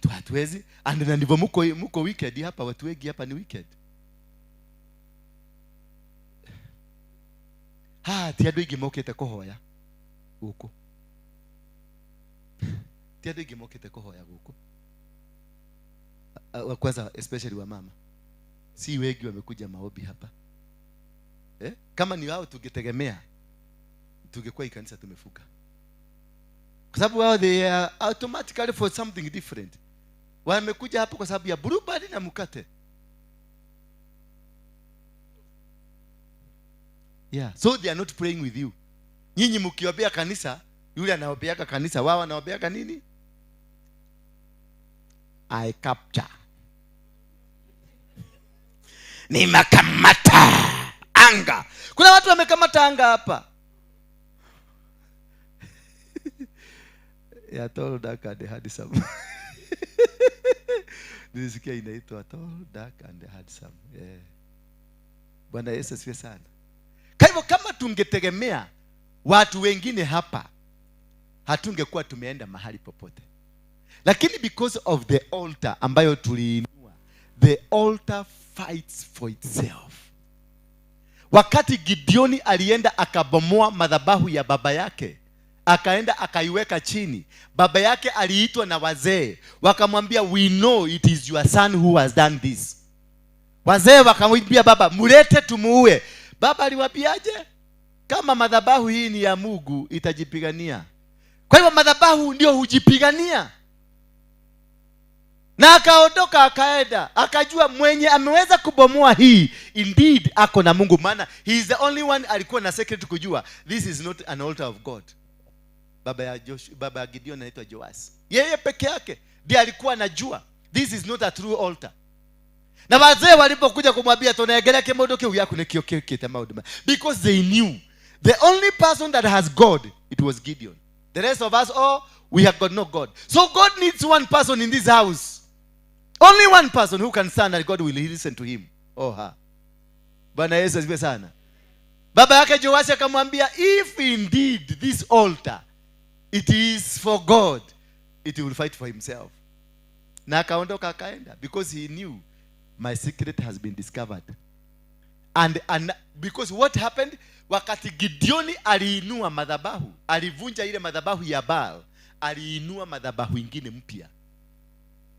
Hatuwezi. And na ndivyo mko wicked hapa, watu wengi hapa ni wicked. Ha, ti andũ aingĩ mokĩte kũhoya gũkũ. Ti andũ aingĩ mokĩte kũhoya gũkũ. Kwanza especially wa mama. Si wengi wamekuja maombi hapa. Kama ni wao tungetegemea, tungekuwa hii kanisa tumefuka. Kwa sababu wao they are automatically for something different. Wamekuja hapo kwa sababu ya bluebird na mkate. Yeah, so they are not praying with you. Nyinyi mkiombea kanisa, yule anaombeaka kanisa, wao wanaombeaka nini? I capture. Nimekamata anga. Kuna watu wamekamata anga hapa. Ya tall, dark and handsome. Nilisikia inaitwa tall, dark and handsome. Yeah. Bwana Yesu asifiwe sana. Kwa hivyo kama tungetegemea watu wengine hapa, hatungekuwa tumeenda mahali popote. Lakini because of the altar ambayo tuliinua, the altar fights for itself. Wakati Gideoni alienda akabomoa madhabahu ya baba yake, Akaenda akaiweka chini. Baba yake aliitwa na wazee, wakamwambia, we know it is your son who has done this. Wazee wakamwambia baba, mlete tumuue. Baba aliwaambiaje? Kama madhabahu hii ni ya Mungu, itajipigania. Kwa hivyo madhabahu ndio hujipigania. Na akaondoka akaenda, akajua mwenye ameweza kubomoa hii indeed ako na Mungu, maana he is the only one alikuwa na secret kujua this is not an altar of God. Baba ya Gideon anaitwa Joas. Yeye peke yake ndiye alikuwa anajua this is not a true altar. Na wazee walipokuja kumwambia tunaegelea kimondo kiu yaku nikio kikite maundu, because they knew the only person that has God, it was Gideon. The rest of us all, we have got no God. So God needs one person in this house. Only one person who can stand, and God will listen to him or her. Bwana Yesu asifiwe sana. Baba yake Joash akamwambia, if indeed this altar it is for God, it will fight for himself. Na akaondoka akaenda, because he knew my secret has been discovered. And because what happened, wakati Gideoni aliinua madhabahu, alivunja ile madhabahu ya Baal, aliinua madhabahu ingine mpya.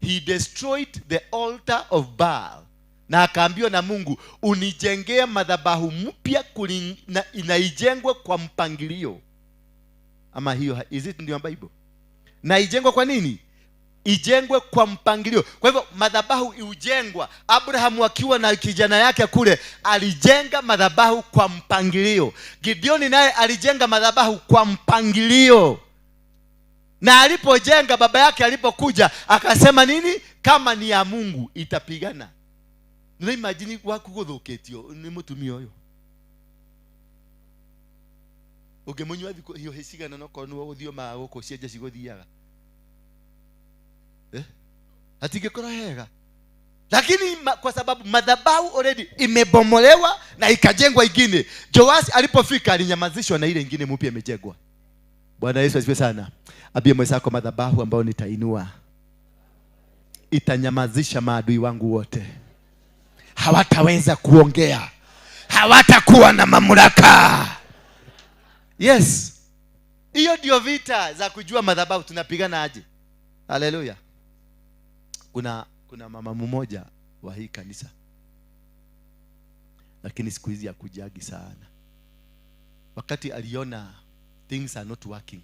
He destroyed the altar of Baal. Na akaambiwa na Mungu, unijengee madhabahu mpya inaijengwe kwa mpangilio. Ama hiyo, is it ndio Bible? Na ijengwe kwa nini? Ijengwe kwa mpangilio. Kwa hivyo madhabahu iujengwa. Abraham akiwa na kijana yake kule alijenga madhabahu kwa mpangilio. Gideoni naye alijenga madhabahu kwa mpangilio. Na alipojenga, baba yake alipokuja akasema nini? Kama ni ya Mungu itapigana. Ndio imagine wakuguthukitio ni mutumia uyu. Ungemunywa thiko hiyo hicigana no korwo guthio ma guku cienje ciguthiaga. Hatingekora hega. Lakini kwa sababu madhabahu already imebomolewa na ikajengwa ingine. Joasi alipofika alinyamazishwa na ile ingine mpya imejengwa. Bwana Yesu asifiwe sana. Abie mwenzako, madhabahu ambayo nitainua itanyamazisha maadui wangu wote. Hawataweza kuongea. Hawatakuwa na mamlaka. Yes. Hiyo ndio vita za kujua madhabahu tunapigana aje. Haleluya. Kuna mama mmoja wa hii kanisa, lakini siku hizi hakujagi sana. Wakati aliona things are not working,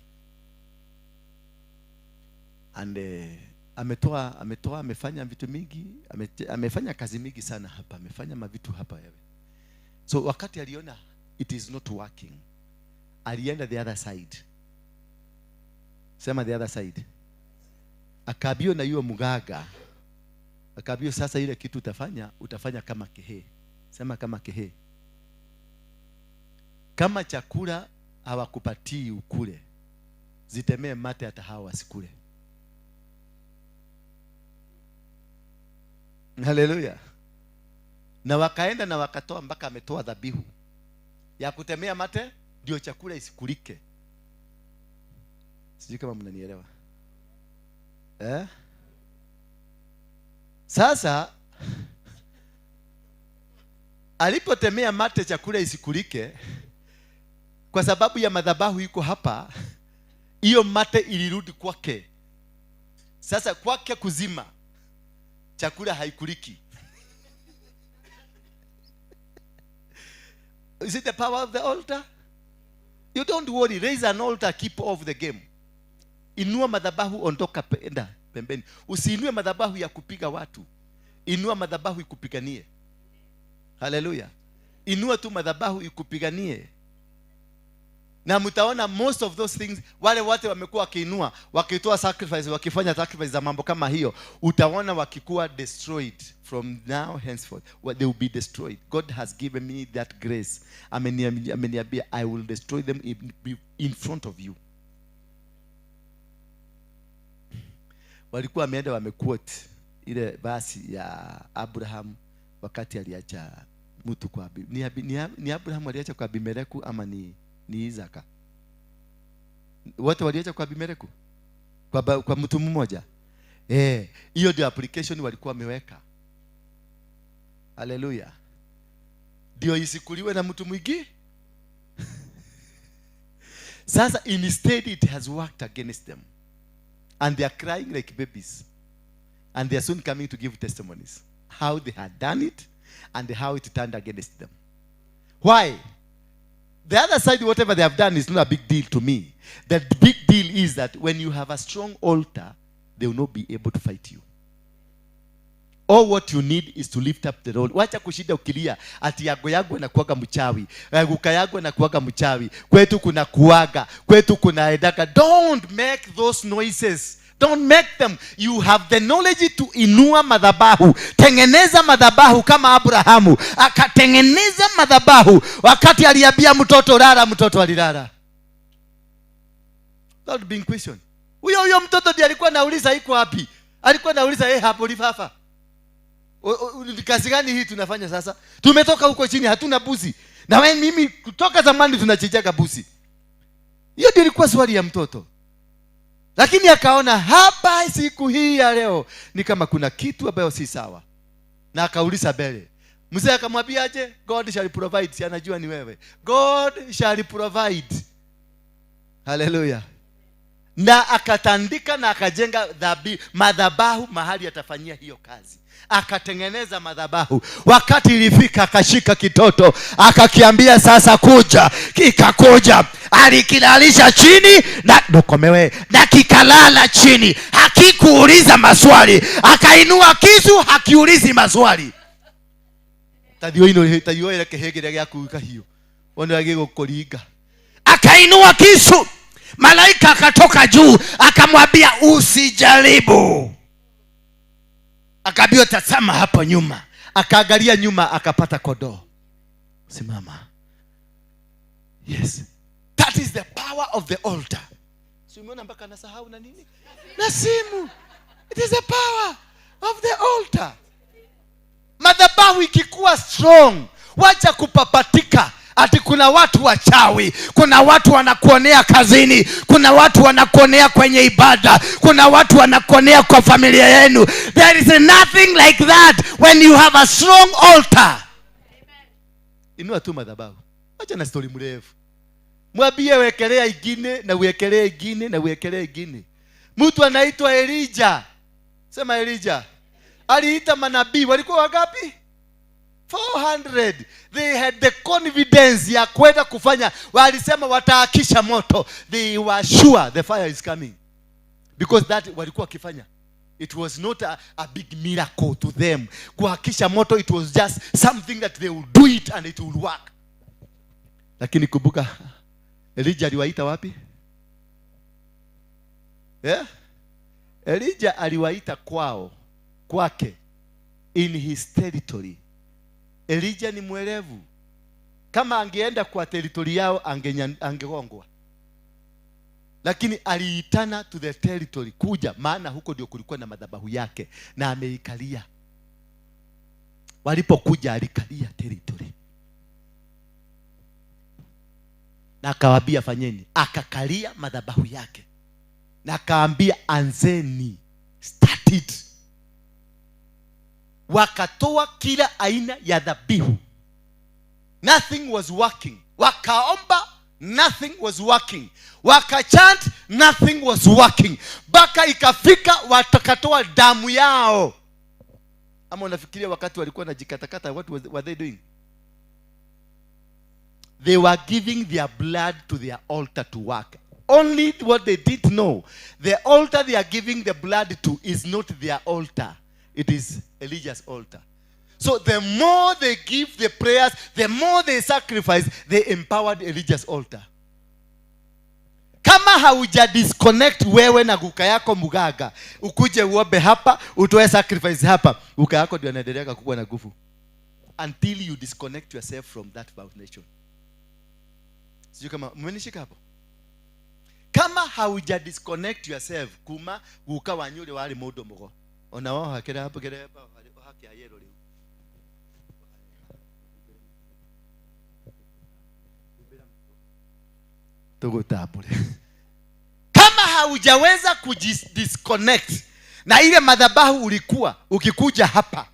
and ametoa amefanya vitu mingi, amefanya kazi mingi sana hapa, amefanya mavitu hapa yewe. So wakati aliona it is not working, alienda the other side. Sema the other side. Akaambiwa na yule mganga, akaambiwa sasa ile kitu utafanya kama kehe. Sema kama kehe. Kama chakula hawakupatii ukule, zitemee mate hata hawa wasikule. Haleluya. Na wakaenda na wakatoa mpaka ametoa dhabihu ya kutemea mate ndio chakula isikulike. Sijui kama mnanielewa. Sasa alipotemea mate chakula isikulike, kwa sababu ya madhabahu iko hapa, hiyo mate ilirudi kwake. Sasa kwake kuzima chakula haikuliki. Is it the power of the altar? You don't worry, raise an altar, keep off the game. Inua madhabahu, ondoka enda pembeni. Usiinue madhabahu ya kupiga watu. Inua madhabahu ikupiganie. Haleluya. Inua tu madhabahu ikupiganie. Na mtaona most of those things, wale watu wamekuwa wakiinua, wakitoa sacrifice, wakifanya sacrifice za mambo kama hiyo, utaona wakikuwa destroyed from now henceforth. They will be destroyed. God has given me that grace. Ameniambia I will destroy them in front of you. Walikuwa wameenda wamequote ile verse ya Abraham wakati aliacha mtu kwa ni Abraham aliacha kwa Abimeleku ama ni Isaka? Wote waliacha kwa Abimeleku? Kwa mtu mmoja. Hiyo ndio application walikuwa wameweka. Haleluya. Ndio isikuliwe na mtu mwingi. Sasa instead it has worked against them. And they are crying like babies. And they are soon coming to give testimonies. How they had done it and how it turned against them. Why? The other side, whatever they have done is not a big deal to me. The big deal is that when you have a strong altar, they will not be able to fight you. All what you need is to lift up the Lord. Wacha kushinda ukilia ati yago yangu anakuaga mchawi, guka yangu anakuaga mchawi, kwetu kuna kuaga, kwetu kuna edaka. Don't make those noises. Don't make them. You have the knowledge to inua madhabahu. Tengeneza madhabahu kama Abrahamu. Akatengeneza madhabahu. Wakati aliambia mtoto lala, mtoto alilala. That being question. Huyo huyo mtoto ndiye alikuwa anauliza iko wapi? Alikuwa anauliza hapo lifafa. Kazi gani hii tunafanya sasa? Tumetoka huko chini, hatuna buzi. Na wewe mimi kutoka zamani tunachinjaga buzi. Hiyo ndio ilikuwa swali ya mtoto. Lakini akaona hapa siku hii ya leo ni kama kuna kitu ambayo si sawa. Na akauliza mbele. Mzee akamwambia aje? God shall provide. Si anajua ni wewe. God shall provide. Hallelujah. Na akatandika na akajenga madhabahu mahali atafanyia hiyo kazi. Akatengeneza madhabahu. Wakati ilifika akashika kitoto, akakiambia sasa kuja. Kikakuja. Alikilalisha chini na dokomewe, na kikalala chini. Hakikuuliza maswali. Akainua kisu, hakiulizi maswali. Tadio ino tadio ile kehegere gya kuka hiyo. Wone agigukuringa. Akainua kisu. Malaika akatoka juu akamwambia usijaribu. Akaambiwa tazama hapo nyuma. Akaangalia nyuma akapata kondoo. Simama. Yes. That is the power of the altar. Si umeona mpaka nasahau na nini? Na simu. It is the power of the altar. Madhabahu ikikuwa strong, wacha kupapatika. Ati kuna watu wachawi, kuna watu wanakuonea kazini, kuna watu wanakuonea kwenye ibada, kuna watu wanakuonea kwa familia yenu. There is nothing like that when you have a strong altar. Amen. Inua tu madhabahu. Acha na story mrefu. Mwambie wekelea ingine na uwekelea ingine na uwekelea ingine. Mtu anaitwa Elijah. Sema Elijah. Aliita manabii, walikuwa wangapi? 400. They had the confidence ya kwenda kufanya. Walisema wataakisha moto. They were sure the fire is coming. Because that walikuwa wakifanya. It was not a big miracle to them. Kuhakisha moto, it was just something that they would do it and it would work. Lakini kumbuka, Elijah aliwaita wapi? Yeah? Elijah aliwaita kwao, kwake, in his territory. Elijah ni mwerevu. Kama angeenda kwa territory yao angegongwa. Lakini aliitana to the territory kuja, maana huko ndio kulikuwa na madhabahu yake na ameikalia. Walipokuja alikalia territory. Na akawaambia fanyeni. Akakalia madhabahu yake. Na akaambia anzeni. Start it. Wakatoa kila aina ya dhabihu. Nothing was working. Wakaomba, nothing was working. Wakachant, nothing was working. Baka ikafika watakatoa damu yao. Ama unafikiria wakati walikuwa wanajikatakata, what were they doing? They were giving their blood to their altar to work. Only what they didn't know, the altar they are giving the blood to is not their altar. It is Elijah's altar. So the more they give the prayers, the more they sacrifice, they empowered Elijah's altar. Kama hauja disconnect wewe na guka yako mugaga, ukuje uombe hapa, utoe sacrifice hapa, guka yako ndio anaendelea kuwa na nguvu. Until you disconnect yourself from that foundation. Sijui kama mmenishika hapo. Kama hauja disconnect yourself kuma guka wanyure wali mundu mugo. Ona wao hakera hapo kere hapa haki ya yero leo. Tugutambure. Kama haujaweza kujidisconnect na ile madhabahu ulikuwa ukikuja hapa,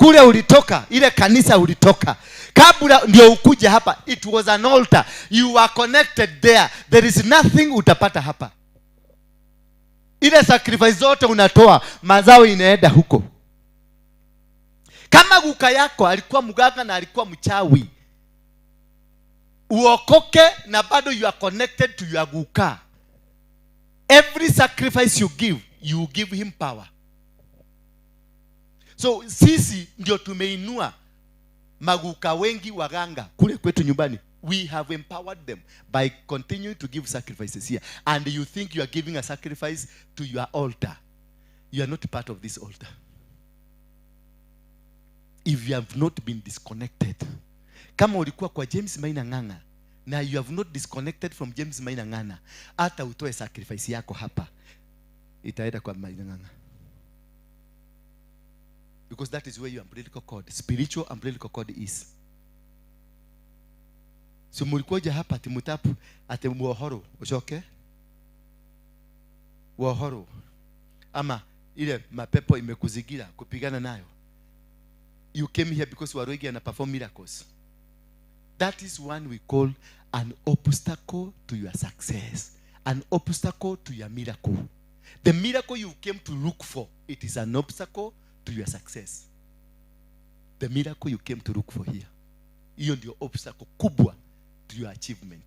Kule ulitoka, ile kanisa ulitoka, kabla ndio ukuje hapa, it was an altar. You are connected there. There is nothing utapata hapa. Ile sacrifice zote unatoa, mazao inaenda huko. Kama guka yako alikuwa mganga na alikuwa mchawi, uokoke na bado you are connected to your guka. Every sacrifice you give, you give him power. So sisi ndio tumeinua maguka wengi waganga kule kwetu nyumbani. We have empowered them by continuing to give sacrifices here. And you think you are giving a sacrifice to your altar. You are not part of this altar. If you have not been disconnected. Kama ulikuwa kwa James Maina Ng'ang'a na you have not disconnected from James Maina Ng'ang'a, hata utoe sacrifice yako hapa, itaenda kwa Maina Ng'ang'a. Because that is where your umbilical cord, spiritual umbilical cord is. So mulikuja hapa ati mutapu ati muohoro, uchoke? Wohoro. Ama ile mapepo imekuzingira kupigana nayo. You came here because Waroigi ana perform miracles. That is one we call an obstacle to your success, an obstacle to your miracle. The miracle you came to look for, it is an obstacle to your success. The miracle you came to look for here, hiyo ndio obstacle kubwa to your achievement,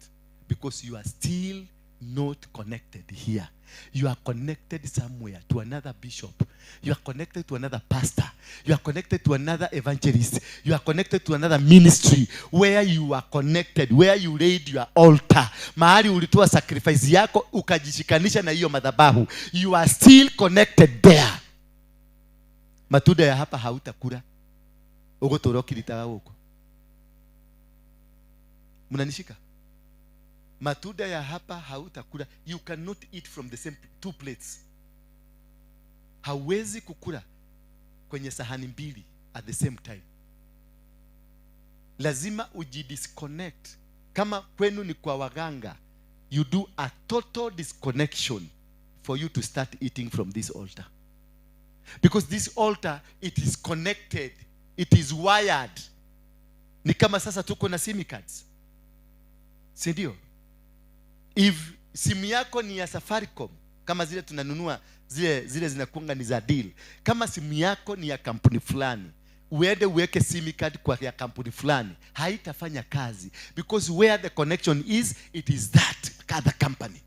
because you are still not connected here. You are connected somewhere to another bishop. You are connected to another pastor. You are connected to another evangelist. You are connected to another ministry where you are connected, where you laid your altar. Mahali ulitoa sacrifice yako ukajishikanisha na hiyo madhabahu. You are still connected there. Matunda ya hapa hautakula. Ugotora ukiritaga huko. Mnanishika? Matunda ya hapa hautakula. You cannot eat from the same two plates. Hauwezi kukula kwenye sahani mbili at the same time. Lazima ujidisconnect. Kama kwenu ni kwa waganga, you do a total disconnection for you to start eating from this altar. Because this altar, it is connected. It is wired. Ni kama sasa tuko na SIM cards. Si ndio? If simu yako ni ya Safaricom, kama zile tunanunua, zile zinakuanga ni za deal. Kama simu yako ni ya kampuni fulani, uende uweke SIM card kwa ya kampuni fulani, haitafanya kazi. Because where the connection is, it is that other company.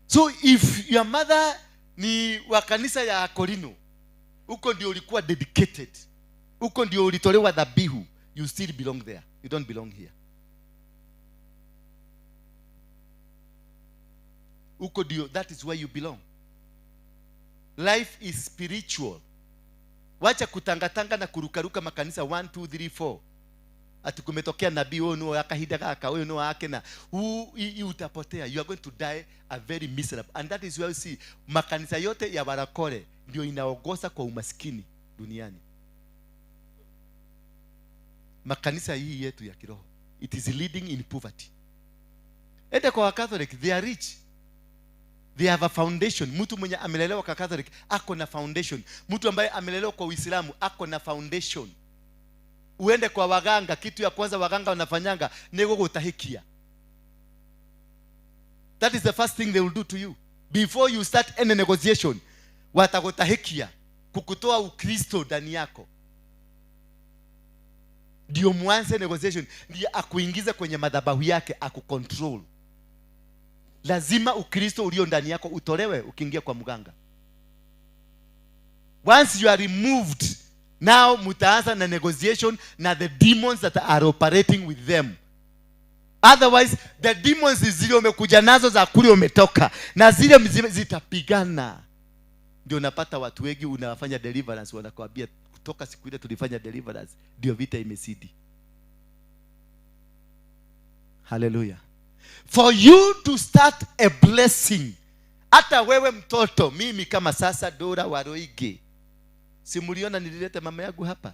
So if your mother ni wa kanisa ya Korino, huko ndio ulikuwa dedicated, huko ndio ulitolewa dhabihu, you still belong there. You don't belong here. Huko ndio, that is where you belong. Life is spiritual. Wacha kutangatanga na kurukaruka makanisa 1, 2, 3, 4. Ati kumetokea nabii huyu no akahida kaka huyu no akena. Utapotea. You are going to die a very miserable. And that is where you see makanisa yote ya warakore ndio inaongoza kwa umaskini duniani. Makanisa hii yetu ya kiroho, it is leading in poverty. Ende kwa Catholic, they are rich. They have a foundation. Mtu mwenye amelelewa kwa Catholic ako na foundation. Mtu ambaye amelelewa kwa Uislamu ako na foundation. Uende kwa waganga, kitu ya kwanza waganga wanafanyanga ni gugutahikia. That is the first thing they will do to you. Before you start any negotiation, watagutahikia, kukutoa Ukristo ndani yako. Ndio mwanze negotiation, ndio akuingize kwenye madhabahu yake, akucontrol. Lazima Ukristo ulio ndani yako utolewe ukiingia kwa mganga. Once you are removed, now mutaanza na negotiation na the demons that are operating with them. Otherwise, the demons zile umekuja nazo za kule umetoka, na zile zitapigana. Ndio unapata watu wengi unawafanya deliverance, wanakuambia kutoka siku ile tulifanya deliverance ndio vita imesidi. Hallelujah. For you to start a blessing, hata wewe mtoto, mimi kama sasa Dora Waroige, simuliona nilileta mama yangu hapa,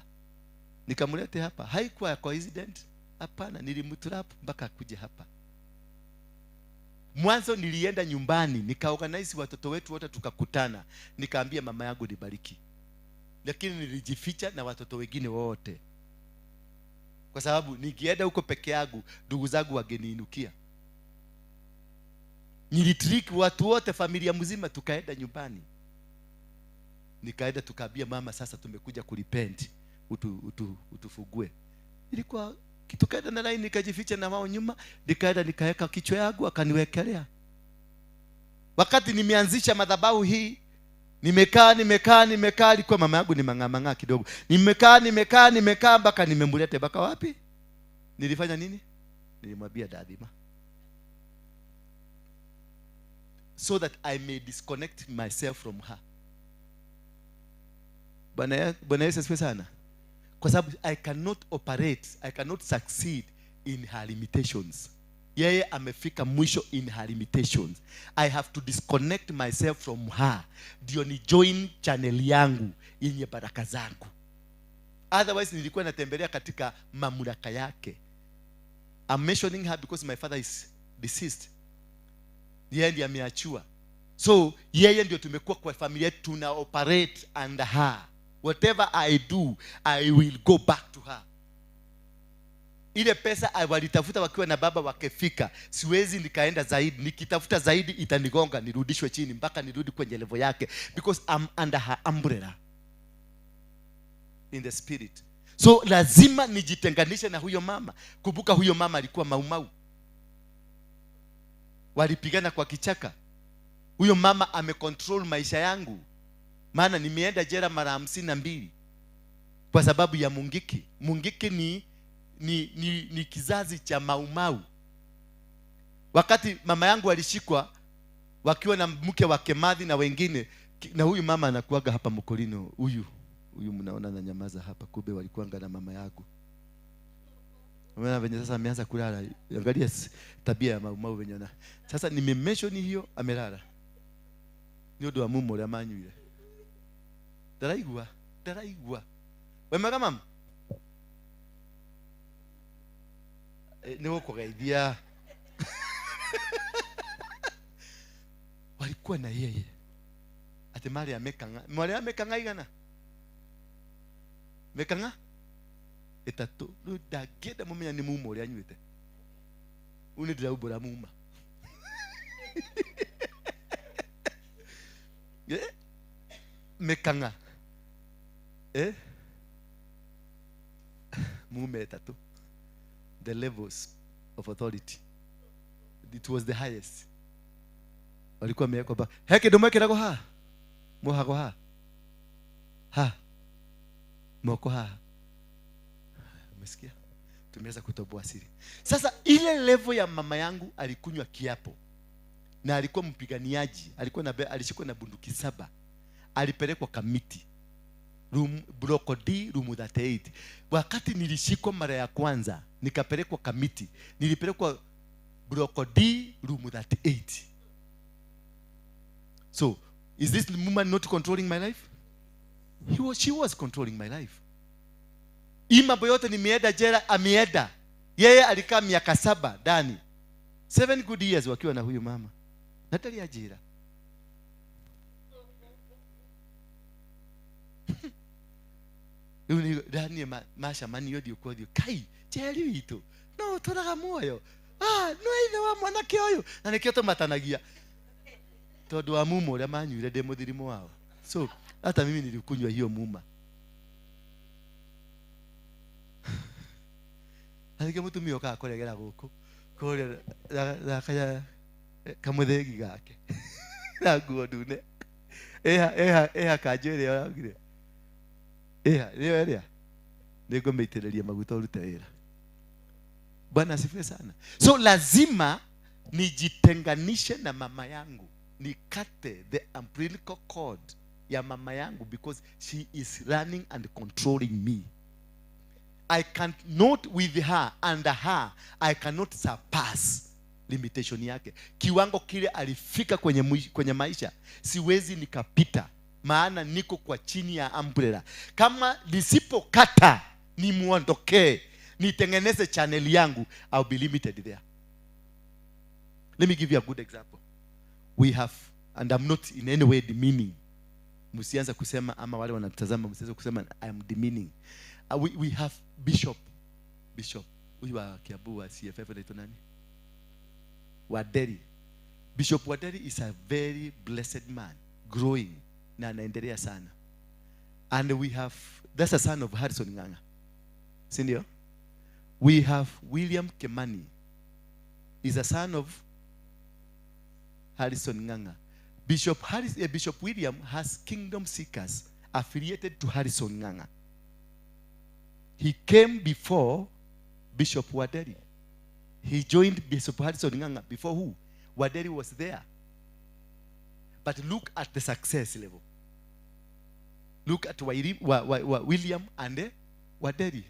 nikamlete hapa, haikuwa coincident, hapana, nilimtrap mpaka akuje hapa. Mwanzo nilienda nyumbani, nikaorganize watoto wetu wote tukakutana, nikaambia mama yangu nibariki. Lakini nilijificha na watoto wengine wote, kwa sababu nikienda huko peke yangu ndugu zangu wangeniinukia. Nilitrick watu wote, familia mzima, tukaenda nyumbani. Nikaenda tukaambia mama, sasa tumekuja kurepent, utufugue. Ilikuwa tukaenda na line, nikajificha na wao nyuma, nikaenda nikaweka kichwa yangu, akaniwekelea. Wakati nimeanzisha madhabahu hii, nimekaa nimekaa nimekaa, alikuwa mama yangu ni mang'aa kidogo. Nimekaa nimekaa nimekaa mpaka nimemleta mpaka wapi? Nilifanya nini? Nilimwambia dadima, so that I may disconnect myself from her. Bwana Yesu asifiwe sana. Kwa sababu I cannot operate, I cannot succeed in her limitations. Yeye amefika mwisho in her limitations. I have to disconnect myself from her ndio ni join channel yangu yenye baraka zangu. Otherwise nilikuwa natembelea katika mamlaka yake. I'm mentioning her because my father is deceased. Yeye ndiye ameachua. So yeye ndio tumekuwa kwa familia, tuna operate under her. Whatever I do, I will go back to her. Ile pesa walitafuta wakiwa na baba wakefika, siwezi nikaenda zaidi. Nikitafuta zaidi itanigonga, nirudishwe chini mpaka nirudi kwenye level yake, because I'm under her umbrella in the spirit. So lazima nijitenganishe na huyo mama. Kumbuka huyo mama alikuwa maumau, walipigana kwa kichaka. Huyo mama amecontrol maisha yangu, maana nimeenda jela mara 52 kwa sababu ya Mungiki. Mungiki ni kizazi cha maumau. Wakati mama yangu alishikwa wakiwa na mke wa Kemadhi na wengine, na huyu mama anakuaga hapa Mkolino, huyu mnaona na nyamaza hapa, kumbe walikuanga na mama yangu. Umeona venye sasa ameanza kulala. Angalia tabia ya maumau venye na. Sasa nimemention hiyo amelala. Ni odo wa mumo ya manyu ile. Daraigwa. Wema mama. Ni wako gaidia. Walikuwa na yeye. Ate mali ya mekanga. Mali ya mekanga igana. Mekanga? Etatu. Ndangĩenda mũmenya nĩ muma ũrĩa anyuĩte. Rĩu nĩ ndĩraumbũra muma. Mekanga. Mume etatu. The levels of authority. It was the highest. Walikuwa wamewekwa ba. Heki ndio mwekerago ha. Mohago ha. Ha. Moko ha. Umesikia? Tumeweza kutoboa siri. Sasa ile level ya mama yangu alikunywa kiapo. Na alikuwa mpiganiaji, alikuwa na alishikwa na bunduki 7. Alipelekwa Kamiti. Room block D, room 38. Wakati nilishikwa mara ya kwanza, nikapelekwa Kamiti. Nilipelekwa block D, room 38. So, is this woman not controlling my life? She was controlling my life. Hii mambo yote nimeenda jela, ameenda. Yeye alikaa miaka 7 ndani. 7 good years wakiwa na huyu mama. Natali ajira. Ndani masha mani yodi ukodio. Kai, jeli wito. No, toraga moyo. Ah, no ithe wa mwanake uyu. Na nikio tumatanagia. Tondu wa mumo uria manyuire ndi muthirimu wao. So, hata mimi nilikunywa hiyo muma. Athike mutumia okaga kuregera guku kuria thakaya kamuthegi gake na nguo ndune eha kanjũ ĩrĩa ũraugire eha nĩyo ĩrĩa nĩngũmĩitĩrĩria maguta ũrute wĩra. Bwana asifiwe sana. So lazima nijitenganishe na mama yangu, nikate the umbilical cord ya mama yangu because she is running and controlling me. I cannot with her, under her, I cannot surpass limitation yake. Kiwango kile alifika kwenye maisha, siwezi nikapita, maana niko kwa chini ya umbrella. Kama nisipokata, nimuondokee, nitengeneze channel yangu, I'll be limited there. Let me give you a good example. We have, and I'm not in any way demeaning Msianza kusema ama wale wanatazama msianze kusema I am demeaning. We have Bishop huyu wa Kiambu wa CFF anaitwa nani? Waderi. Bishop Waderi is a very blessed man, growing na anaendelea sana. And we have, that's a son of Harrison Ng'ang'a. Si ndio? We have William Kimani, is a son of Harrison Ng'ang'a. Bishop William has Kingdom Seekers affiliated to Harrison Ng'ang'a. He came before Bishop Waderi. He joined Bishop Harrison Ng'ang'a before who? Waderi was there. But look at the success level. Look at William and Waderi.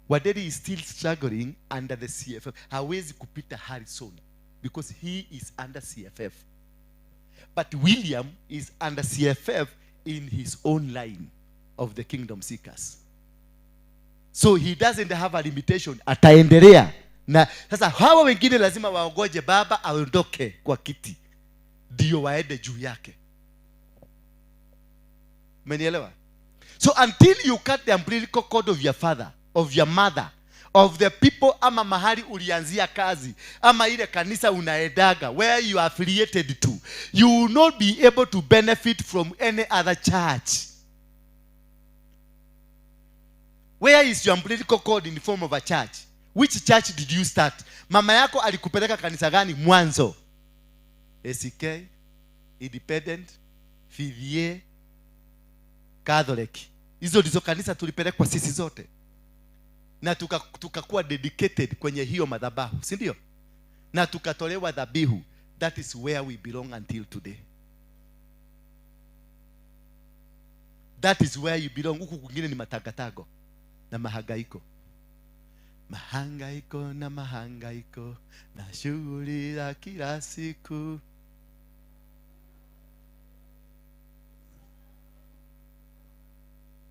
Waderi is still struggling under the CFF. Hawezi kupita Harrison because he is under CFF. But William is under CFF in his own line of the Kingdom Seekers. So he doesn't have a limitation. Ataendelea. Na sasa hawa wengine lazima waongoje baba aondoke kwa kiti ndio waende juu yake. Umenielewa? So until you cut the umbilical cord of your father, of your mother, of the people ama mahali ulianzia kazi, ama ile kanisa unaendaga, where you are affiliated to, you will not be able to benefit from any other church. Where is your umbilical cord in the form of a church? Which church did you start? Mama yako alikupeleka kanisa gani mwanzo? ACK, Independent, VVA, Catholic. Hizo ndizo kanisa tulipelekwa sisi zote. Na tukakuwa dedicated kwenye hiyo madhabahu, si ndio? Na tukatolewa dhabihu. That is where we belong until today. That is where you belong. Huku kwingine ni matagatago na mahangaiko. Mahangaiko na mahangaiko na shughuli za kila siku.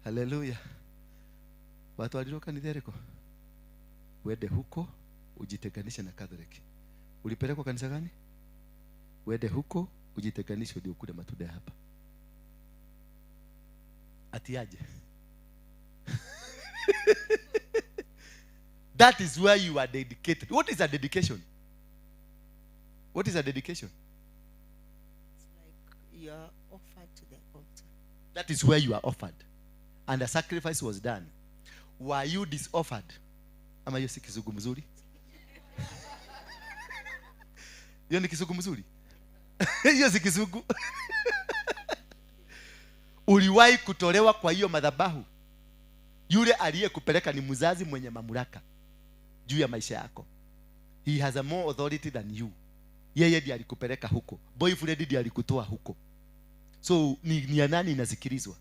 Haleluya. Watu walio kanisa liko. Uende huko ujitenganishe na Catholic. Ulipelekwa kanisa gani? Uende huko ujitenganishe ndio ukule matunda hapa. Atiaje? That is where you are dedicated. What is a dedication? What is a dedication? It's like you are offered to the altar. That is where you are offered. And a sacrifice was done. Were you disoffered? Ama hiyo si kizungu mzuri? Hiyo ni kizungu mzuri? Hiyo si kizungu. Uliwahi kutolewa kwa hiyo madhabahu? Yule aliyekupeleka ni mzazi mwenye mamlaka juu ya maisha yako. He has a more authority than you. Yeye ndiye alikupeleka huko. Boyfriend ndiye alikutoa huko. So ni ya nani inasikilizwa?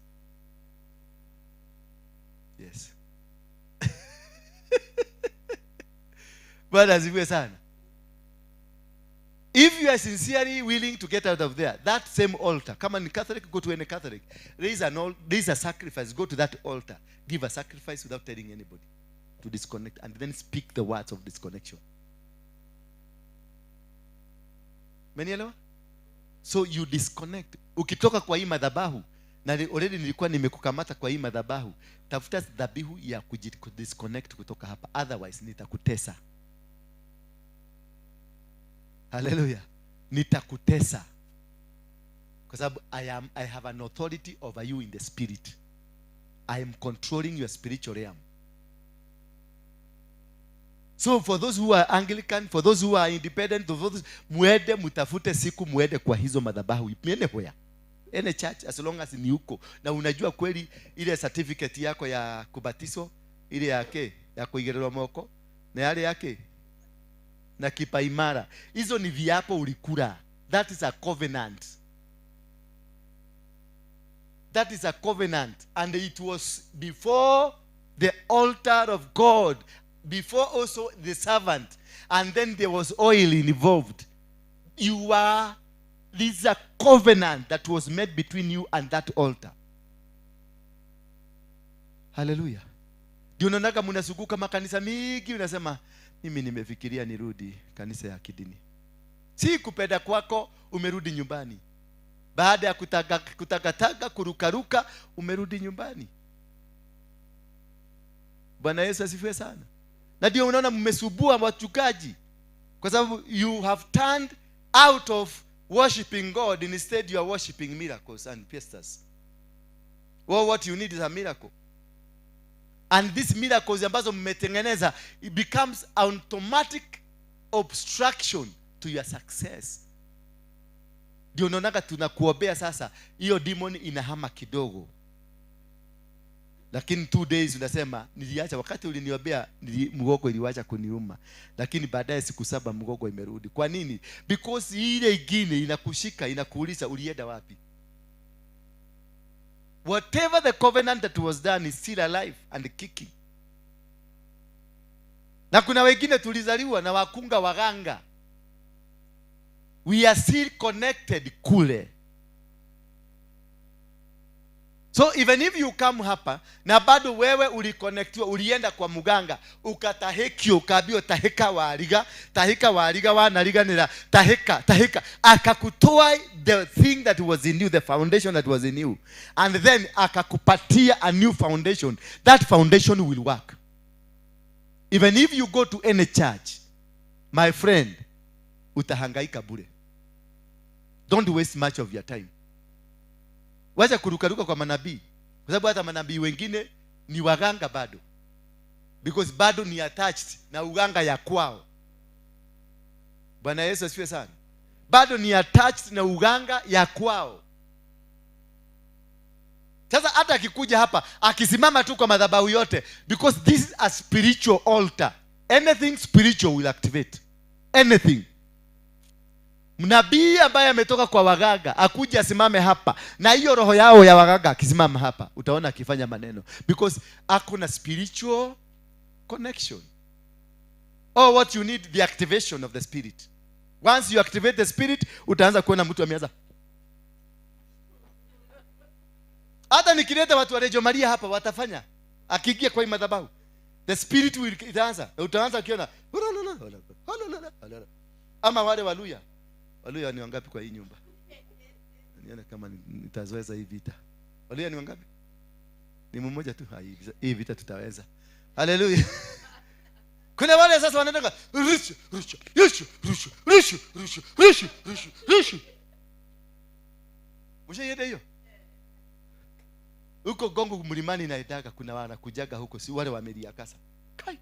Yes. Bwana asifiwe sana. If you are sincerely willing to get out of there, that same altar, kama ni Catholic, go to any Catholic. There is a sacrifice, go to that altar. Give a sacrifice without telling anybody to disconnect, and then speak the words of disconnection. Umenielewa? So you disconnect. Ukitoka kwa hii madhabahu, na already nilikuwa nimekukamata kwa hii madhabahu, tafuta dhabihu ya kujidisconnect kutoka hapa, otherwise nitakutesa. Hallelujah. Nitakutesa. Kwa sababu I have an authority over you in the spirit. I am controlling your spiritual realm. So for those who are Anglican, for those who are independent, for those, muende mutafute siku muende kwa hizo madhabahu. Muende hoya. Any church as long as ni huko. Na unajua kweli ile certificate yako ya kubatizwa, ile yake ya kuigererwa moko, na yale yake na kipaimara. Hizo ni viapo ulikula. That is a covenant. That is a covenant. And it was before the altar of God, before also the servant, and then there was oil involved. This is a covenant that was made between you and that altar. Hallelujah. Ndio unaona mnazunguka makanisa mingi, unasema mimi nimefikiria nirudi kanisa ya kidini. Si kupenda kwako umerudi nyumbani. Baada ya kutagataga, kurukaruka, umerudi nyumbani. Bwana Yesu asifiwe sana. Na ndio unaona mmesubua wachungaji, kwa sababu you have turned out of worshiping God, instead you are worshiping miracles and pastors. Well, what you need is a miracle. And these miracles ambazo mmetengeneza, it becomes automatic obstruction to your success. Ndio unaonaga tunakuombea sasa, hiyo demon inahama kidogo. Lakini 2 days unasema niliacha, wakati uliniombea mgongo iliacha kuniuma, lakini baadaye siku 7 mgongo imerudi. Kwa nini? Because ile ingine inakushika, inakuuliza ulienda wapi. Whatever the covenant that was done is still alive and kicking. Na kuna wengine tulizaliwa na wakunga waganga. We are still connected kule. So even if you come hapa na bado wewe uliconnectiwa, ulienda kwa muganga, ukatahekio, ukaambiwa taheka wariga, taheka wariga wanariganira, taheka, taheka, akakutoa the thing that was in you, the foundation that was in you, and then akakupatia a new foundation. That foundation will work. Even if you go to any church, my friend, utahangaika bure. Don't waste much of your time. Wacha kurukaruka kwa manabii, kwa sababu hata manabii wengine ni waganga bado, because bado ni attached na uganga ya kwao. Bwana Yesu asifiwe sana. Bado ni attached na uganga ya kwao. Sasa hata akikuja hapa akisimama tu kwa madhabahu yote, because this is a spiritual altar, anything spiritual will activate anything. Nabii ambaye ametoka kwa waganga akuja asimame hapa na hiyo roho yao ya waganga, akisimama hapa utaona akifanya maneno, because akona spiritual connection. Oh, what you need, the activation of the spirit. Once you activate the spirit, utaanza kuona mtu ameanza. Hata nikileta watu wa Rejo Maria hapa watafanya, akiingia kwa madhabahu the spirit will itaanza. Utaanza ukiona ama wale Waluya. Waluya ni wangapi kwa hii nyumba? Nione kama nitaweza hii vita. Waluya ni wangapi? Ni mmoja tu. Hii vita tutaweza. Haleluya. Kuna wale sasa wanataka rusha rusha rusha rusha rusha rusha rusha rusha rusha. Mshaienda hiyo? Huko Gongo mlimani naendaga, kuna wanakujaga huko, si wale wa Meliakasa. Kai.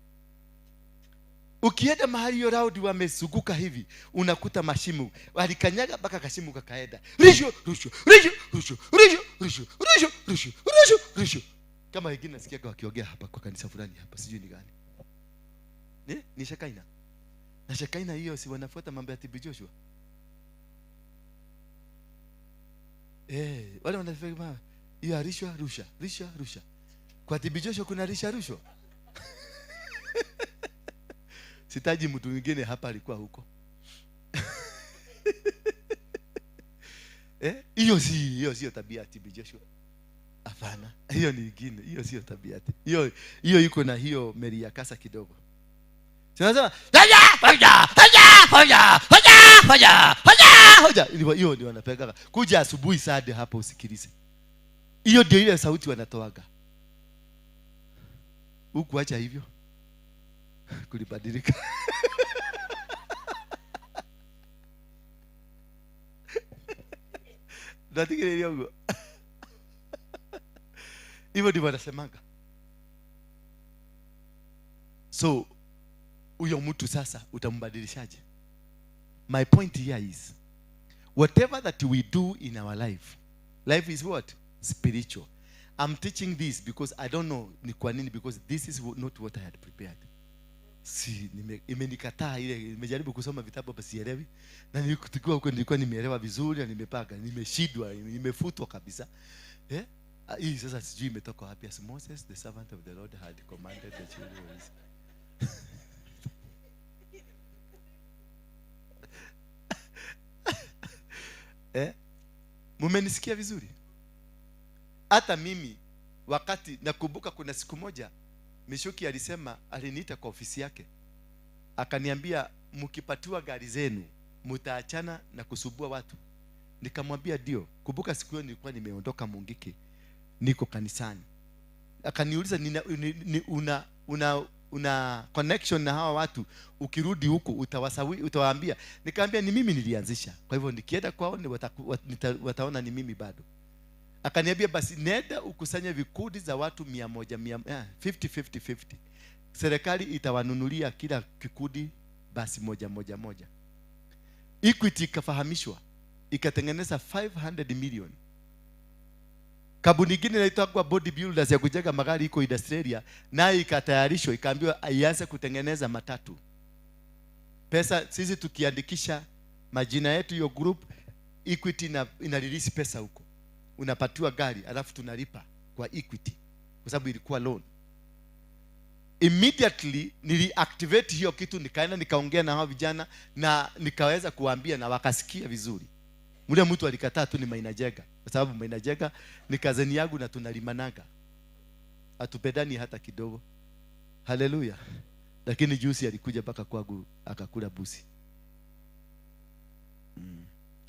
Ukienda mahali hiyo round wamesuguka hivi, unakuta mashimo. Walikanyaga mpaka kashimu kakaenda. Risho, risho, risho, risho, risho, risho, risho, risho, risho, risho. Kama wengine nasikia wakiongea hapa kwa kanisa fulani hapa, sijui ni gani. Ni Shekaina. Na Shekaina hiyo si wanafuata mambo ya TB Joshua. Wale wanasema hiyo risho, rusha, risha, rusha. Kwa TB Joshua kuna risha rushwa. Sitaji mtu mwingine hapa alikuwa huko. Hiyo si, hiyo sio tabia ya TB Joshua. Hapana, hiyo ni nyingine, hiyo sio tabia. Hiyo hiyo iko na hiyo Mary Akasa kidogo. Tunasema hoja hoja hoja hoja hoja hoja hoja. Hiyo ndio wanapeleka. Kuja asubuhi sade hapa usikilize. Hiyo ndio ile sauti wanatoaga. Huku acha hivyo. Kulibadilika. Ndatigiriria uguo. Hivyo ndivyo wanasemanga. So huyo mtu sasa utambadilishaje? My point here is, whatever that we do in our life, life is what? Spiritual. I'm teaching this because I don't know ni kwa nini, because this is not what I had prepared. Si imenikataa ile, nimejaribu kusoma vitabu hapa sielewi, na nilikuwa huko nilikuwa nimeelewa vizuri na nimepanga, nimeshindwa, nimefutwa kabisa. Hii sasa sijui imetoka wapi. As Moses the servant of the Lord had commanded the children of Israel. Mumenisikia vizuri? Hata mimi wakati nakumbuka kuna siku moja Mishuki alisema, aliniita kwa ofisi yake. Akaniambia mkipatiwa gari zenu mtaachana na kusubua watu. Nikamwambia ndio. Kumbuka siku hiyo nilikuwa nimeondoka Mungiki, niko kanisani. Akaniuliza una connection na hawa watu, ukirudi huku utawaambia. Nikamwambia ni mimi nilianzisha, kwa hivyo nikienda kwao wataona ni mimi bado. Akaniambia basi nenda ukusanye vikundi za watu 100, 50 50 50. Serikali itawanunulia kila kikundi basi moja moja moja. Equity ikafahamishwa, ikatengeneza 500 million. Kampuni nyingine inaitwa Bodybuilders ya kujenga magari iko Australia, nayo ikatayarishwa, ikaambiwa ianze kutengeneza matatu. Pesa sisi tukiandikisha majina yetu hiyo group, Equity ina release pesa huko. Unapatiwa gari alafu tunalipa kwa Equity kwa sababu ilikuwa loan. Immediately niliactivate hiyo kitu, nikaenda nikaongea na hao vijana na nikaweza kuwaambia na wakasikia vizuri. Mule mtu alikataa tu ni Maina Jega, kwa sababu Maina Jega ni kazeni yangu na tunalimanaga, hatupendani hata kidogo. Haleluya. Lakini juzi alikuja mpaka kwangu akakula busi.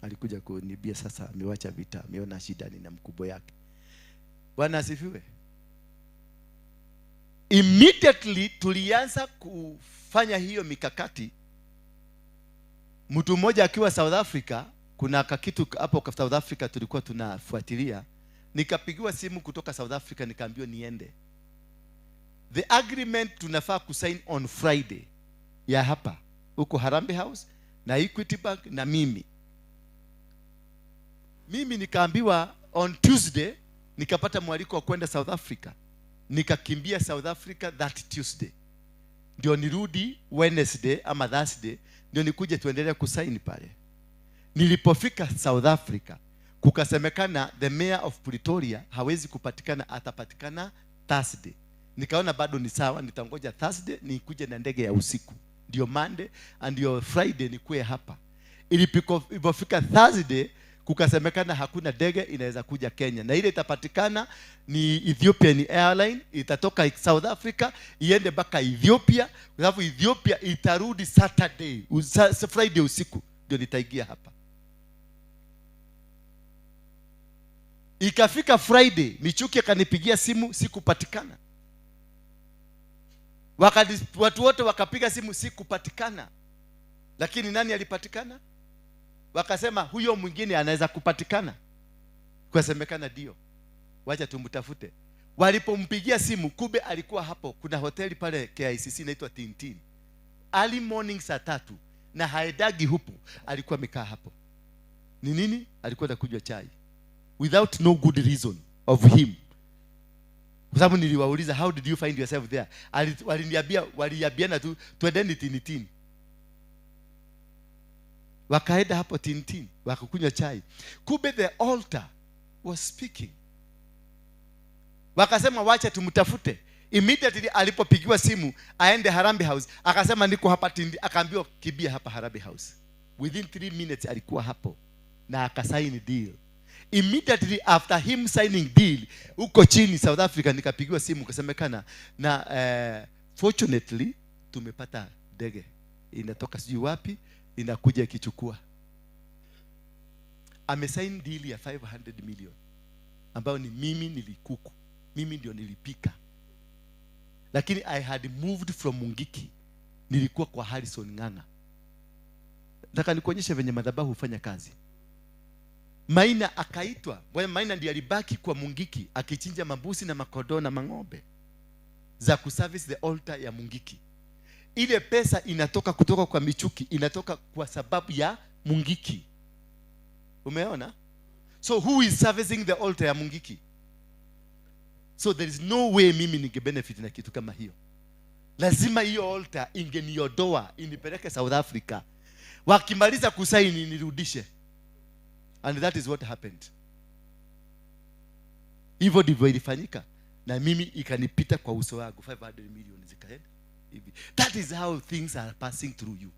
Alikuja kunibia. Sasa amewacha vita, ameona shida ni na mkubwa yake. Bwana asifiwe. Immediately tulianza kufanya hiyo mikakati. Mtu mmoja akiwa South Africa, kuna kakitu hapo South Africa tulikuwa tunafuatilia. Nikapigiwa simu kutoka South Africa, nikaambiwa niende. The agreement tunafaa kusign on Friday ya hapa huko Harambee House na Equity Bank na mimi. Mimi nikaambiwa on Tuesday, nikapata mwaliko wa kwenda South Africa. Nikakimbia South Africa that Tuesday. Ndio nirudi Wednesday ama Thursday, ndio nikuje tuendelee kusign pale. Nilipofika South Africa, kukasemekana the mayor of Pretoria hawezi kupatikana, atapatikana Thursday. Nikaona bado ni sawa, nitangoja Thursday nikuje na ndege ya usiku. Ndio Monday and ndio Friday nikue hapa. Ilipofika Thursday, kukasemekana hakuna ndege inaweza kuja Kenya, na ile itapatikana ni Ethiopian Airline, itatoka South Africa iende mpaka Ethiopia, kwa sababu Ethiopia itarudi Saturday, Friday usiku ndio nitaingia hapa. Ikafika Friday, Michuki akanipigia simu, sikupatikana. Watu wote wakapiga simu, sikupatikana. Lakini nani alipatikana? Wakasema huyo mwingine anaweza kupatikana. Kusemekana ndio, wacha tumtafute. Walipompigia simu, kumbe alikuwa hapo. Kuna hoteli pale KICC inaitwa Tintin. Early morning saa 3 na haedagi hupo, alikuwa amekaa hapo. Ni nini? Alikuwa anakunywa chai. Without no good reason of him. Kwa sababu niliwauliza how did you find yourself there? Waliniambia, waliambiana tu twendeni Tintin. Wakaenda hapo Tintin, wakakunywa chai. Kumbe the altar was speaking. Wakasema wacha tumtafute. Immediately alipopigiwa simu aende Harambee House, akasema niko hapa Tintin, akaambiwa kibia hapa Harambee House. Within 3 minutes alikuwa hapo na akasign deal. Immediately after him signing deal, huko chini South Africa nikapigiwa simu kusemekana na fortunately tumepata ndege inatoka sijui wapi inakuja ikichukua. Amesign deal ya 500 million ambayo ni mimi nilikuku, mimi ndio nilipika. Lakini I had moved from Mungiki, nilikuwa kwa Harrison Ng'ang'a. Nataka nikuonyeshe venye madhabahu hufanya kazi. Maina akaitwa. Maina ndiye alibaki kwa Mungiki akichinja mambuzi na makodoo na mang'ombe za kuservice the altar ya Mungiki. Ile pesa inatoka kutoka kwa Michuki, inatoka kwa sababu ya Mungiki. Umeona? So who is servicing the altar ya Mungiki? So there is no way mimi ninge benefit na kitu kama hiyo. Lazima hiyo altar ingeniodoa, inipeleke South Africa. Wakimaliza kusaini nirudishe. And that is what happened. Hivyo ndivyo ilifanyika. Na mimi ikanipita kwa uso wangu 500 million zikaenda hivi. That is how things are passing through you.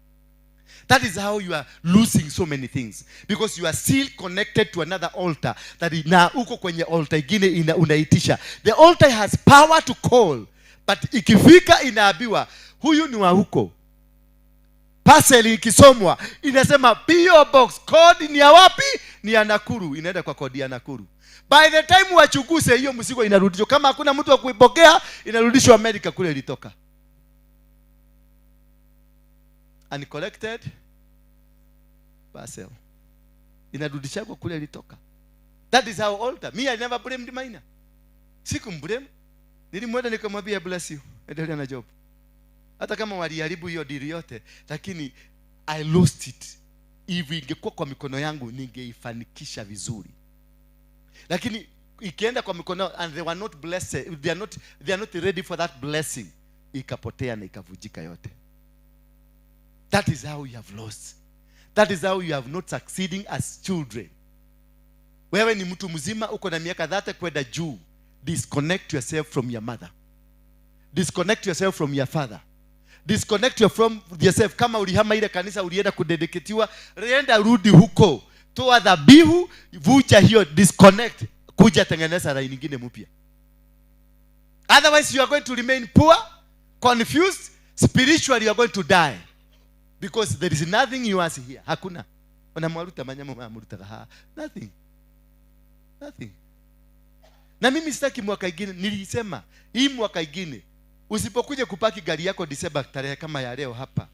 That is how you are losing so many things, because you are still connected to another altar. That na uko kwenye altar ingine unaitisha. The altar has power to call, but ikifika inaambiwa huyu ni wa huko. Parcel ikisomwa inasema PO box code ni ya wapi? Ni ya Nakuru, inaenda kwa kodi ya Nakuru. By the time wachuguse hiyo mzigo inarudishwa. Kama hakuna mtu wa kuipokea, inarudishwa Amerika kule ilitoka. Uncollected parcel. Inarudishwa kule ilitoka. That is how altar. Me, I never blamed Maina. Sikumblame. Nilimwenda nikamwambia bless you. Endelea na job. Hata kama waliharibu hiyo dili yote, lakini I lost it. Hivi ingekuwa kwa mikono yangu ningeifanikisha vizuri. Lakini ikienda kwa mikono and they were not blessed, they are not ready for that blessing. Ikapotea na ikavujika yote. That is how you have lost. That is how you have not succeeding as children. Wewe ni mtu mzima, uko na miaka 30 kwenda juu. Disconnect yourself from your mother. Disconnect yourself from your father. Disconnect from yourself. Kama ulihama ile kanisa ulienda kudedicatiwa, renda rudi huko. Toa dhabihu, vuja hiyo disconnect, kuja tengeneza line nyingine mpya. Otherwise you are going to remain poor, confused, spiritually you are going to die. Because there is nothing you ask here. Hakuna. Wanamwaruta manyama mwaruta ha. Nothing. Nothing. Na mimi sitaki mwaka ingine, nilisema hii mwaka ingine usipokuja kupaki gari yako December tarehe kama ya leo hapa,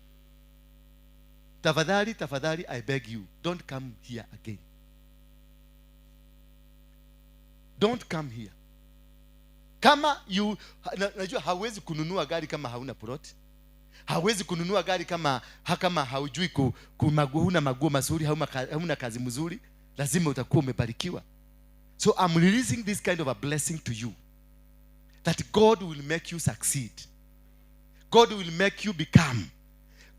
tafadhali, tafadhali, I beg you, don't come here again. Don't come here. Kama you, najua hauwezi kununua gari kama hauna plot. Hauwezi kununua gari kama haujui huna maguo mazuri, hauna kazi mzuri. Lazima utakuwa umebarikiwa. So I'm releasing this kind of a blessing to you. That God will make you succeed. God will make you become.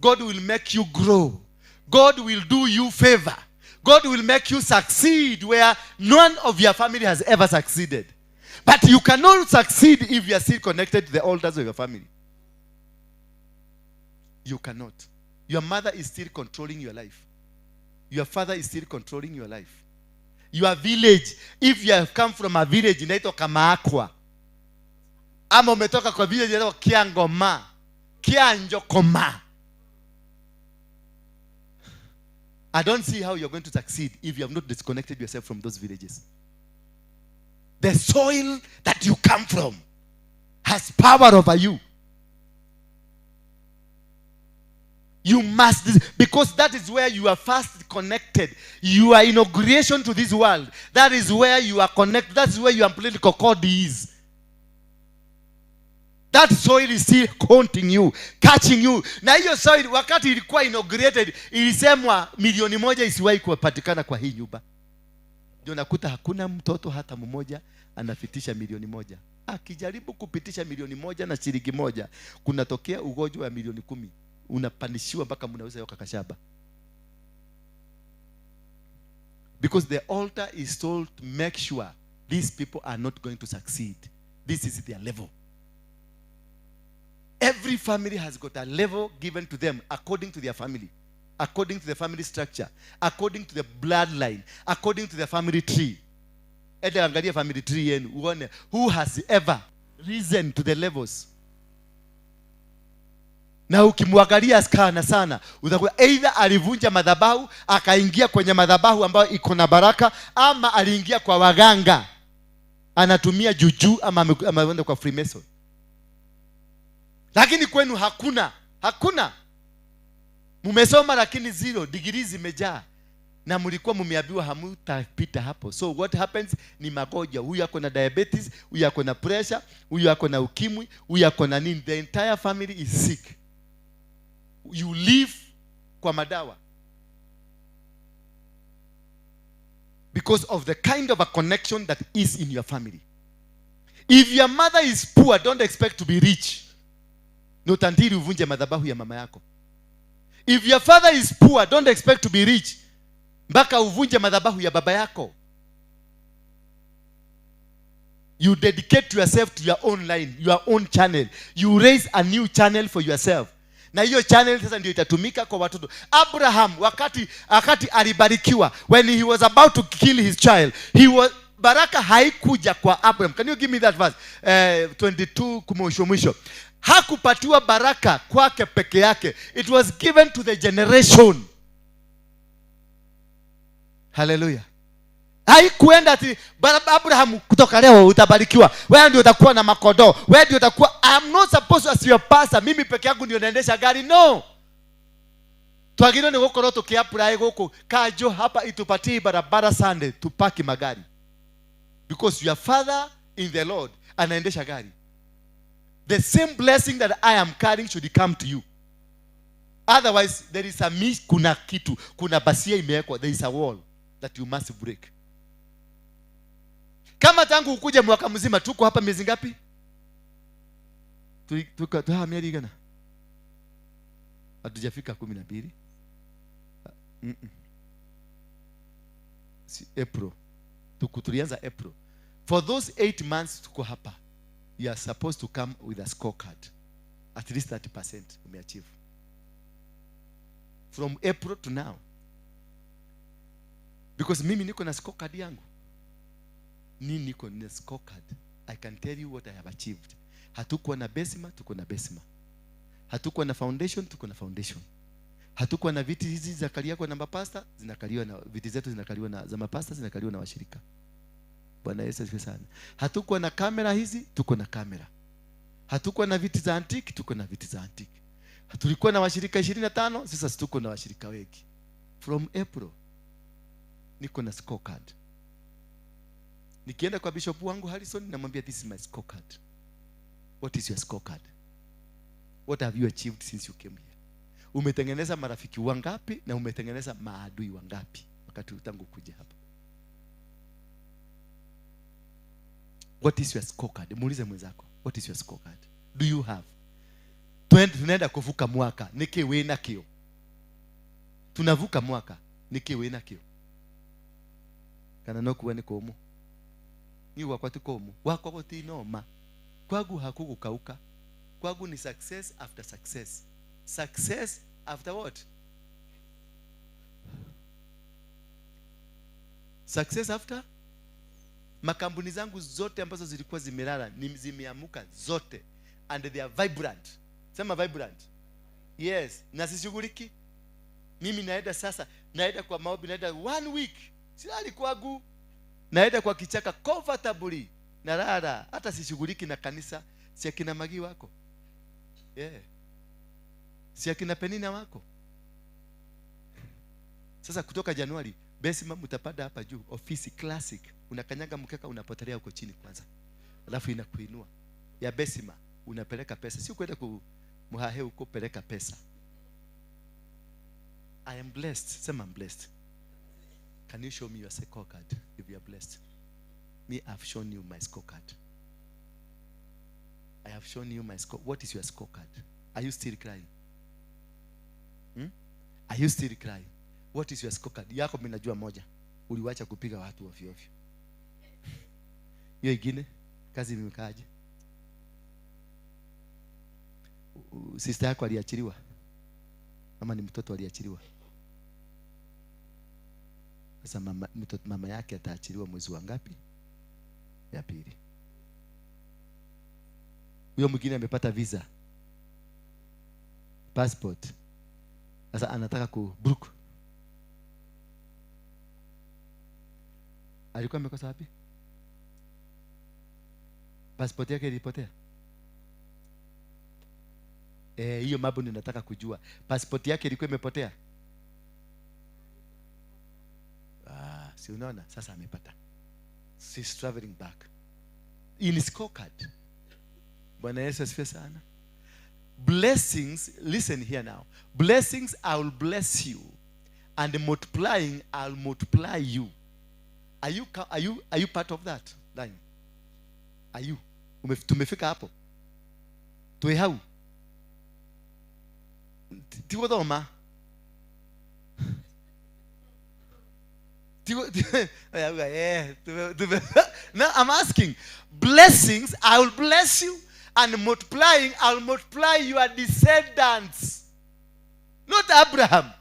God will make you grow. God will do you favor. God will make you succeed where none of your family has ever succeeded. But you cannot succeed if you are still connected to the altars of your family. You cannot. Your mother is still controlling your life. Your father is still controlling your life. Your village, if you have come from a village inaitwa Kamaakwa, ama umetoka kwa village inaitwa Kiangoma, Kianjokoma, I don't see how you're going to succeed if you have not disconnected yourself from those villages. The soil that you come from has power over you. You must, because that is where you are first connected. You are inauguration to this world. That is where you are connected. That's where your umbilical cord is. That soil is still haunting you, catching you. Na hiyo soil wakati ilikuwa inaugurated, ilisemwa 1,000,000 isiwahi kupatikana kwa hii nyumba. Ndio nakuta hakuna mtoto hata mmoja anafitisha 1,000,000. Akijaribu kupitisha 1,000,000 na shilingi 1, kunatokea ugonjwa wa 10,000,000. Unapanishiwa mpaka mnaweza yoka kashaba. Because the altar is told to make sure these people are not going to succeed. This is their level. Every family has got a level given to them according to their family, according to the family structure, according to the bloodline, according to the family tree. Ende angalia family tree yenu uone who has ever risen to the levels. Na ukimwangalia sana sana utakuwa either alivunja madhabahu akaingia kwenye madhabahu ambayo iko na baraka, ama aliingia kwa waganga anatumia juju, ama ameenda kwa Freemason. Lakini kwenu hakuna, hakuna. Mumesoma lakini zero, degree zimejaa. Na mlikuwa mmeambiwa hamtapita hapo. So what happens ni magonjwa. Huyu ako na diabetes, huyu ako na pressure, huyu ako na ukimwi, huyu ako na nini. The entire family is sick. You live kwa madawa. Because of the kind of a connection that is in your family. If your mother is poor, don't expect to be rich. Not until uvunje madhabahu ya mama yako. If your father is poor, don't expect to be rich. Mpaka uvunje madhabahu ya baba yako. You dedicate yourself to your own line, your own channel. You raise a new channel for yourself. Na hiyo channel sasa ndio itatumika kwa watoto. Abraham wakati alibarikiwa, when he was about to kill his child, he was, baraka haikuja kwa Abraham. Can you give me that verse? 22 kumwisho mwisho. Hakupatiwa baraka kwake peke yake. It was given to the generation. Hallelujah. Haikuenda ati Abraham kutoka leo utabarikiwa, wewe ndio utakuwa na makondoo, wewe ndio utakuwa. I'm not supposed as your pastor, mimi peke yangu ndio naendesha gari. No, twagirwo ni gukorwo tukiapply guku kanjo hapa itupatie barabara Sunday tupaki magari, because your father in the Lord anaendesha gari. The same blessing that I am carrying should come to you. Otherwise there is a miss, kuna kitu, kuna basia imewekwa, there is a wall that you must break. Kama tangu ukuje mwaka mzima, tuko hapa miezi ngapi? Tuko miezi gani? Hatujafika 12. Si April. Tulianza April. For those 8 months tuko hapa, you are supposed to come with a scorecard. At least 30% umeachieve. From April to now. Because mimi niko na scorecard yangu. Nini niko na scorecard. I can tell you what I have achieved. Hatukuwa na besima, tuko na besima. Hatukuwa na foundation, tuko na foundation. Hatukuwa na viti hizi za kaliako na mapasta, zinakaliwa na viti zetu zinakaliwa na za mapasta, zinakaliwa na washirika. Bwana Yesu asifiwe sana. Hatukuwa na kamera hizi, tuko na kamera. Hatukuwa na viti za antique, tuko na viti za antique. Tulikuwa na washirika 25, sasa tuko na washirika wengi. From April niko na scorecard. Nikienda kwa bishop wangu Harrison, namwambia this is my scorecard. What is your scorecard? What have you achieved since you came here? Umetengeneza marafiki wangapi na umetengeneza maadui wangapi wakati tangu kuja hapa? What is your scorecard? Muulize mwenzako, what is your scorecard? Do you have? Tunaenda kuvuka mwaka, niki we na kio. Tunavuka mwaka, niki we na kio. Kana no kuwa ni komo. Ni wakwa tu komo. Wakwa goti noma. Kwangu hakukukauka. Kwangu ni success after success. Success after what? Success after? Makampuni zangu zote ambazo zilikuwa zimelala ni zimeamuka zote, and they are vibrant. Sema vibrant. Yes, na sishughuliki. Mimi naenda sasa, naenda kwa maombi, naenda 1 week. Silali kwangu. Naenda kwa kichaka comfortably. Nalala, hata sishughuliki na kanisa. Si akina Magi wako. Yeah. Si akina Penina wako. Sasa kutoka Januari, besima mtapanda hapa juu, ofisi classic. Unakanyaga mkeka, unapotelea huko chini kwanza. Alafu inakuinua. Ya besima unapeleka pesa. Sio kwenda ku muhahe huko, peleka pesa. I am blessed. Sema I'm blessed. Can you show me your scorecard if you are blessed? Me, I've shown you my scorecard. I have shown you my score. What is your scorecard? Are you still crying? Are you still crying? What is your scorecard? Yako mimi najua moja. Uliwacha kupiga watu ovyo ovyo. Hiyo ingine kazi imekaaje? Sister yako aliachiliwa? Ama ni mtoto aliachiliwa? Sasa mama yake ataachiliwa mwezi wa ngapi? Ya pili. Huyo mwingine amepata visa, passport. Sasa anataka ku brook. Alikuwa amekosa wapi? Passport yake ilipotea. Hiyo mambo ninataka kujua. Passport yake ilikuwa imepotea. Ah, si unaona sasa amepata. She's traveling back. In scorecard. Bwana Yesu asifiwe sana. Blessings, listen here now. Blessings, I will bless you, and multiplying, I will multiply you. Are you part of that line? Are you? Tumefika hapo. Tuwe hau. Tigodoma. Now I'm asking, blessings, I will bless you, and multiplying, I will multiply your descendants. Not Abraham.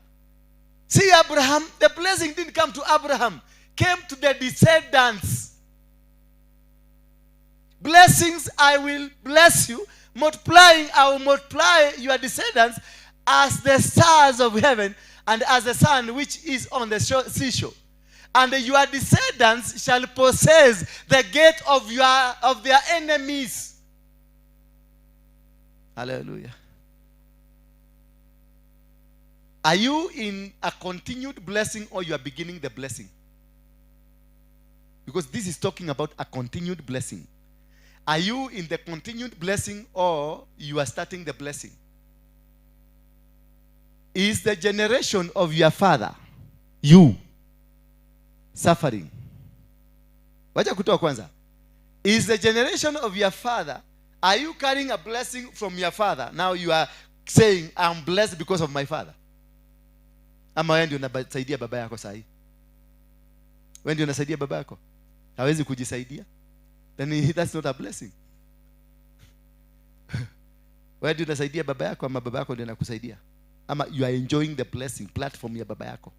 See, Abraham, the blessing didn't come to Abraham, came to the descendants. Blessings, I will bless you. Multiplying, I will multiply your descendants as the stars of heaven and as the sun which is on the seashore. And your descendants shall possess the gate of their enemies. Hallelujah. Are you in a continued blessing or you are beginning the blessing? Because this is talking about a continued blessing. Are you in the continued blessing or you are starting the blessing? Is the generation of your father, you, suffering? Wacha kutoa kwanza. Is the generation of your father, are you carrying a blessing from your father? Now you are saying, I'm blessed because of my father. Ama wewe ndio unasaidia baba yako sahi? Wewe ndio unasaidia baba yako? Hawezi kujisaidia? Then that's not a blessing. Wewe ndio unasaidia baba yako ama baba yako ndio anakusaidia? Ama you are enjoying the blessing platform ya baba yako?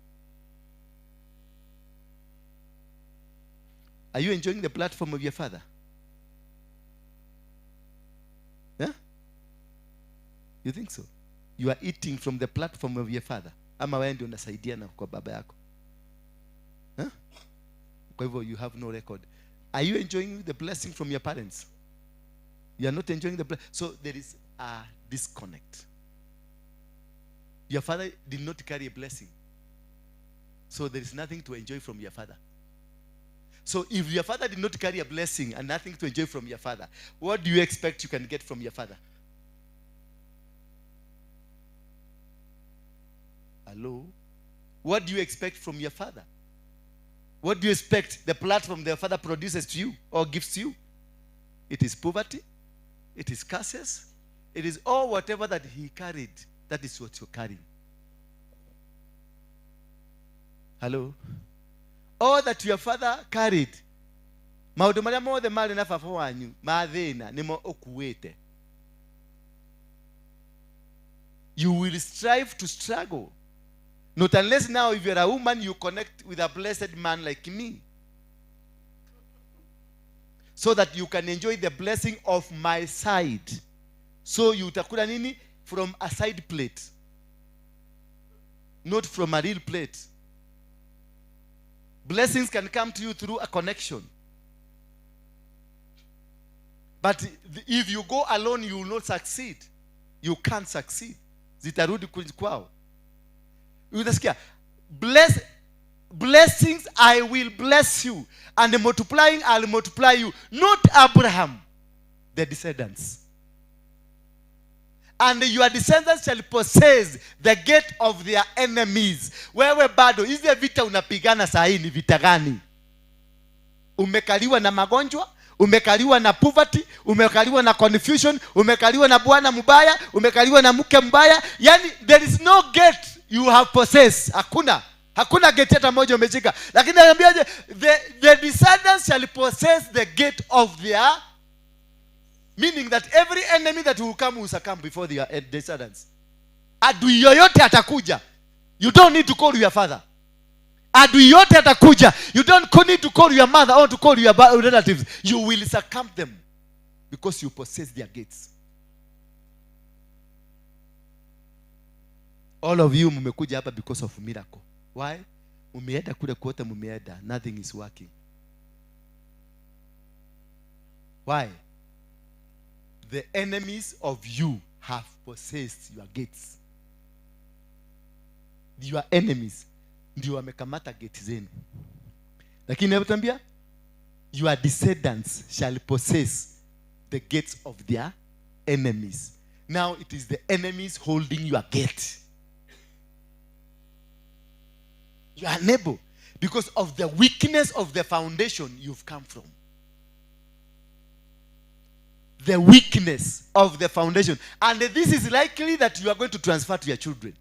Are you enjoying the platform of your father? Yeah? You think so? You are eating from the platform of your father. Ama wewe ndio unasaidia na kwa baba yako? Huh? Kwa hivyo you have no record. Are you enjoying the blessing from your parents? You are not enjoying the blessing. So there is a disconnect. Your father did not carry a blessing. So there is nothing to enjoy from your father. So if your father did not carry a blessing and nothing to enjoy from your father, what do you expect you can get from your father? Hello? What do you expect from your father? What do you expect the platform their father produces to you or gives you? It is poverty. It is curses. It is all whatever that he carried. That is what you're carrying. Hello? All that your father carried. Maũndũ marĩa mothe marĩ na baba wanyu ma thĩna nĩmo ũkuĩte. You will strive to struggle. Not unless now if you're a woman, you connect with a blessed man like me. So that you can enjoy the blessing of my side. So you utakula nini? From a side plate. Not from a real plate. Blessings can come to you through a connection. But if you go alone, you will not succeed. You can't succeed. Zitarudi kwao. Utasikia, blessings I will bless you, and multiplying I'll multiply you. Not Abraham, the descendants. And your descendants shall possess the gate of their enemies. Wewe bado, hizi vita unapigana saa hii ni vita gani? Umekaliwa na magonjwa, umekaliwa na poverty, umekaliwa na confusion, umekaliwa na bwana mbaya, umekaliwa na mke mbaya. Yani there is no gate you have possessed. Hakuna. Hakuna gate hata moja umeshika. Lakini anambiaje? The descendants shall possess the gate of their, meaning that every enemy that will come will succumb before their descendants. Adui yoyote atakuja. You don't need to call your father. Adui yote atakuja. You don't need to call your mother or to call your relatives. You will succumb them because you possess their gates. All of you mmekuja hapa because of miracle. Why? Mumeenda kule kote mumeenda. Nothing is working. Why? The enemies of you have possessed your gates. Your enemies ndio wamekamata gate zenu. Lakini natambia, your descendants shall possess the gates of their enemies. Now it is the enemies holding your gate. You are unable because of the weakness of the foundation you've come from. The weakness of the foundation. And this is likely that you are going to transfer to your children.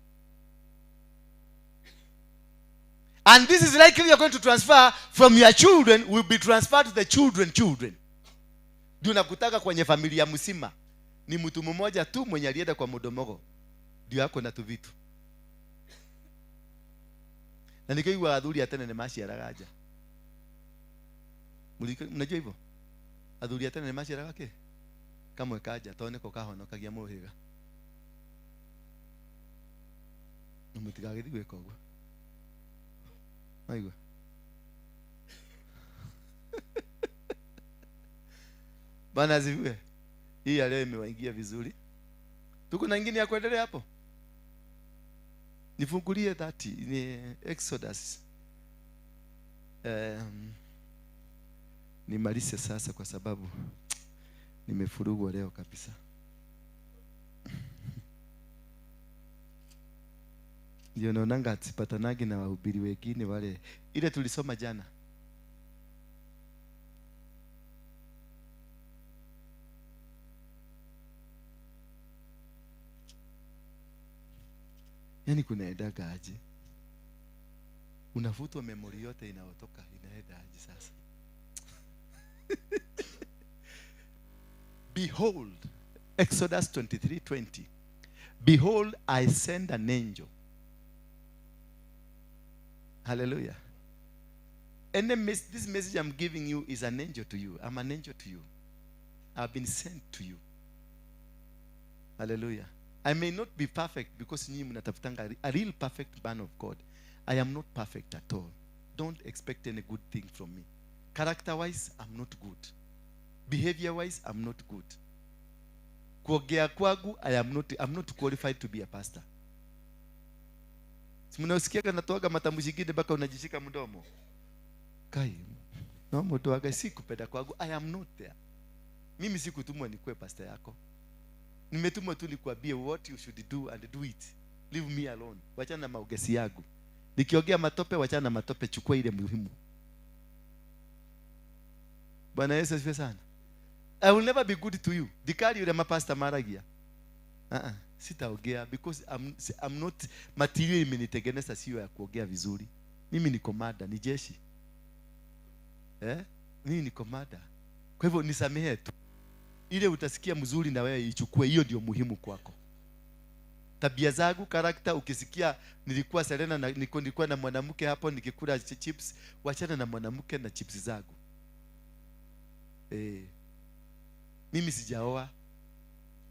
And this is likely you are going to transfer from your children, will be transferred to the children, children. Ndio nakutaka kwenye familia mzima. Ni mtu mmoja tu mwenye alienda kwa mudomogo. Ndio yako na tuvitu. Na nikaigua athuri a tene nĩ maciaraga nja. Mnajua hivyo? Athuri a tene nĩ maciaraga kĩ? Kamwe ka nja tondũ nĩko kahonokagia mũhĩrĩga. Na mũtigagĩthiĩ gwĩka ũguo. Maigua? Bwana asifiwe. Hii ya leo imewaingia vizuri. Tuko na ingine ya kuendelea hapo. Nifungulie 30 ni Exodus. Nimalize sasa kwa sababu nimefurugwa leo kabisa. Ndio naonanga hatupatanagi na wahubiri wengine wale. Ile tulisoma jana. Yaani kunaendaga aje? Unafutwa memory yote inayotoka, inaenda aje sasa? Behold, Exodus 23:20. Behold, I send an angel. Hallelujah. And this message I'm giving you is an angel to you. I'm an angel to you. I've been sent to you. Hallelujah. I may not be perfect because nyinyi mnatafutanga a real perfect man of God. I am not perfect at all. Don't expect any good thing from me. Character-wise, I'm not good. Behavior-wise, I'm not good. Kuongea kwangu, I'm not qualified to be a pastor. Si mnasikiaga natoaga matamshi mengine mpaka unajishika mdomo. Kai. No mtoaga si kupenda kwangu. I am not there. Mimi sikutumwa nikuwe pastor yako. Nimetumwa tu nikuambie what you should do and do it. Leave me alone. Wachana na maugesi yangu. Nikiongea matope, wachana na matope, chukua ile muhimu. Bwana Yesu asifiwe sana. I will never be good to you. Dikali yule mapasta maragia. Sitaongea because I'm not material imenitengeneza sio ya kuongea vizuri. Mimi ni komanda, ni jeshi. Mimi ni komanda. Kwa hivyo nisamehe tu. Ile utasikia mzuri na wewe ichukue, hiyo ndio muhimu kwako. Tabia zangu, character, ukisikia nilikuwa Serena na nilikuwa na mwanamke hapo nikikula chips, wachana na mwanamke na chips zangu. Mimi sijaoa.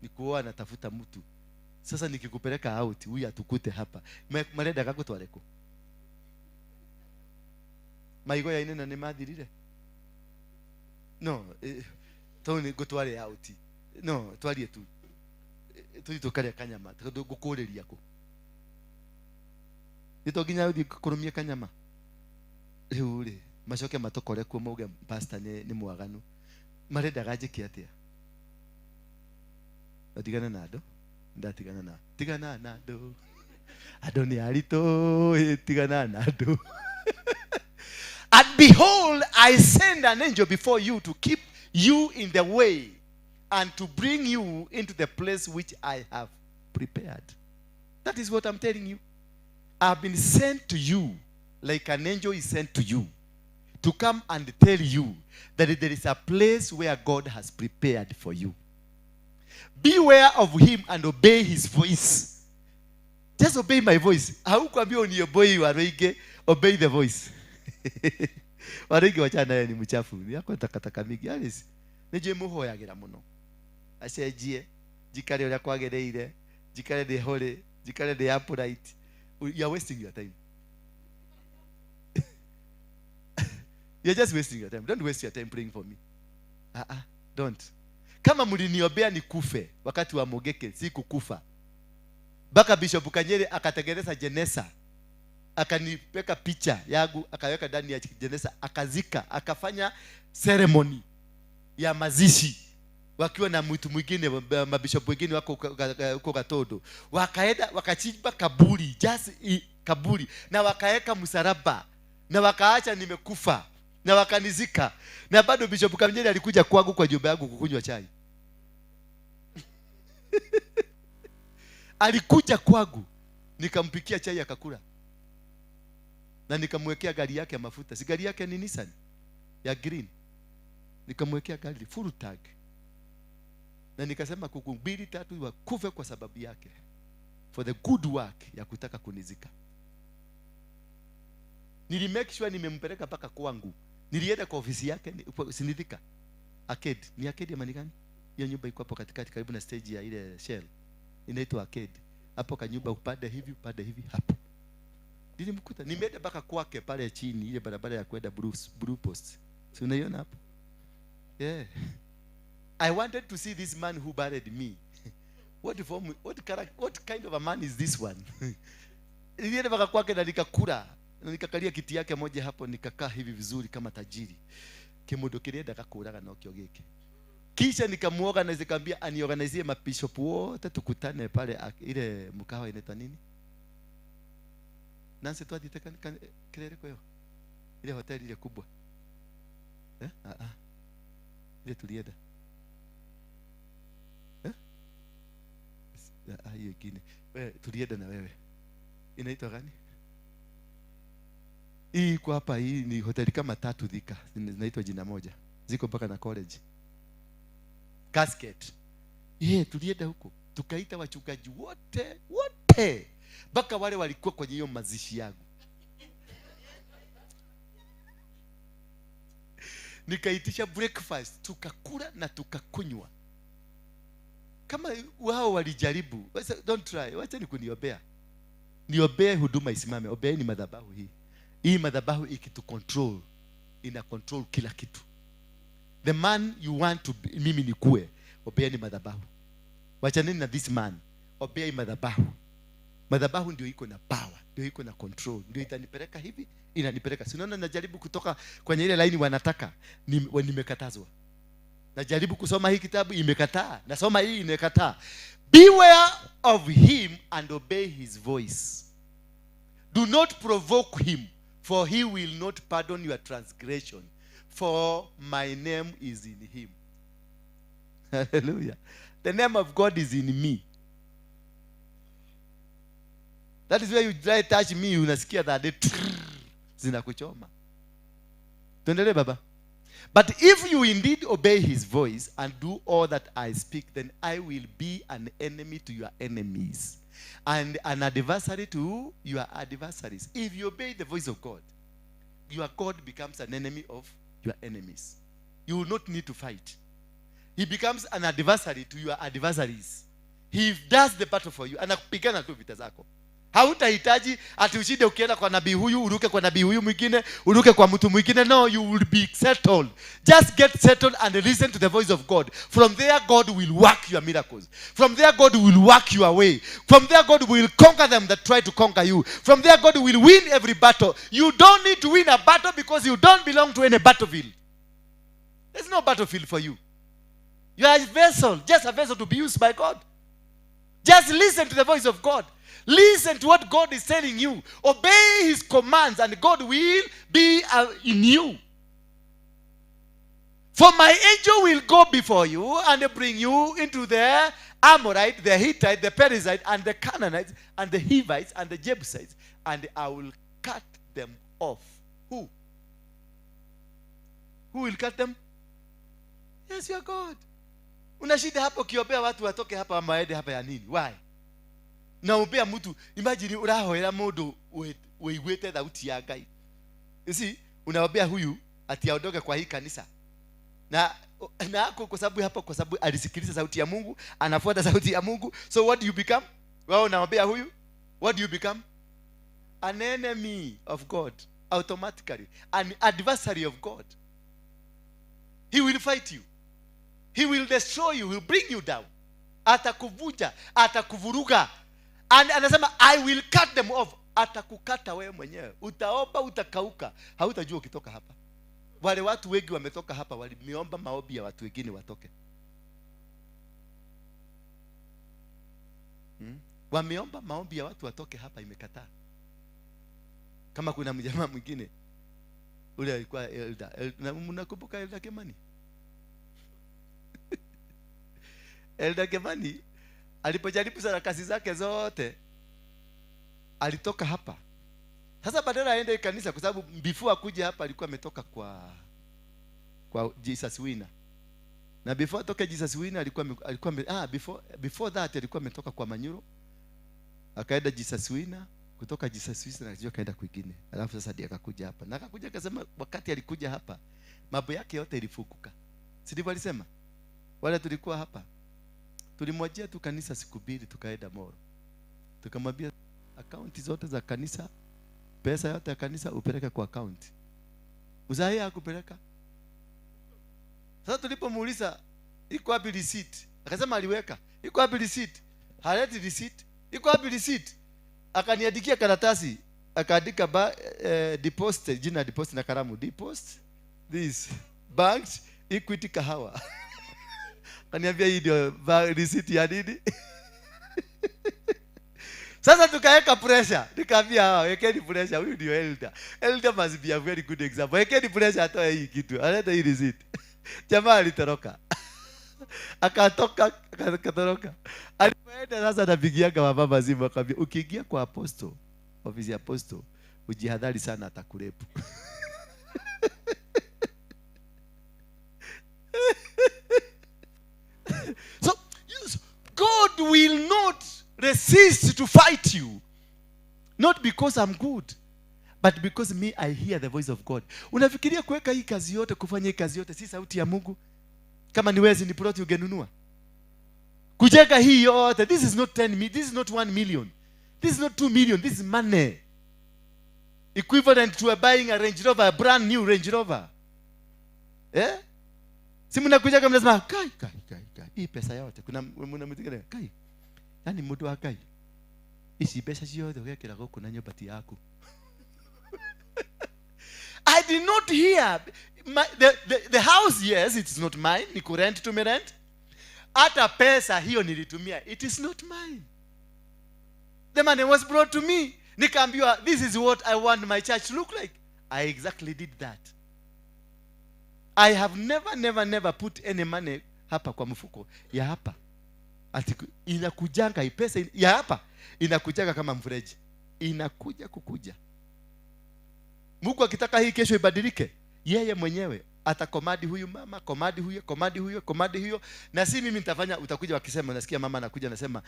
Nikuoa natafuta mtu. Sasa nikikupeleka out, huyu atukute hapa. Marenda gagutwareko. Maigo ya ine na nimathirire. No, toni gutware out. No, twarie tu. Tuthi tukaria kanyama, ngukuriria ku. Nito nginya uthi kurumia kanyama. Riu ri, macoke matokore kuo mauge pastor ni mwaganu. Marendaga njike atia? Ndatigana na andũ, ndatigana na. Tigana na andũ. Andũ nĩ aritũ, tigana na andũ. And behold, I send an angel before you to keep you in the way and to bring you into the place which I have prepared. That is what I'm telling you. I've been sent to you like an angel is sent to you to come and tell you that there is a place where God has prepared for you. Beware of him and obey his voice. Just obey my voice. Haukuambiwa uniobey waroige, obey the voice. Waroige wachana naye ni mchafu. Yako takataka mingi. Alice, nije muhoyagira muno. Acenjie, njikare uria kwagereire, njikare ndi holy, njikare ndi upright. You are wasting your time. You're just wasting your time. Don't waste your time praying for me. Don't. Kama mliniombea nikufe wakati wa Mogeke, sikukufa. Baka Bishop Kanyere akatengeneza jenesa. Akanipeka picha yangu, akaweka ndani ya jenesa, akazika, akafanya ceremony ya mazishi. Wakiwa na mtu mwingine, mabishop wengine wako huko Gatodo. Wakaenda wakachimba kaburi, just kaburi, na wakaweka msalaba, na wakaacha nimekufa, na wakanizika. Na bado Bishop Kanyere alikuja kwangu kwa nyumba yangu kukunywa chai. Alikuja kwangu, nikampikia chai akakula. Na nikamwekea gari yake ya mafuta. Si gari yake ni Nissan ya green. Nikamwekea gari full tag. Na nikasema kuku 2 3 wakufe kwa sababu yake. For the good work ya kutaka kunizika. Nili make sure nimempeleka mpaka kwangu. Nilienda kwa ofisi yake, sinidhika. Arcade, ni arcade ya manikani? Hiyo nyumba iko hapo katikati karibu na stage ya ile Shell. Inaitwa arcade. Hapo kanyumba upande hivi hapo. Nilimkuta, nimeenda mpaka kwake pale chini ile barabara ya kwenda Blue Post. Si unaiona hapo? Yeah. I wanted to see this man who buried me. What form, what character, what kind of a man is this one? Nilienda mpaka kwake na nikakula, na nikakalia kiti yake moja hapo, nikakaa hivi vizuri kama tajiri. Kimundu kirienda kakuraga nokio giki. Kisha nikamuorganize, nikamwambia aniorganizie mabishop wote tukutane pale ile mkahawa inaitwa nini? Nancy twathiite kirere kwa hiyo. Ile hoteli ile kubwa. Eh? Ah ah. Ile tulienda. Eh? Ah, hiyo ingine. Wewe tulienda na wewe. Inaitwa gani? Hii kwa hapa, hii ni hoteli kama tatu Thika, zinaitwa jina moja. Ziko mpaka na college. Casket. Yeah, tulienda huko. Tukaita wachungaji wote, wote. Mpaka wale walikuwa kwenye hiyo mazishi yangu. Nikaitisha breakfast, tukakula na tukakunywa. Kama wao walijaribu, don't try, wacha nikuniombea. Niombee huduma isimame, ombeeni madhabahu hii. Hii madhabahu ikitucontrol, ina control kila kitu. The man you want to be, mimi nikue, ombeeni madhabahu. Wachaneni na this man, ombea hii madhabahu. Madhabahu ndio iko na power, ndio iko na control, ndio itanipeleka hivi, inanipeleka. Si unaona najaribu kutoka kwenye ile line wanataka, nimekatazwa. Najaribu kusoma hii kitabu imekataa, nasoma hii imekataa. Beware of him and obey his voice. Do not provoke him, for he will not pardon your transgression, for my name is in him. Hallelujah. The name of God is in me. That is where you try touch me, unasikia that zinakuchoma. Tuendelee baba. But if you indeed obey his voice and do all that I speak, then I will be an enemy to your enemies and an adversary to your adversaries. If you obey the voice of God, your God becomes an enemy of your enemies. You will not need to fight. He becomes an adversary to your adversaries. He does the battle for you. Anakupigana tu vita zako. Hautahitaji ati ushinde ukienda kwa nabii huyu, uruke kwa nabii huyu mwingine, uruke kwa mtu mwingine. No, you will be settled. Just get settled and listen to the voice of God. From there, God will work your miracles. From there, God will work your way. From there, God will conquer them that try to conquer you. From there, God will win every battle. You don't need to win a battle because you don't belong to any battlefield. There's no battlefield for you. You are a vessel, just a vessel to be used by God. Just listen to the voice of God. Listen to what God is telling you. Obey his commands and God will be in you. For my angel will go before you and bring you into the Amorite, the Hittite, the Perizzite, and the Canaanites, and the Hivites, and the Jebusites, and I will cut them off. Who? Who will cut them? Yes, your God. Una shida hapo ukiombea watu watoke hapa ama waende hapa ya nini? Why? Naombea mtu, imagine urahoera mundu uiguite thauti ya Ngai. You see, unaombea huyu ati aondoke kwa hii kanisa. Na na kwa sababu hapa, kwa sababu alisikiliza sauti ya Mungu, anafuata sauti ya Mungu. So what do you become? Wewe unaombea huyu, what do you become? An enemy of God automatically, an adversary of God. He will fight you. He will destroy you, he will bring you down. Atakuvunja, atakuvuruga. And anasema I will cut them off. Atakukata wewe mwenyewe. Utaomba, utakauka. Hautajua ukitoka hapa. Wale watu wengi wametoka hapa waliomba maombi ya watu wengine watoke. Wameomba maombi ya watu watoke hapa, imekataa. Kama kuna mjamaa mwingine ule alikuwa elder. Mnakumbuka Elder Kemani? Elder Kemani alipojaribu sarakasi zake zote alitoka hapa. Sasa badala aende kanisa, kwa sababu before akuja hapa alikuwa ametoka kwa Jesus Winner. Na before atoke Jesus Winner alikuwa before that alikuwa ametoka kwa Manyuro. Akaenda Jesus Winner, kutoka Jesus Winner akajua kaenda kwingine. Alafu sasa ndiye akakuja hapa. Na akakuja akasema wakati alikuja hapa mambo yake yote ilifukuka. Si ndivyo alisema? Wale tulikuwa hapa tulimwachia tu kanisa siku mbili tukaenda Moro. Tukamwambia akaunti zote za kanisa, pesa yote ya kanisa upeleke kwa akaunti. Uzai hakupeleka. Sasa tulipomuuliza Iko wapi receipt? Akasema aliweka. Iko wapi receipt? Haleti receipt. Iko wapi receipt? Akaniandikia karatasi, akaandika deposit, jina deposit na kalamu, deposit this bank Equity Kahawa. Akaniambia hii ndio receipt ya nini? Sasa tukaweka pressure. Nikaambia hawa, wekeni pressure, huyu ndio elder. Elder must be a very good example. Wekeni pressure atoe hii kitu. Alete hii receipt. Jamaa alitoroka. Akatoka, akatoroka. Alipoenda sasa anapigiaga wamama simu akamwambia, ukiingia kwa apostle, ofisi ya apostle, ujihadhari sana atakurepu. So God will not resist to fight you. Not because I'm good, but because me, I hear the voice of God. Unafikiria kuweka hii kazi yote, kufanya hii kazi yote, si sauti ya Mungu? Kama niwezi ni plot ungenunua. Kujenga hii yote, this is not 10 million, this is not 1 million. This is not 2 million, this is money. Equivalent to buying a Range Rover, a brand new Range Rover. Eh? Si mnakuja kama mnasema kai kai kai kai. Hii pesa yote kuna mnamtikana kai. Yaani mtu wa kai. Ici pesa ciothe ugekira guku na nyumba ti yaku. I did not hear the house, yes, it is not mine. Ni kurent to me rent. Hata pesa hiyo nilitumia, it is not mine. The money was brought to me. Nikaambiwa, this is what I want my church to look like. I exactly did that. I have never, never, never put any money hapa kwa mfuko ya hapa. Ati inakujanga pesa ya hapa inakujanga kama mfereji. Inakuja kukuja. Mungu akitaka hii kesho ibadilike, yeye mwenyewe atakomadi huyu mama, komadi huyo, komadi huyo, komadi huyo. Na si mimi nitafanya, utakuja wakisema, nasikia mama anakuja anasema,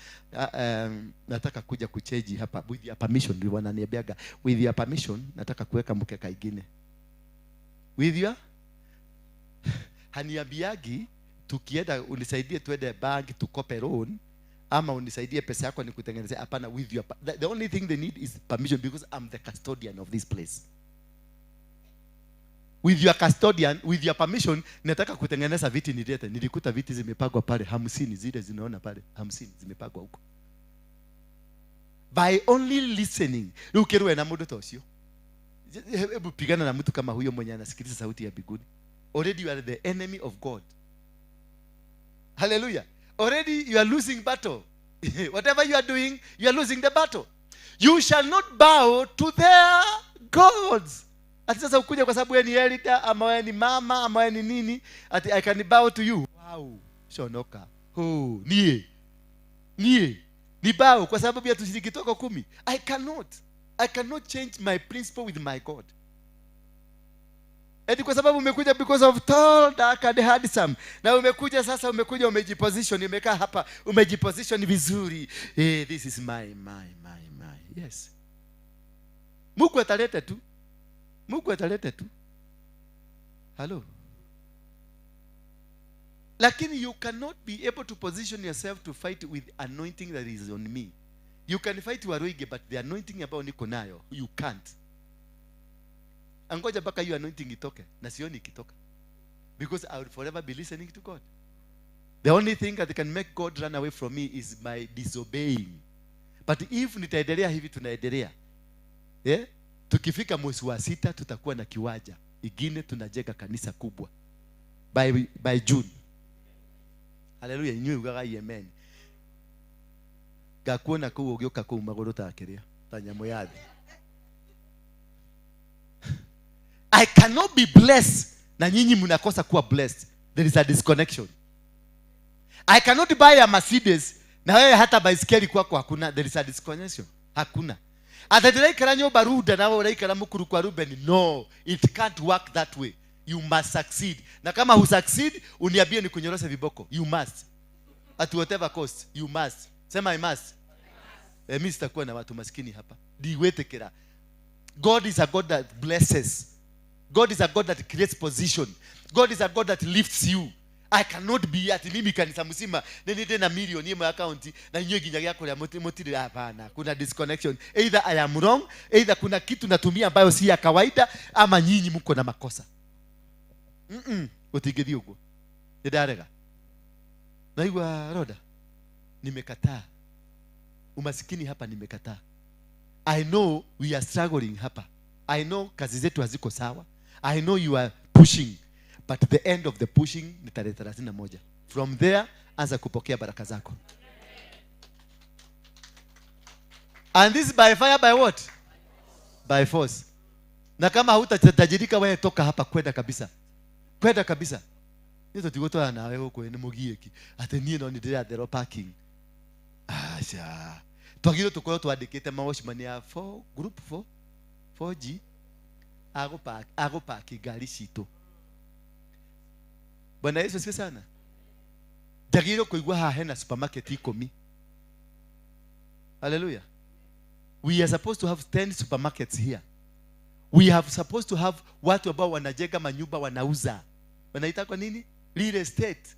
nataka kuja kucheji hapa with your permission. Ndio wananiambiaga, with your permission nataka kuweka mkeka ingine. With your haniambiagi tukienda unisaidie tuende bank tukope loan ama unisaidie pesa yako nikutengenezee. Hapana, with your the only thing they need is permission because I'm the custodian of this place. With your custodian, with your permission, nataka kutengeneza viti nilete. Nilikuta viti zimepagwa pale 50, zile zinaona pale 50 zimepagwa huko. By only listening. Ukirwe na mtu tosio. Hebu pigana na mtu kama huyo mwenye anasikiliza sauti ya mbinguni. Already you are the enemy of God. Hallelujah. Already you are losing battle. Whatever you are doing, you are losing the battle. You shall not bow to their gods. Ati sasa ukuja kwa sababu wewe ni elder ama wewe ni mama ama wewe ni nini, ati I can bow to you. Wow, shonoka. Oh, nie. Nie. Ni bow kwa sababu ya tushiriki toko 10. I cannot. I cannot change my principle with my God. Eti kwa sababu umekuja because of tall, dark and handsome. Na umekuja sasa, umekuja umejiposition, umekaa hapa, umejiposition vizuri. Hey, this is my. Yes. Mungu ataleta tu. Mungu ataleta tu. Hello. Lakini you cannot be able to position yourself to fight with anointing that is on me. You can fight Waruige, but the anointing ambayo niko nayo, you can't. Angoja mpaka hiyo anointing itoke, na sioni ikitoka. Because I will forever be listening to God. The only thing that can make God run away from me is my disobeying. But if nitaendelea hivi tunaendelea. Eh? Tukifika mwezi wa 6 tutakuwa na kiwanja. Ingine tunajenga kanisa kubwa. By June. Hallelujah, inyuĩ ugaga amen. Ngakuona kũu ũgĩũka kũu magũrũ ta kĩrĩa, ta nyamũ ya thĩ. I cannot be blessed na nyinyi mnakosa kuwa blessed. There is a disconnection. I cannot buy a Mercedes na wewe hata baiskeli kwako hakuna. There is a disconnection. Hakuna. Ata ndĩraikara nyũmba Runda na wewe ũraikara Mukuru kwa Ruben. No, it can't work that way. You must succeed. Na kama hu succeed, uniambie nikunyoroshe viboko. You must. At whatever cost, you must. Sema I must. Mimi sitakuwa na watu maskini hapa. Diwetekera. God is a God that blesses. God is a God that creates position. God is a God that lifts you. I cannot be at mimi kanisa mzima nende na milioni imwe account na inywe ginya gya kuria mutire. Hapana, kuna disconnection. Either I am wrong, either kuna kitu natumia ambayo si ya kawaida, ama nyinyi mko na makosa. Utigithie uguo. Ndarega. Naigua Roda, nimekataa umasikini hapa, nimekataa. I know we are struggling hapa. I know kazi zetu haziko sawa. I know you are pushing, but the end of the pushing ni tarehe 31. From there anza kupokea baraka zako. And this by fire, by what? By force. Na kama hutatajirika wewe, toka hapa kwenda kabisa. Kwenda kabisa. Nizo tigotwa nawe huko ni mugieki. Ate nie no ndirathero parking. Acha. Twagiro tukorwo twandikite mawatchman ya 4 group 4 4G agopaki ngari citũ. Bwana Yesu asifiwe sana. Njagĩrĩirwo kũigua haha hena supermarket 10. Hallelujah. We are supposed to have 10 supermarkets here. We have supposed to have watu ambao wanajenga manyumba wanauza. Wanaita kwa nini? Real estate.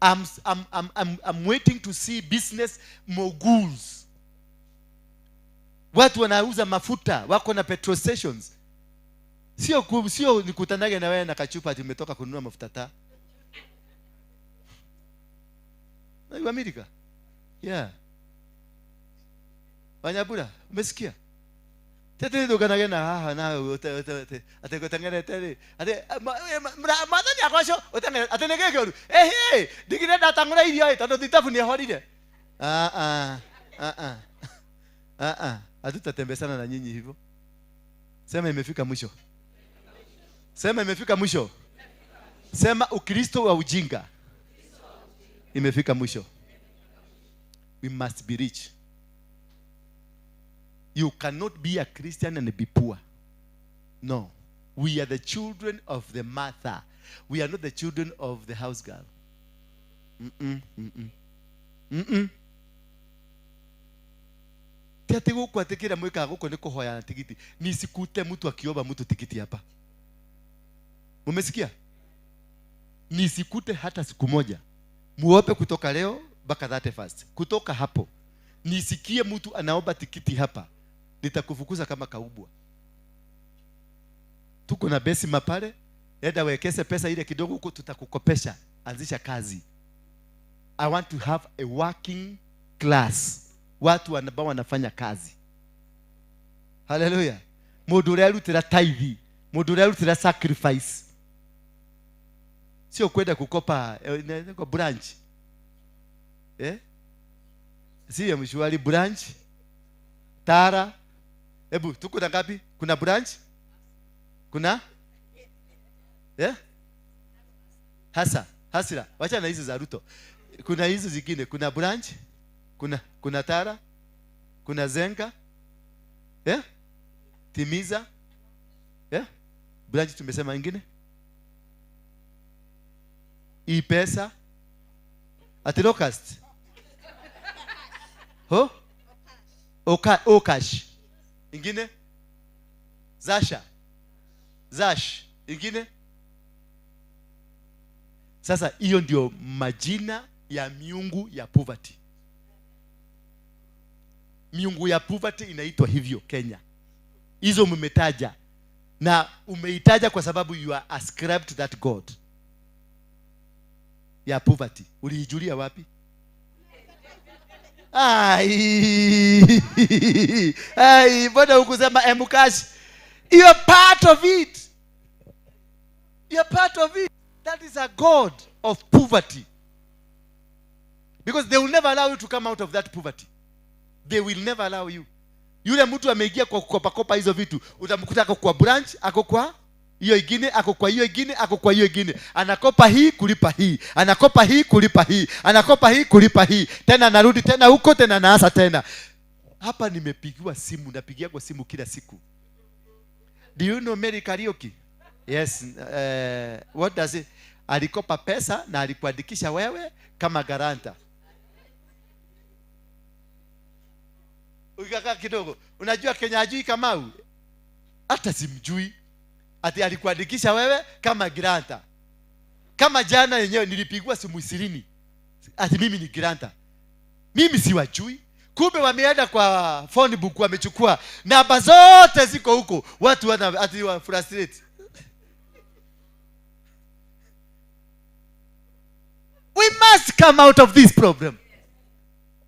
I'm waiting to see business moguls. Watu wanauza mafuta, wako na petrol stations. Sio nikutanage na wewe na kachupa ati umetoka kununua mafuta taa. Na Amerika. Yeah. Wanyabura, umesikia? Tete ndukanage na haha na ute ate gutengere tere. Ate mwathani agoco utengere ate nĩ kĩũru. Ehe, ndigire ndatang'ũra irio ĩ tondũ thitabu nĩ ehorire. Ah ah ah ah ah. Hatutatembesana na nyinyi hivyo. Sema imefika mwisho. Sema imefika mwisho. Sema Ukristo wa ujinga imefika mwisho. We must be rich. You cannot be a Christian and be poor. No. We are the children of the mother. We are not the children of the house girl. Mm-mm, mm-mm. Mm-mm. Ti gũkũ atĩ kĩrĩa mwĩkaga gũkũ nĩ kũhoya na tigiti. Nisikute mtu akiomba mtu tikiti hapa. Umesikia? Nisikute hata siku moja. Muombe kutoka leo mpaka 31st. Kutoka hapo nisikie mtu anaomba tikiti hapa, nitakufukuza kama kaubwa. Tuko na besi mapale, enda wekese pesa ile kidogo huko, tutakukopesha, anzisha kazi. I want to have a working class. Watu ambao wanafanya kazi. Hallelujah. Mundu uria arutira tithe, mundu uria arutira sacrifice. Sio kwenda kukopa kwa branch. Eh? Si ya mshwari branch. Tara. Hebu tuko na ngapi? Kuna branch? Kuna? Eh? Hasa, hasira. Wacha na hizo za Ruto. Kuna hizo zingine, kuna branch? Kuna Tara? Kuna Zenga? Eh? Timiza? Eh? Branch tumesema ingine? E-pesa? Ati locust? Ho? Okash. Ingine? Zasha. Zash. Ingine? Sasa hiyo ndio majina ya miungu ya poverty. Miungu ya poverty inaitwa hivyo Kenya. Hizo mmetaja. Na umeitaja kwa sababu you are ascribed to that God. Ya poverty. Uliijulia wapi? Ai, ai, mbona hukusema Mkash? You are part of it. You are part of it. That is a God of poverty. Because they will never allow you to come out of that poverty. They will never allow you. Yule mtu ameingia kwa kukopa kopa hizo vitu, utamkuta ako kwa branch, ako kwa hiyo ingine, ako kwa hiyo ingine, ako kwa hiyo ingine. Anakopa hii kulipa hii, anakopa hii kulipa hii, anakopa hii kulipa hii. Tena anarudi tena huko, tena anaanza tena. Hapa nimepigiwa simu, napigia kwa simu kila siku. Do you know Mary Karaoke? Yes, what does it? Alikopa pesa na alikuandikisha wewe kama garanta. Ukikaa kidogo, unajua Kenya hajui Kamau? Hata simjui. Ati alikuandikisha wewe kama granta. Kama jana yenyewe nilipigwa simu 20. Ati mimi ni granta. Mimi siwajui. Kumbe wameenda kwa phone book wamechukua namba zote ziko huko. Watu wana ati wa frustrate. We We must come out of this problem.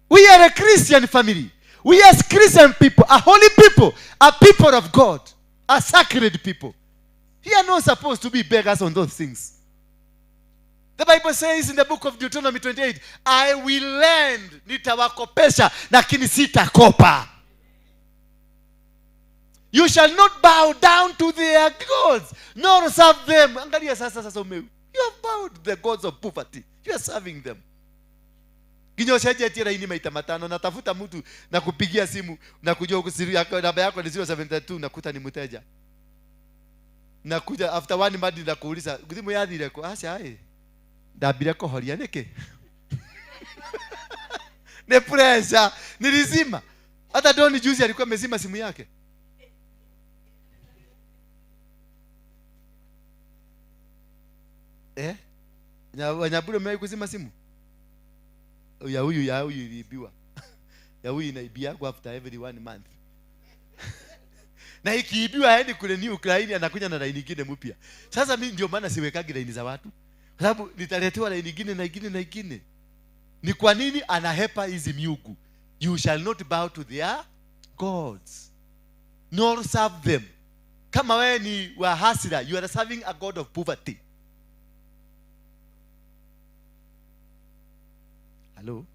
We are a Christian family. We as Christian people, a holy people, a people of God, a sacred people. We are not supposed to be beggars on those things. The Bible says in the book of Deuteronomy 28, I will lend, nitawakopesha, lakini sitakopa. You shall not bow down to their gods, nor serve them. Angalia sasa sasa ume. You have bowed to the gods of poverty. You are serving them. Nginya ũcenjetie raini maita matano, natafuta mtu na kupigia simu na kujua siri yako, namba yako ni 072, nakuta ni mteja. Nakuja after one month na kuuliza, thimu yathire kũ? Aca ĩ. Ndambire kũhoria nĩkĩ? Ni pressure, nilizima. Hata Doni juzi alikuwa amezima simu yake. Eh? Wanyabule umewahi kuzima simu? Ya huyu iliibiwa. Ya huyu inaibia kwa after every 1 month. Na ikiibiwa haendi kule ni Ukraine, anakuja na line nyingine mpya. Sasa mimi ndio maana siwekagi line za watu. Kwa sababu nitaletewa line nyingine na nyingine na nyingine. Ni kwa nini anahepa hizi miungu? You shall not bow to their gods, nor serve them. Kama wewe ni wa hasira, you are serving a god of poverty. Hello?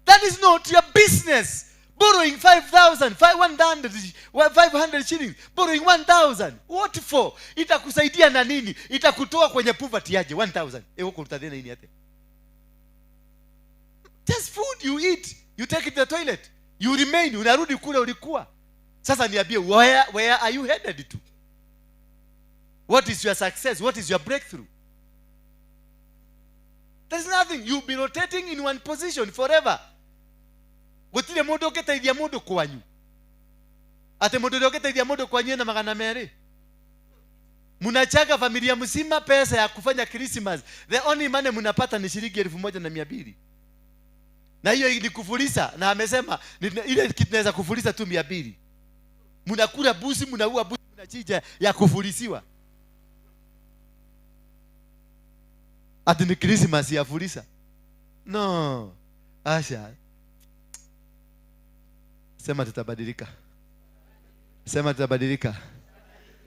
That is not your business. Borrowing 5,000, 500 shillings, borrowing 1,000. What for? Itakusaidia na nini? Itakutoa kwenye poverty aje 1,000. Huko utadena nini ate? Just food you eat, you take it to the toilet. You remain, unarudi kule ulikuwa. Sasa niambie, where are you headed to? What is your success? What is your breakthrough? There's nothing. You'll be rotating in one position forever. Gutire mundu ungiteithia mundu kwanyu. Ati mundu uria ungiteithia mundu kwanyu na 200. Mnachanga familia mzima pesa ya kufanya Christmas. The only money mnapata ni shilingi 1200. Na hiyo ni kufulisa, na amesema ile kitu naweza kufulisa tu 200. Mnakula busi, mnaua busi, mnachinja ya kufulisiwa. Ati ni Christmas ya fulisa. No. Asha. Sema tutabadilika. Sema tutabadilika.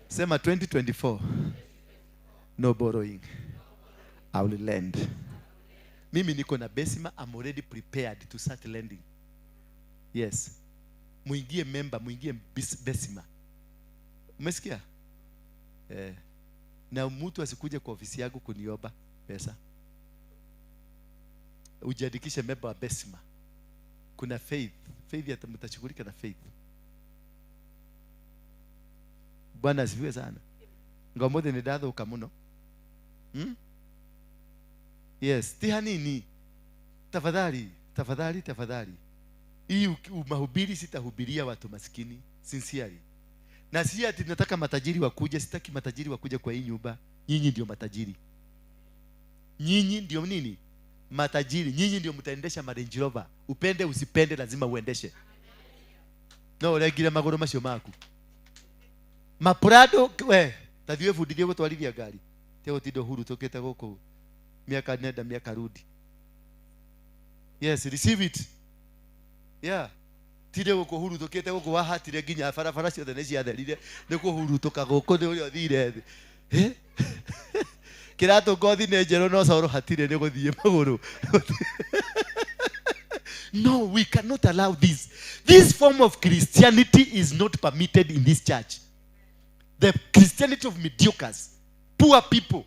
Sema 2024. No borrowing. I will lend. Mimi niko na Besima, I'm already prepared to start lending. Yes. Muingie member, muingie Besima. Umesikia? Na mtu asikuje kwa ofisi yangu kuniomba pesa. Ujiandikishe member wa Besima. Kuna faith. Faith mtashughulika na faith. Bwana asifiwe sana. Ngomothe ni ndathuka muno. Yes, ti hanini. Tafadhali, tafadhali, tafadhali. Hii mahubiri sitahubiria watu maskini, sincerely. Na si ati nataka matajiri wakuje, sitaki matajiri wakuje kwa hii nyumba. Nyinyi ndio matajiri. Nyinyi ndio nini? Matajiri. Nyinyi ndio mtaendesha Range Rover. Upende usipende lazima uendeshe. No uregire maguru macio maku. Maprado we, tathiwe bundithie gutwarithia ngari. Te gutindo huru tukite guku. Miaka nenda miaka rudi. Yes, receive it. Yeah. Tire guku huru tukite guku wahatire nginya barabara ciothe ni ciatherire ni kuhurutuka guku ni uria uthire thi. Eh? Kiratu ngothi ni njeru no coro hatire ni guthie maguru. No, we cannot allow this. This form of Christianity is not permitted in this church. The Christianity of mediocres, poor people.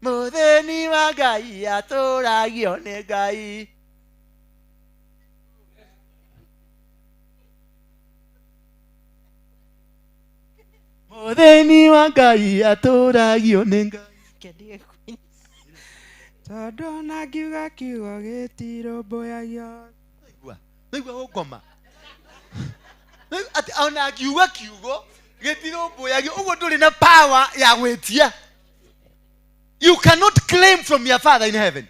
Mutheni wa Ngai atũragio nĩ Ngai. Mutheni wa Ngai atũragio nĩ Ngai. Tondũ ona ngiuga kiugo gĩtirũmbũyagio. Naigua gũkoma. Ati ona ngiuga kiugo gĩtirũmbũyagio, ũguo ndũrĩ na power ya gwĩtia. You cannot claim from your Father in heaven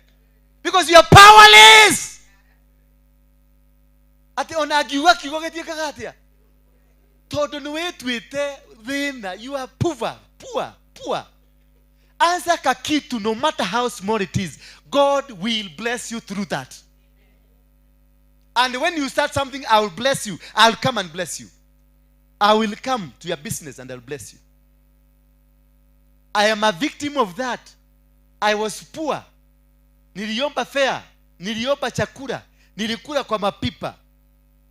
because you are powerless. Ati ona ngiuga kiugo gĩtiĩkaga atĩa? Tondũ nĩ wĩtuĩte thĩna. You are poor, poor, poor. Anza kakitu, no matter how small it is, God will bless you through that. And when you start something, I will bless you. I'll come and bless you. I will come to your business and I'll bless you. I am a victim of that. I was poor. Niliomba fare. Niliomba chakula. Nilikula kwa mapipa.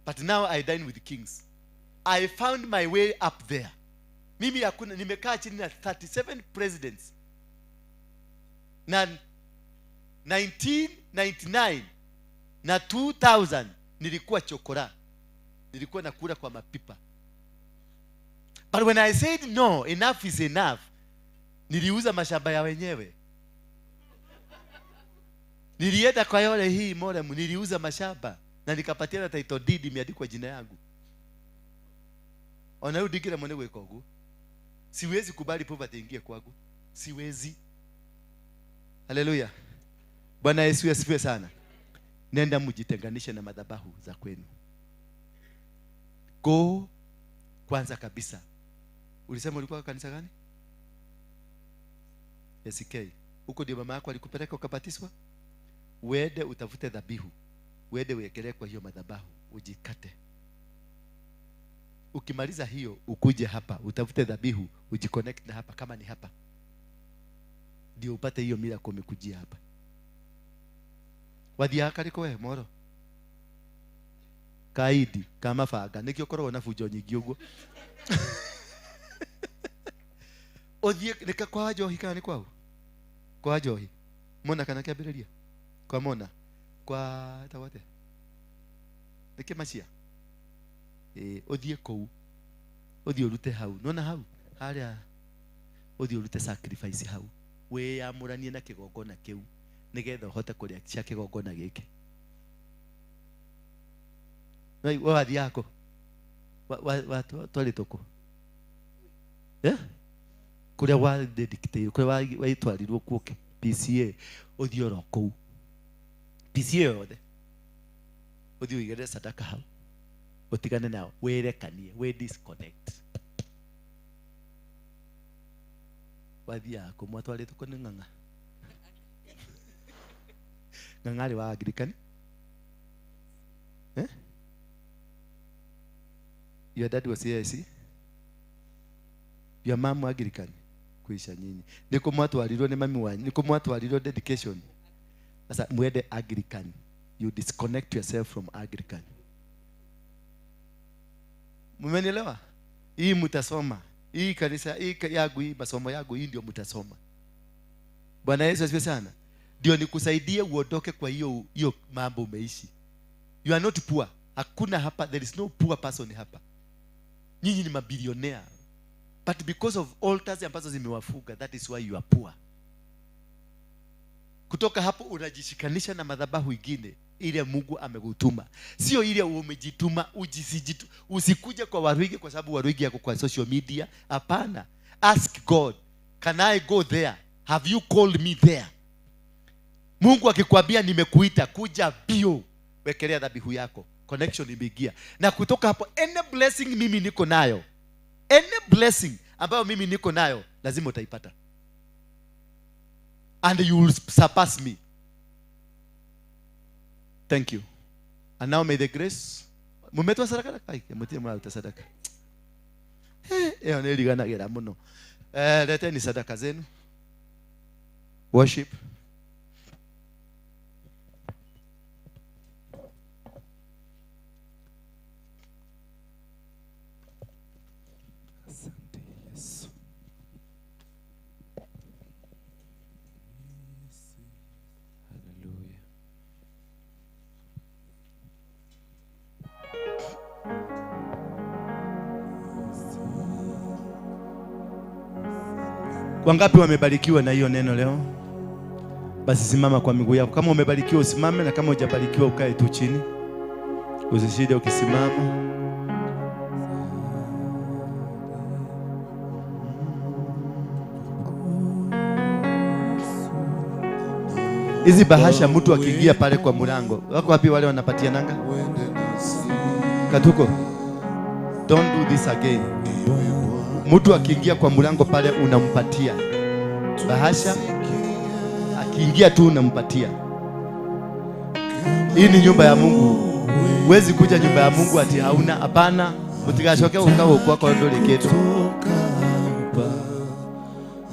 But now I dine with the kings. I found my way up there. Mimi hakuna, nimekaa chini na 37 presidents. Na 1999 na 2000 nilikuwa chokora. Nilikuwa nakula kwa mapipa. But when I said no, enough is enough, niliuza mashamba ya wenyewe. Nilienda kwa yole hii Morem, niliuza mashamba na nikapatia na title deed imeandikwa jina yangu. Ona udigira mwene gwekogu. Siwezi kubali poverty ingie kwangu. Siwezi. Haleluya. Bwana Yesu asifiwe sana. Nenda mjitenganishe na madhabahu za kwenu. Go kwanza kabisa. Ulisema ulikuwa kanisa gani? SK. Huko ndio mama yako alikupeleka ukabatizwa? Uende utafute dhabihu. Uende uwekelee kwa hiyo madhabahu, ujikate. Ukimaliza hiyo ukuje hapa, utafute dhabihu, ujiconnect na hapa kama ni hapa. Ndio upate hiyo miracle umekujia hapa. Wathiaga kariko we moro? Kaidi kama banga nikio koragwo na bunjo nyingi uguo. Uthie nika kwa Njohi kana ni kwao? Kwa Njohi. Mona kana kiambiriria? Kwa Mona. Kwa etagwo atia? Nĩ Kĩmacia? Ũthiĩ kũu. Ũthiĩ ũrute hau. Nĩwona hau? Harĩa ũthiĩ ũrute sacrifice hau. Wĩyamũranie na kĩgongona kĩu nĩgetha ũhote kũrĩa cia kĩgongona gĩkĩ. We wathiaga kũ? Twarĩtwo kũ? Kũrĩa wadedicate, kũrĩa waitwarirwo kuo PCA, ũthiĩ oro kũu. PCA yothe. Ũthiĩ ũigĩrĩre sadaka hau. Ũtigane nao, wĩrekanie, wĩ disconnect. Wathiaga kũ? Mwatwarĩtwo kũ nĩ Ng'ang'a? Ng'ang'a arĩ wa Anglican? Eh? Your dad was AIC? Your mom Anglican? Kuisha nyinyi. Niko mwatwarirwo nĩ mami wanyu, niko mwatwarirwo dedication. Sasa mwende Anglican. You disconnect yourself from Anglican. Mmenielewa? Hii mtasoma. Hii kanisa, hii yangu, hii masomo yangu, hii ndio mtasoma. Bwana Yesu asifiwe sana. Ndio nikusaidie uondoke kwa hiyo mambo umeishi. You are not poor. Hakuna hapa, there is no poor person hapa. Nyinyi ni mabilionea. But because of altars ambazo zimewafuga, that is why you are poor. Kutoka hapo unajishikanisha na madhabahu ingine ile Mungu amekutuma. Sio ile umejituma, usikuje kwa Waruigi kwa sababu Waruigi yako kwa social media. Hapana. Ask God, can I go there? Have you called me there? Mungu akikwambia nimekuita, kuja bio, wekelea dhabihu yako. Connection imeingia. Na kutoka hapo any blessing mimi niko nayo, any blessing ambayo mimi niko nayo lazima utaipata. And you will surpass me. Thank you. And now may the grace. Mumetoa sadaka kai? Mutie mwaruta sadaka. Eyo niliganagera muno. Leteni sadaka zenu. Worship. Asante Yesu. Hallelujah. Wangapi wamebarikiwa na hiyo neno leo? Basi simama kwa miguu yako. Kama umebarikiwa usimame, na kama hujabarikiwa ukae tu chini. Usishinde ukisimama. Hizi bahasha mtu akiingia pale kwa mlango. Wako wapi wale wanapatia nanga? Katuko. Don't do this again. Mtu akiingia kwa mlango pale unampatia. Bahasha akiingia tu unampatia. Hii ni nyumba ya Mungu. Huwezi kuja nyumba ya Mungu ati hauna. Hapana, mtigashoke ukao kwa kwa ndoli ketu.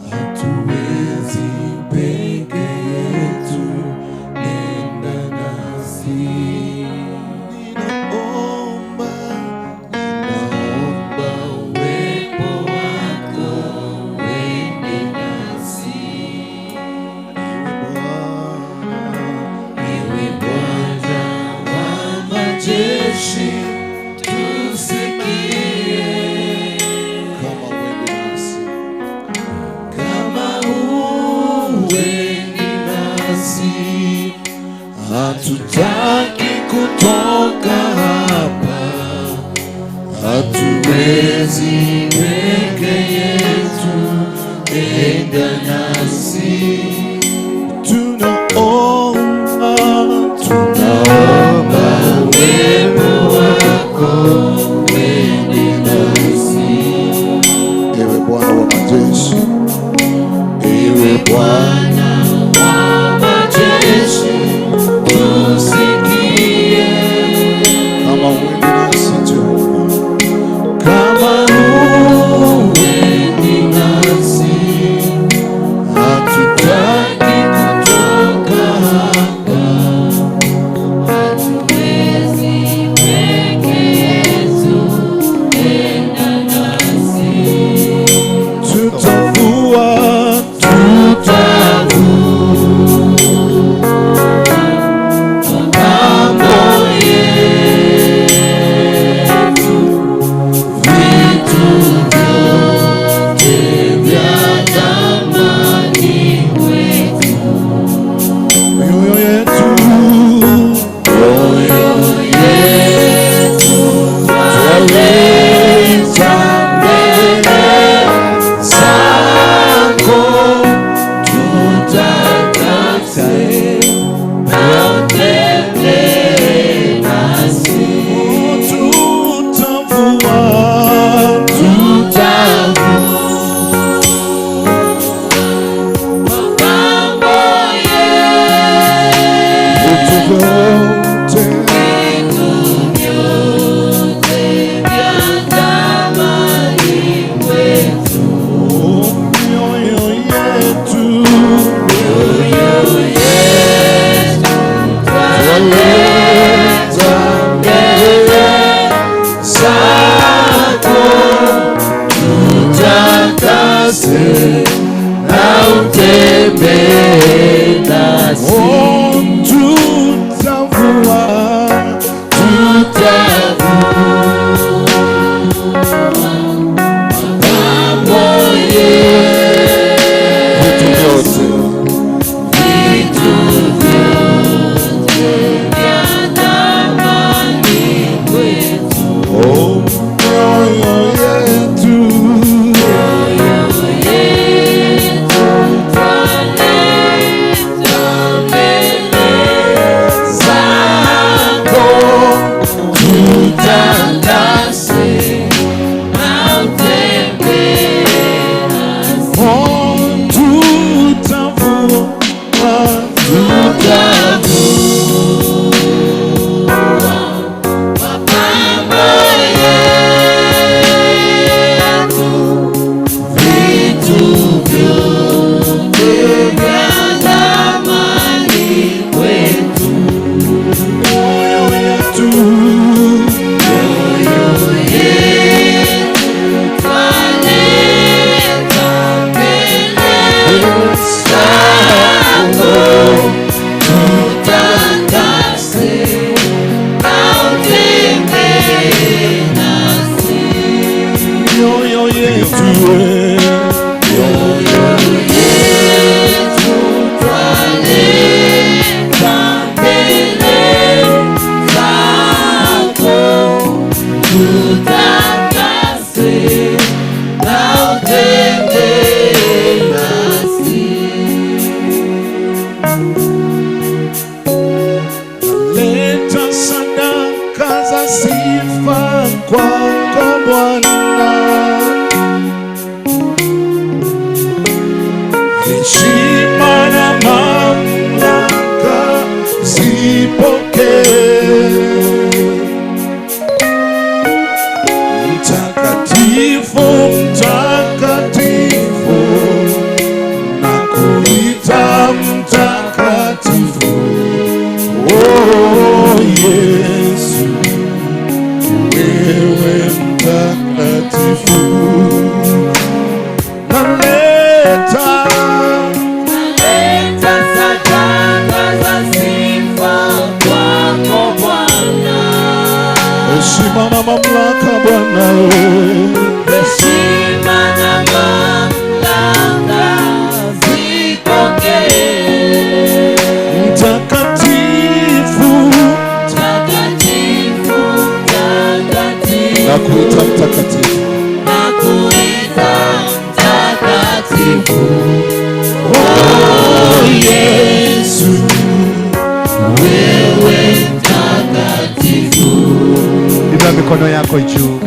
Hatuwezi peke yetu, nenda nasi. Ninaomba, ninaomba uwepo wako uende nasi. Ewe Bwana wa majeshi, tusikie. Kama uende nasi, kama uende nasi, hatutaki kutoka hapa, hatuwezi peke yetu, enda nasi. Tunaomba, tunaomba uwepo wako uende nasi. Ewe Bwana wa majeshi, ewe Bwana wa majeshi, tusikie. Kama uende nasi Jehova, kama uende nasi, hatutaki kutoka hapa, Hatuwezi peke yetu, enda nasi. Tutavua, tutavua mambo yetu, vitu vyote vya thamani kwetu. Mioyo yetu, mioyo yetu twaleta mbele zako, tutakase na utembee nasi. Tutavua, tutavua Mambo vitu vyote, yetu vyote vya thamani kwetu. Mioyo yetu, Mioyo yetu twaleta mbele zako, tutakase na utembee nasi. Oh, tutavua, tutavua Mambo vitu vyote, vitu vyote vya thamani kwetu. Oh, mioyo yetu, Mioyo yetu twaleta mamlaka Bwana. Heshima na mamlaka zipokee. Mtakatifu, mtakatifu, mtakatifu. Nakuita mtakatifu. Nakuita mtakatifu. Oh Yesu, wewe mtakatifu. Inua mikono yako juu,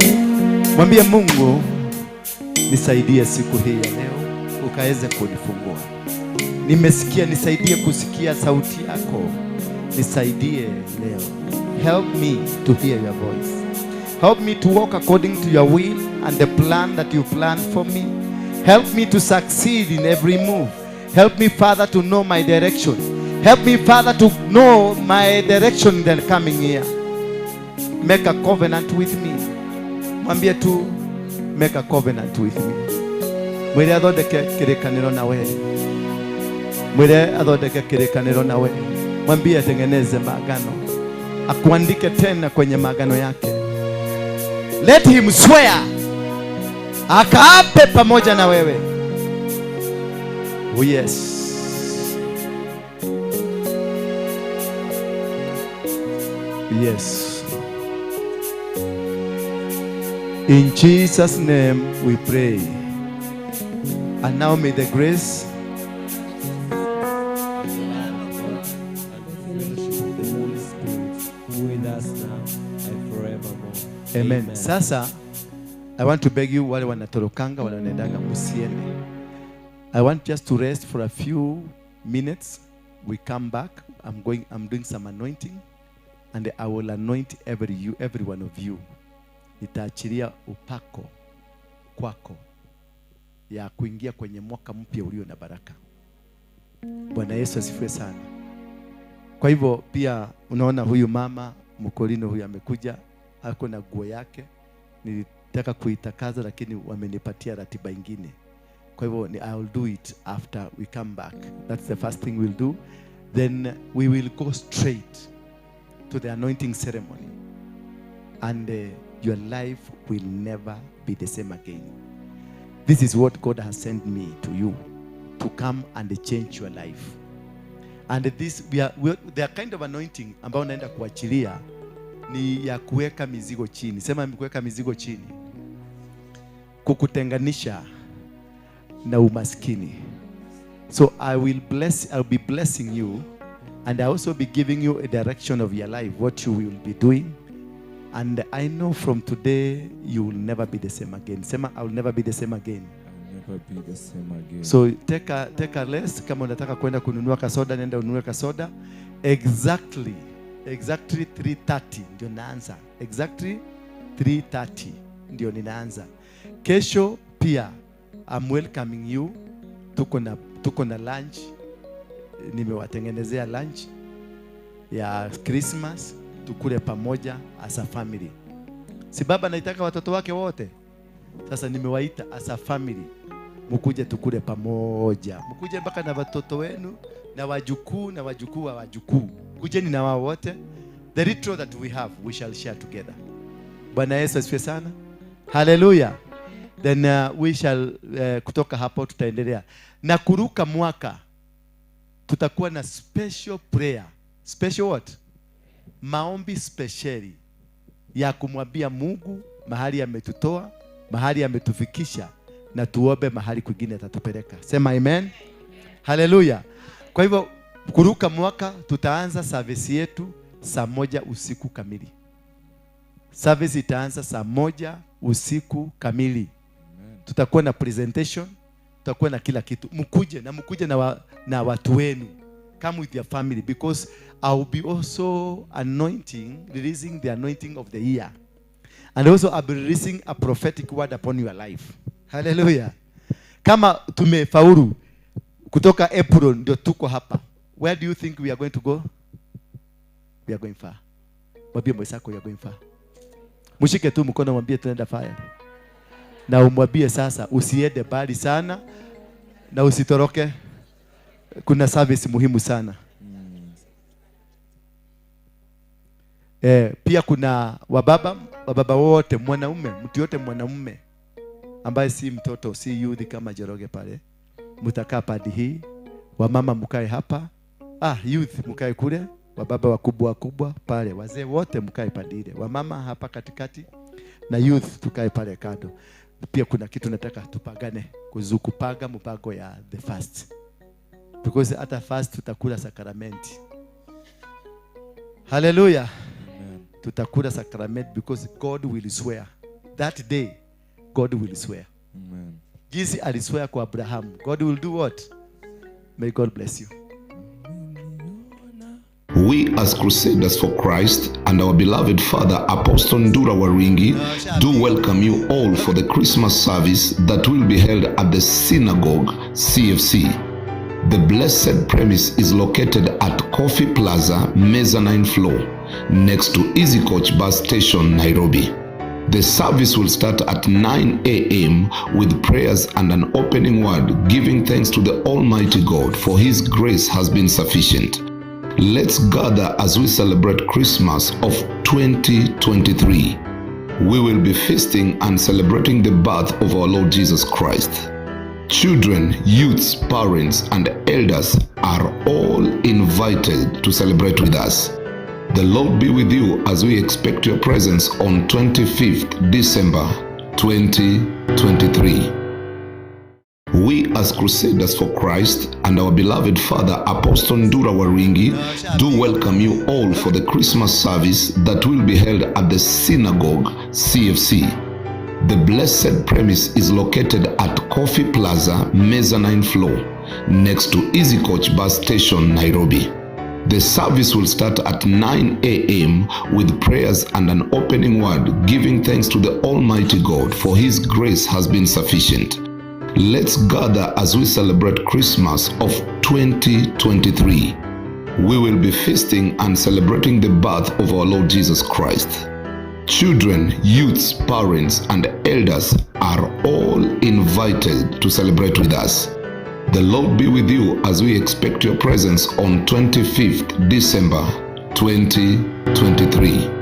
mwambie Mungu, nisaidie siku hii ya leo, ukaweze kunifungua. Nimesikia, nisaidie kusikia sauti yako, nisaidie leo. Help me to hear your voice. Help me to walk according to your will and the plan that you planned for me. Help me to succeed in every move. Help me, Father, to know my direction. Help me, Father, to know my direction in the coming year. Make a covenant with me. Mwambie tu, make a covenant with me. Mwire athondeke kirikaniro na we. Mwire athondeke kirikaniro na we. Mwambie atengeneze maagano, akuandike tena kwenye maagano yake. Let him swear, akaape pamoja na wewe. Oh yes. Yes. In Jesus' name we pray. And now may the grace fellowship of the Holy Spirit be with us now and forevermore. Amen. Sasa I want to beg you, wale wanatorokanga, wale wanaendanga, msiende. I want just to rest for a few minutes. We come back. I'm doing some anointing, and I will anoint every one of you. Nitaachilia upako kwako ya kuingia kwenye mwaka mpya ulio na baraka. Bwana Yesu asifiwe sana. Kwa hivyo pia unaona huyu mama Mkolino huyu amekuja, ako na nguo yake. Nilitaka kuitakaza lakini wamenipatia ratiba ingine. Kwa hivyo I will do it after we come back. That's the first thing we'll do. Then we will go straight to the anointing ceremony. And your life will never be the same again. This is what God has sent me to you, to come and change your life. And this, the kind of anointing ambayo naenda kuachilia ni ya kuweka mizigo chini. Sema kuweka mizigo chini. Kukutenganisha na umaskini. So I'll be blessing you, and I also be giving you a direction of your life, what you will be doing. And I know from today you will never be the same again. Sema, I will never be the same again. Never be the same again. So take a rest. Kama unataka kwenda kununua kasoda, nenda ununue kasoda. Exactly 3:30 ndio naanza. Exactly 3:30 ndio ninaanza. Kesho pia I'm welcoming you. Tuko na lunch. Nimewatengenezea lunch ya Christmas, tukule pamoja as a family. Si baba anaitaka watoto wake wote? Sasa nimewaita as a family. Mukuje tukule pamoja. Mukuje mpaka na watoto wenu na wajukuu na wajukuu wa wajukuu. Kujeni na wao wote. The ritual that we have, we shall share together. Bwana Yesu asifiwe sana. Hallelujah. Then we shall kutoka hapo tutaendelea. Na kuruka mwaka tutakuwa na special prayer. Special what? Maombi speciali ya kumwambia Mungu mahali ametutoa, mahali ametufikisha, na tuombe mahali kwingine atatupeleka. Sema amen. Hallelujah. Kwa hivyo kuruka mwaka tutaanza service yetu 1:00 usiku kamili. Service itaanza 1:00 usiku kamili. Tutakuwa na presentation, tutakuwa na kila kitu. Mkuje na mkuje na watu wenu. Come with your family, because I will be also anointing, releasing the anointing of the year. And also I'll be releasing a prophetic word upon your life. Hallelujah. Kama tumefaulu kutoka April ndio tuko hapa. Where do you think we are going to go? We are going far. Mwambie mwenzako we are going far. Mshike tu mkono mwambie tunaenda far. Na umwambie sasa usiende mbali sana na usitoroke. Kuna service muhimu sana. Pia kuna wababa wote, mwanaume, mtu yote mwanamume ambaye si mtoto, si youth kama Joroge pale, mtakaa padi hii, wamama mkae hapa, youth mkae kule, wababa wakubwa wakubwa pale, wazee wote mkae padi ile, wamama hapa katikati na youth tukae pale kando. Pia kuna kitu nataka tupagane, kuzukupaga mpango ya the fast, because hata fast tutakula sakramenti. Hallelujah. Amen. Tutakula sacrament because God will swear. That day, God will swear. Amen. Jinsi aliswear kwa Abraham, God will do what? May God bless you. We as Crusaders for Christ and our beloved father Apostle Ndura Waruinge do welcome you all for the Christmas service that will be held at the Synagogue CFC. The blessed premise is located at Coffee Plaza, Mezzanine floor, next to Easy Coach Bus Station, Nairobi. The service will start at 9 a.m. with prayers and an opening word, giving thanks to the Almighty God for His grace has been sufficient. Let's gather as we celebrate Christmas of 2023. We will be feasting and celebrating the birth of our Lord Jesus Christ. Children, youths, parents, and elders are all invited to celebrate with us. The Lord be with you as we expect your presence on 25th December 2023. We as Crusaders for Christ and our beloved father Apostle Ndura Waruinge do welcome you all for the Christmas service that will be held at the Synagogue CFC. The blessed premise is located at Coffee Plaza, Mezzanine floor, next to Easy Coach Bus Station, Nairobi. The service will start at 9 a.m. with prayers and an opening word, giving thanks to the Almighty God for His grace has been sufficient. Let's gather as we celebrate Christmas of 2023. We will be feasting and celebrating the birth of our Lord Jesus Christ. Children, youths, parents, and elders are all invited to celebrate with us. The Lord be with you as we expect your presence on 25th December 2023.